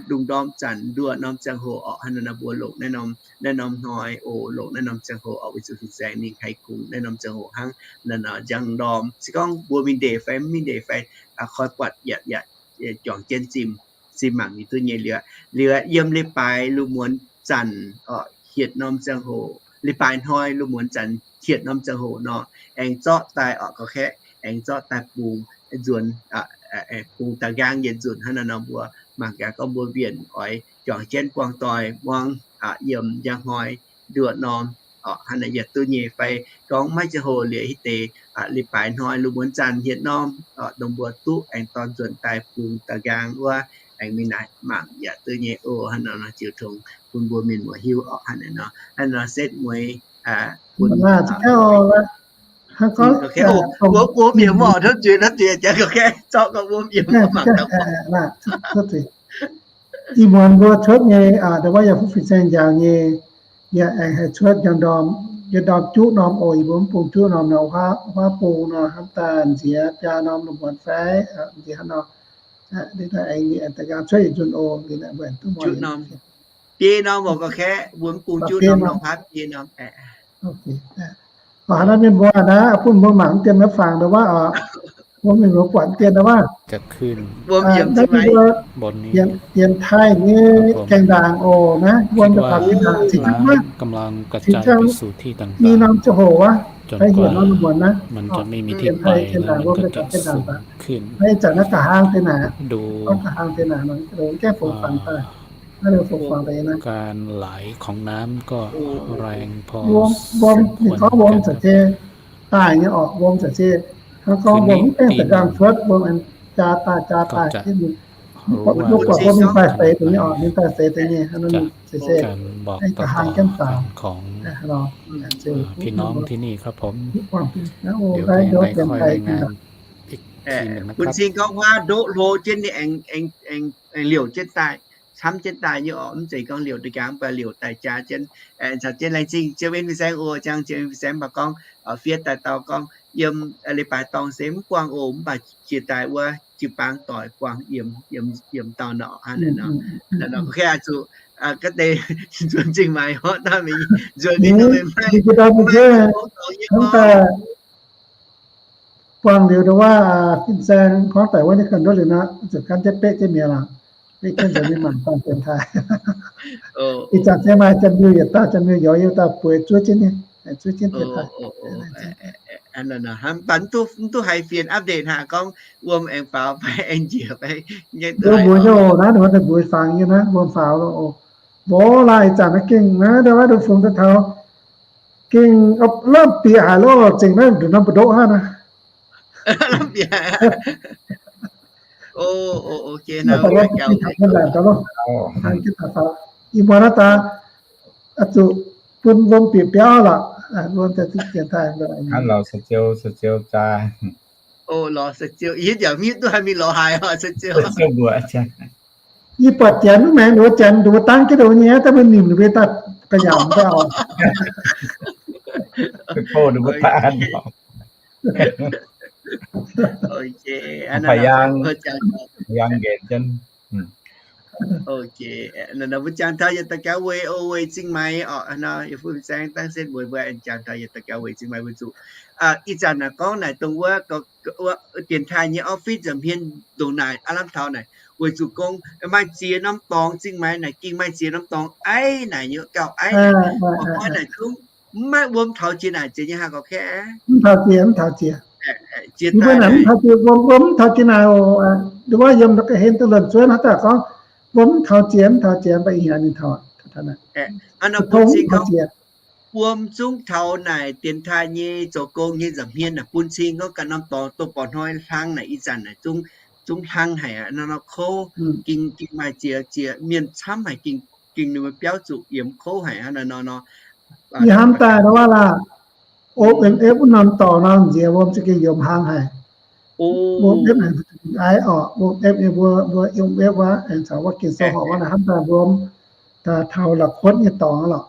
lungh ndorm zanc nduoh norm ziangh hoc orqc hnangv naaiv nor mbuo longc naaiv norm, naaiv norm hnoi oc, longc naaiv norm ziangh hoc orqc weic zuqc fin-saeng ninh haih kungx naaiv norm ziangh hoc hnangv naaiv nor njang ndorm. Se gorngv mbuo mingh ndeic fai mv mingh ndeic fai koi buatc yaac, yaac juangc jienv zinh, zinh mangc ninh duqv nyei liuz, liuz yiem leiz-baaix lungh muonz zanc orqc hietc norm ziangh hoc, leiz-baaix hnoi lungh muonz zanc hietc norm ziangh hoc nor, aengx zorqv daaih orqc ga'kaeqv, aengx zorqv daaih bungx nzuonx, bungx da'nqaang yietc nzunc hnangv naaiv nor mbuo mangc gaax gorngv mbuo mienh oix juangc jienv buangh doic muangx yiem njang hnoi nduoh norm orqc hnangv naaiv yietc duqv nyei fai gorngv maiv ziangh hoc liuz hitv deix leiz-baaix hnoi lungh muonz zanc hietc norm orqc dongh mbuo duqv aengx dorh nzuonx daaih bungx da'nqaang wuov aengx mingh naaic mangc yaac duqv nyei oc. Hnangv naaiv nor ziouc tongx bun mbuo mienh muoz hiuv orqc hnangv naaiv nor, hnangv naaiv nor setv mueiz bun Hnangv gorngv, mbuo mbuo mienh muoz tov zuiz, tov zuiz jangx gorngv mbuo mienh muoz mangc gaax. Ih muonz mbuo cuotv nyei, ndo wuov yaac fuqv fin-saeng njaaux nyei, yaac aengx haih cuotv njang ndorm, njang ndorm juqv norm oc, yie mbuo mv bung juqv norm nor, huaav bung nor, hnamv daaih nziex biaa norm lungh muonz fai, nziex hnangv nor, aengx da'nqaang cuotv yietc nzunc oc, mbuo aengx duqv muangx. Biei norm oc, ga'kaeqv mbuo mv bung juqv norm nor, huaav biei norm. Hnangv naaiv mienh mbuo naaiv, bun mbuo mangc mv dien naaiv fangx ndo wuov oc. Mbuo mienh mbuo buatc mv dien ndo wuov. Naaiv mbuo dienx taaih nyei gaengh ndaangc oc naaiv, mbuo daux gaux gaengh ndaangc cingx hnangv wuov, cingx hnangv i norm ziangh hoc wuov, fai hietc norm lungh muonz naaiv, dienx taaih gaengh ndaangc, mbuo daux gaux gaengh ndaangc daaih. Naaiv ih zanc naaiv nqa'haav deix naaic, nqa'haav deix naaic, gaengh fongx fangx daaih. Naaiv fongx fangx daaih naaiv. Wuom, ninh gorngv wuom za'gengh daaih nyei orqc, wuom za'gengh, hnangv gorngv wuom mv gaengh da'nqaang cuotv, wuom aengx jaa daaih jaa daaih. Mv baac mbuo buatc wuom ninh daaih seix deix nyei orqc, ninh daaih seix deix nyei, hnangv nor ninh se se, nqa'haav jienv faaux. Bun cing gorngv huaav ndoqv hlo jienv ninh aengx liouc jienv daaih, camv jienv daaih nyei orqc. Mv zeiz gorngv liouc da'nqaang, mv baac liouc daaih jaa jienv. Caux jienv laengz zingh Ziouv Wen fin-saeng oc, jangx Ziouv Wen fin-saeng mv baac gorngv fiev daaih dauh gorngv yiem leiz-baaix dorngh se mv buangh oc, mv baac jiex daaih wuov jiu-baang doic buangh yiem, yiem dauh nor hnangv naaiv nor. Zuqc ga'deix nzuonx zingh maaic horqc daaih, nzuonx mingh nor meih maiv, maiv buangh liuz ndo wuov, fin-saeng gorngv daaih wuov ninh ganh nduov liuz nor, zuqc gan jienv beqv jienv mi'aqv lorqc. Beqv jienv nzuonx mingh mangc daaih dienx taaih. Ih zanc se maaih Janx-Miuh yietc dauh, Janx-Miuh Youz yietc dauh bueix zuov jienv nyei, zuov jienv dienx taaih. Mv duqv haiz fienx update haic gorngv wuom aengx faaux fai aengx njiec fai. Wuom mbuox nyei oc, naaiv ninh mbuo daaih mbuox fangx nyei naaiv, wuom faaux loh oc. Mbuox laaih ih zanc naaiv gengh naaiv, ndo wuov ndo fungx daaih taux gengh lamh bieqc haic loh, zengc naaiv nduqc norm mbu'ndoqv hnangv naaiv. Ih muonz naaiv daaih zuqc bun wuom bieqc biauv lorqc. Wuom daaih dienx taaih. Lorz se ziou, se ziou jaa. Lorz se ziou, yie yaac mv hiuv duqv haaix mingh lorz haaix oc, se ziou. Yie buatc janx wuov maengx nduov janx nduov dangv jienv nduov nyei, daaih mbuo nimc ninh mbuo daaih ga'nyanc daaih. Mbuo jangx taux yietc daux gaux weic o weic Zingh Maix orqc, yie fu saeng dangh setv mueiz mbuo aengx jangx taux yietc daux gaux weic Zingh Maix weic zuqc ih zanc naaic gorngv naaic dongh wuov dienx taaih nyei office nza'hmien ndongc naaic aav lamh taux naaic weic zuqc gorngv maaih ziex norm dorngx, Zingh Maix naaic gengh maaih ziex norm dorngx aiv naaic nyei gauh aiv naaic, mv baac naaic zungv mv maaih wuom taux jiex naaic ziex nyei haaix gauh kaeqv. Mv taux jiex, mv taux jiex. Yie mbuo naaic mv taux jiex, wuom, wuom mv taux jiex naaic oc. Wuov yiem ga'hlen duqv luonx zuonv haaix dauh gorngv wuom mv taux jiex, mv taux jiex, mv baac ih hnyangx ninh taux. Tong mv taux jiex. Wuom zungv taux naaic dienx taaih nyei zoux gong nyei nza'hmien naaic bun cing gorngv ganh norm dorngx dongh borqc hnoi hlang naaic ih zanc naaic zungv, zungv hlang haic aqv. Nor nor kouv, gengh, gengh maaih ziex, ziex mienh camv haic, gengh, gengh ninh mbuo biauv zuqc yiemx kouv haic aqv. Nor nor nor, yie hnamv daaih nor wuov laah, O M F wuov norm dorngx nor nziex wuom za'gengh yiemx hlang haic. O M F naaic aiv orqc, O M F mbuo, mbuo O M F wuov aengx caux wuov Ging-Sou horqc wuov naaic hnamv daaih wuom taux la'kuotv nyei dorngx lorqc.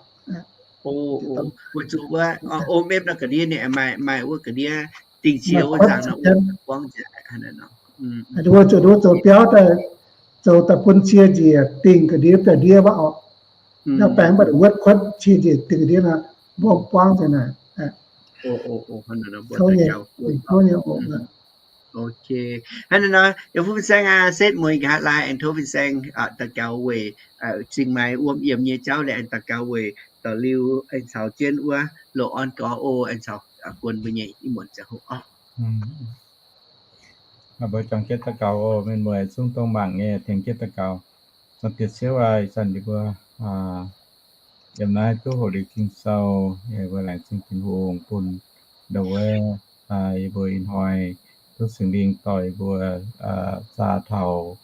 Weic zuqc wuov O M F nor ga'ndiev ninh maaih, maaih wuov ga'ndiev dingh cie wuov nzangc nor, wuov zuqc nduov zoux biauv daaih, zoux daaih bun cie njiec dingh ga'ndiev daaih ndiev wuov orqc. Naaiv baengx mv baac wuotv kuotv cie njiec dingh ga'ndiev nor, mbuo buangv nzengc naaic. Ok. Hnangv naaiv nor, yie mbuo fin-saeng aac, setv mueiz nqa'haav laai aengx tov fin-saeng daux gaux weic Zingh Maix wuom yiemx nyei jauv, laengz daux gaux weic dorh liuz aengx caux jienv wuov loz-orn gorx oc, aengx caux guon mbuo nyei ih muonz ziangh hoc oc. Mbuo juangc jienv daux gaux oc. Mienh mueiz zungv dongh mangc nyei tengx jienv daux gaux. Diex Ziouv aac, ih zanc yie mbuo yiem naaiv duqv hoqc liuz Ging-Sou, yie mbuo laengz zingh Tin-Hungh bun ndau wuov yie mbuo ih hnoi duqv Singx Lingh dorh yie mbuo zaah taux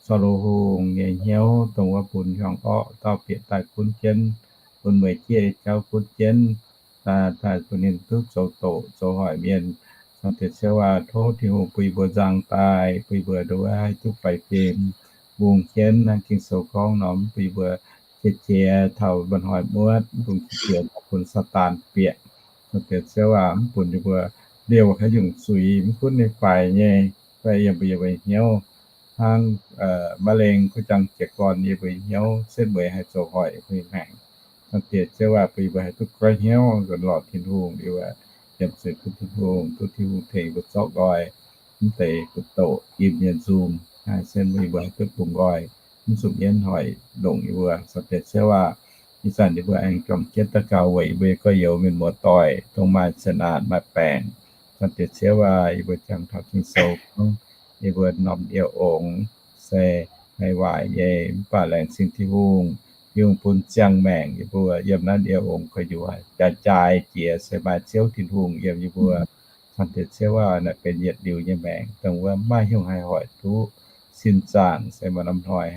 Saulo Hungh nyei hnyouv, dongh wuov bun hiuang orqv dauh bieqc daaih gunv jienv, bun mueiz jieqv nyei jauv gunv jienv, daaih bun ninh duqv zoux doqc zoux hoic mienh. Diex Ziouv aac, tov Tin-Hungh bun yie mbuo nzang daaih, bun yie mbuo ndau wuov haih duqv faix fim, mbungh jienv hnangv Ging-Sou gorngv nor, mv bun yie mbuo qiex jiez taux mba'hnoi muotv, mv bun qiex jiez taux bun Saadaan bieqc. Diex Ziouv aac, mv bun yie mbuo liouh haaix nyungc zuiz mv gunv ninh faix nyei, fai yiem mbuo, yiem mbuo hnyouv hnangv maiv lengh kuv jangx jiez gorn yie mbuo hnyouv setv mueiz haih zoux hoic yie mbuo maengc. Diex Ziouv aac, bun yie mbuo haih duqv goiv hnyouv nzuonx lorz Tin-Hungh liuz, yiem zuiz gunv Tin-Hungh, duqv Tin-Hungh tengx yie mbuo zorqv nqoi mv deix buoz-ndoqv, im nyei nzung, haih setv mueiz yie mbuo haih duqv bungx nqoi, mv zuqc mienv hoic longc yie mbuo. Diex Ziouv aac, ih zanc yie mbuo aengx juangc jienv daux gaux weic yie mbuo nyei gorx-youz mienh muoz-doic dongh maaih zeqc naanc maaih baengc. Diex Ziouv aac, yie mbuo jangx taux Ging-Sou gorngv yie mbuo norm yie ongx se haih waaic nyei, mv baac laengz zingh Tin-Hungh, Tin-Hungh bun ziangh maengc yie mbuo yiem naaiv yie ongx gorx-youz jaaix jaaix jiex se maaih Ziouv Tin-Hungh yiem yie mbuo. Diex Ziouv aac, naaic benx yietc liuz nyei maengc, dongh wuov maiv maaih hnyouv haih hoic duqv. Sin zaangc se maaih norm hnoi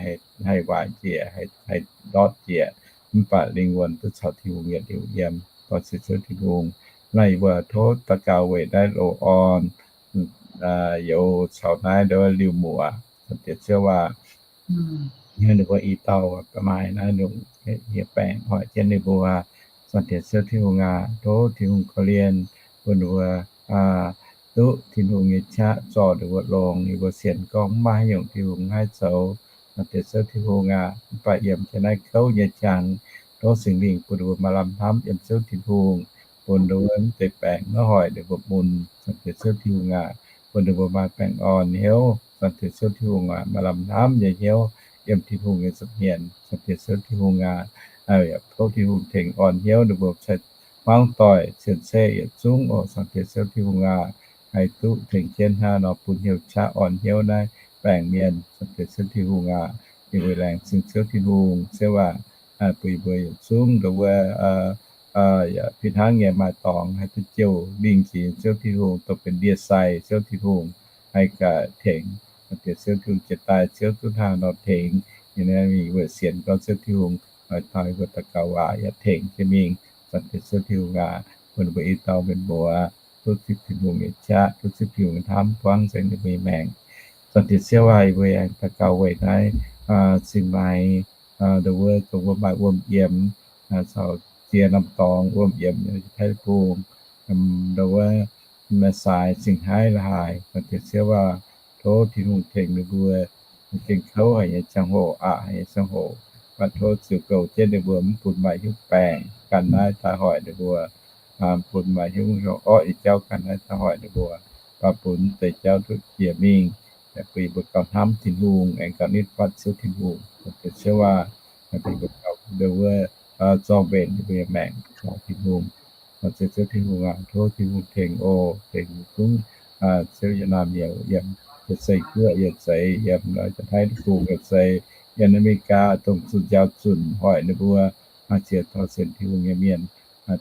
haih waaic jiex, haih ndortv jiex, mv baac lingh wuonh duqv caux Tin-Hungh yietc liuz yiem. Gorngv se Ziouv Tin-Hungh, naaiv yie mbuo tov daux gaux weic naaiv loz-orn youz caux naaiv ndau liuh muoc. Diex Ziouv aac, ninh mbuo i dauh maaih naaiv nyungc hieh baengc hoic jienv ninh mbuo. Diex Ziouv Tin-Hungh aac, tov Tin-Hungh korv-lienh bun ninh mbuo duqv Tin-Hungh nyei qaqv zorc ninh mbuo longx. Yie mbuo sienx gorngv maiv maaih haaix nyungc Tin-Hungh maiv zoux. Diex Ziouv Tin-Hungh aac, mv baac yiem jienv naaiv kouv nyei qangx, tov Singx Lingh bun ninh mbuo maaih lamh hnamv yiem Ziouv Tin-Hungh, bun ninh mbuo mv deix baengc maiv hoic ninh mbuo mun. Diex Ziouv Tin-Hungh aac, bun ninh mbuo maaih baengh orn hnyouv. Diex Ziouv Tin-Hungh aac, maaih lamh hnamv nyei hnyouv yiem Tin-Hungh nyei nza'hmien. Diex Ziouv Tin-Hungh aac, tov Tin-Hungh tengx orn hnyouv ninh mbuo cai hmuangv doic cien-ceqv yietc zungv oc. Diex Ziouv Tin-Hungh aac, haih duqv tengx jienv hnangv nor bun hnyouv qaqv orn hnyouv naaiv baengc mienh. Diex Ziouv Tin-Hungh aac, yie mbuo laengz zingh Ziouv Tin-Hungh, Ziouv aac, bun yie mbuo yietc zungv ndau wuov fih hnangv nyei maaih dorngx haih duqv jouh lingh jiex Ziouv Tin-Hungh, dongh benx ndie-sai Ziouv Tin-Hungh haih gaax tengx. Diex Ziouv Tin-Hungh jiex daaih Ziouv duqv hnangv nor tengx. Yie naaiv mingh weic sienx gorngv Ziouv Tin-Hungh oix dau yie mbuo daux gaux waac yaac tengx jienv mingh. Diex Ziouv Tin-Hungh aac, bun mbuo i dauh mienh muoz duqv zipv Tin-Hungh nyei qaqv, duqv zipv Tin-Hungh nyei hnamv buangv nzengc ninh mbuo nyei maengc. Diex Ziouv aac, yie mbuo aengx daux gaux weic naaiv Singx Maaiz, nduov wuov dongh wuov maaih wuom yiemx caux ziex norm dorngx wuom yiemx nyei Taiv Bung, nduov wuov maaih saaix cingx haiv la'haaix. Diex Ziouv aac, tov Tin-Hungh tengx ninh mbuo gengh kouv haic nyei ziangh hoc, aqc haic nyei ziangh hoc. Mv baac tov ziux goux jienv ninh mbuo, mv bun maaih hnyouv baengc ganh naaiv daaih hoic ninh mbuo, mv bun maaih hnyouv orqv nyei jauv ganh naaiv daaih hoic ninh mbuo, mv baac bun deix jauv duqv jiex mingh, bun yie mbuo gauh hnamv Tin-Hungh aengx gauh nitv fatv Ziouv Tin-Hungh. Diex Ziouv aac, bun yie mbuo gauh nduov wuov zorng mbenc yie mbuo nyei maengc caux Tin-Hungh. Diex Ziouv Tin-Hungh aac, tov Tin-Hungh tengx oc, tengx zungv Ziouv yiem naamh nyouz, yiem Singx Guoqv yaac zeiz, yiem Janx-Taiv Deic-Bung yaac zeiz, yiem Aa^me^li^gaa dongh zunh njaaux zunc hoic ninh mbuo ziex dauh sienx Tin-Hungh nyei mienh.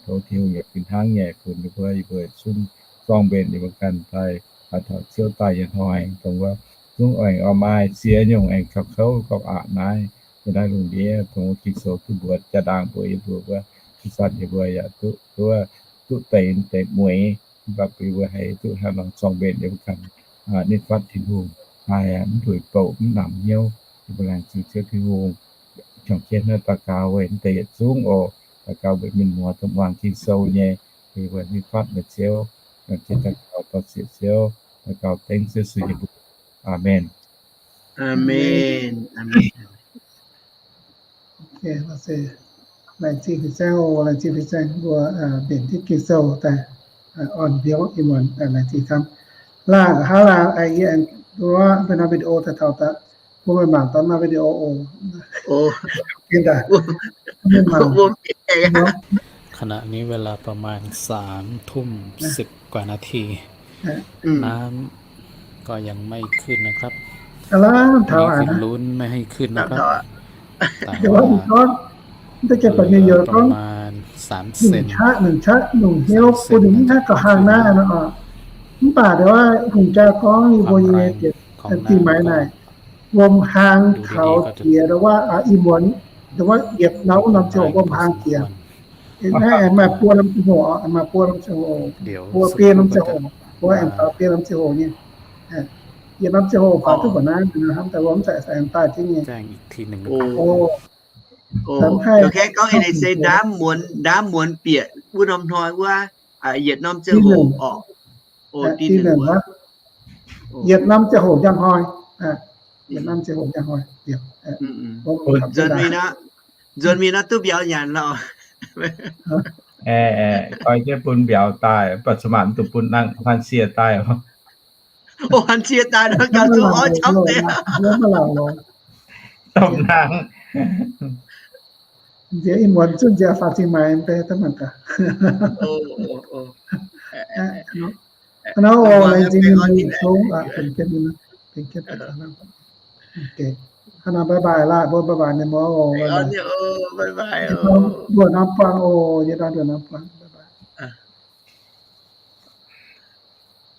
Tov Tin-Hungh yaac fih hnangv nyei bun ninh mbuo, yie mbuo zungv zorng mbenc yie mbuo ganh daaih taux Ziouv daaih nyei hnoi, dongh wuov zungv aengx oix maaih ziex nyungc aengx gauh kouv gauh aqc naaiv, yiem naaiv lungh ndiev, dongh wuov Ging-Sou duqv mbuox jaa-ndaangc mbuo, yie mbuo wuov, ih zanc yie mbuo yaac duqv, duqv, duqv deix, deix mueiz, mv baac bun yie mbuo haih duqv hnangv nor zorng mbenc yie mbuo ganh, nitv fatv Tin-Hungh, haih mv nduih bouc mv namx hnyouv. Yie mbuo laengz zingh Ziouv Tin-Hungh, qangx jienv naaiv daux gaux weic mv deix yietc zungv oc. Daux gaux weic mienh muoz dongh muangx Ging-Sou nyei, yie mbuo nitv fatv meih Ziouv, laengz zingh daux gaux dorh zieqc Ziouv, daux gaux dengv Ziouv Yesu nyei mbuox. Aamen. Aamen. Aamen. Laengz zingh fin-saeng oc, laengz zingh fin-saeng mbuo mbenc ditv Ging-Sou daaih, orn mbiouv ih muonz, laengz zingh camv. Laangh haav laangh yie aengx duqv mbuo naaiv video daaih taux daaih, mbuo meih mangc daaih naaiv video oc. Mienh mangc ขณะนี้เวลาประมาณสามทุ่มสิบกว่านาที น้ำก็ยังไม่ขึ้นนะครับ อันนี้คือลุ้นไม่ให้ขึ้นนะครับ แต่ว่าประมาณสามเซน Mv baac nduov wuov hungh jaa gorngv yie mbuo nyei zingh maaiz naaic, wuom hlang taux jiex nduov wuov ih muonz, nduov wuov yietc norm norm ziangh hoc wuom hlang jiex. Naaiv aengx maaih buo norm ziangh hoc, maaih buo norm ziangh hoc, buo biei norm ziangh hoc, mbuo aengx faaux biei norm ziangh hoc nyei. Yietc norm ziangh hoc faaux duqv mbuo naaiv, hnamv daaih wuom mv zeiz aengx daaih jienv nyei. แจ้งอีกทีหนึ่งนะครับ Ndaamv muonz, ndaamv muonz bieqc wuov norm hnoi wuov, yietc norm ziangh hoc oc. Yietc norm ziangh hoc njang hnoi. Yietc norm ziangh hoc njang hnoi. Nzuonx mingh nor duqv mbiauz nyanc lorqc. Oix jienv bun mbiauz daaih, mv baac cin-maanc mv dungx bun nangh han sie daaih. Oc, han sie daaih nor gauh zungv oix camv deix. Domh nangh. Nziex ih muonz zunv nziex faaux zingh maaiz deix daaih mangc gaax. Hnangv nor oc, laengz zingh mienh muoz zungv, benx jienv, benx jienv daaih. Hnangv nor bye bye laah, mbuo bye bye mienh muoz oc. Nduoc norm buangh oc, yie ndorm nduoc norm buangh.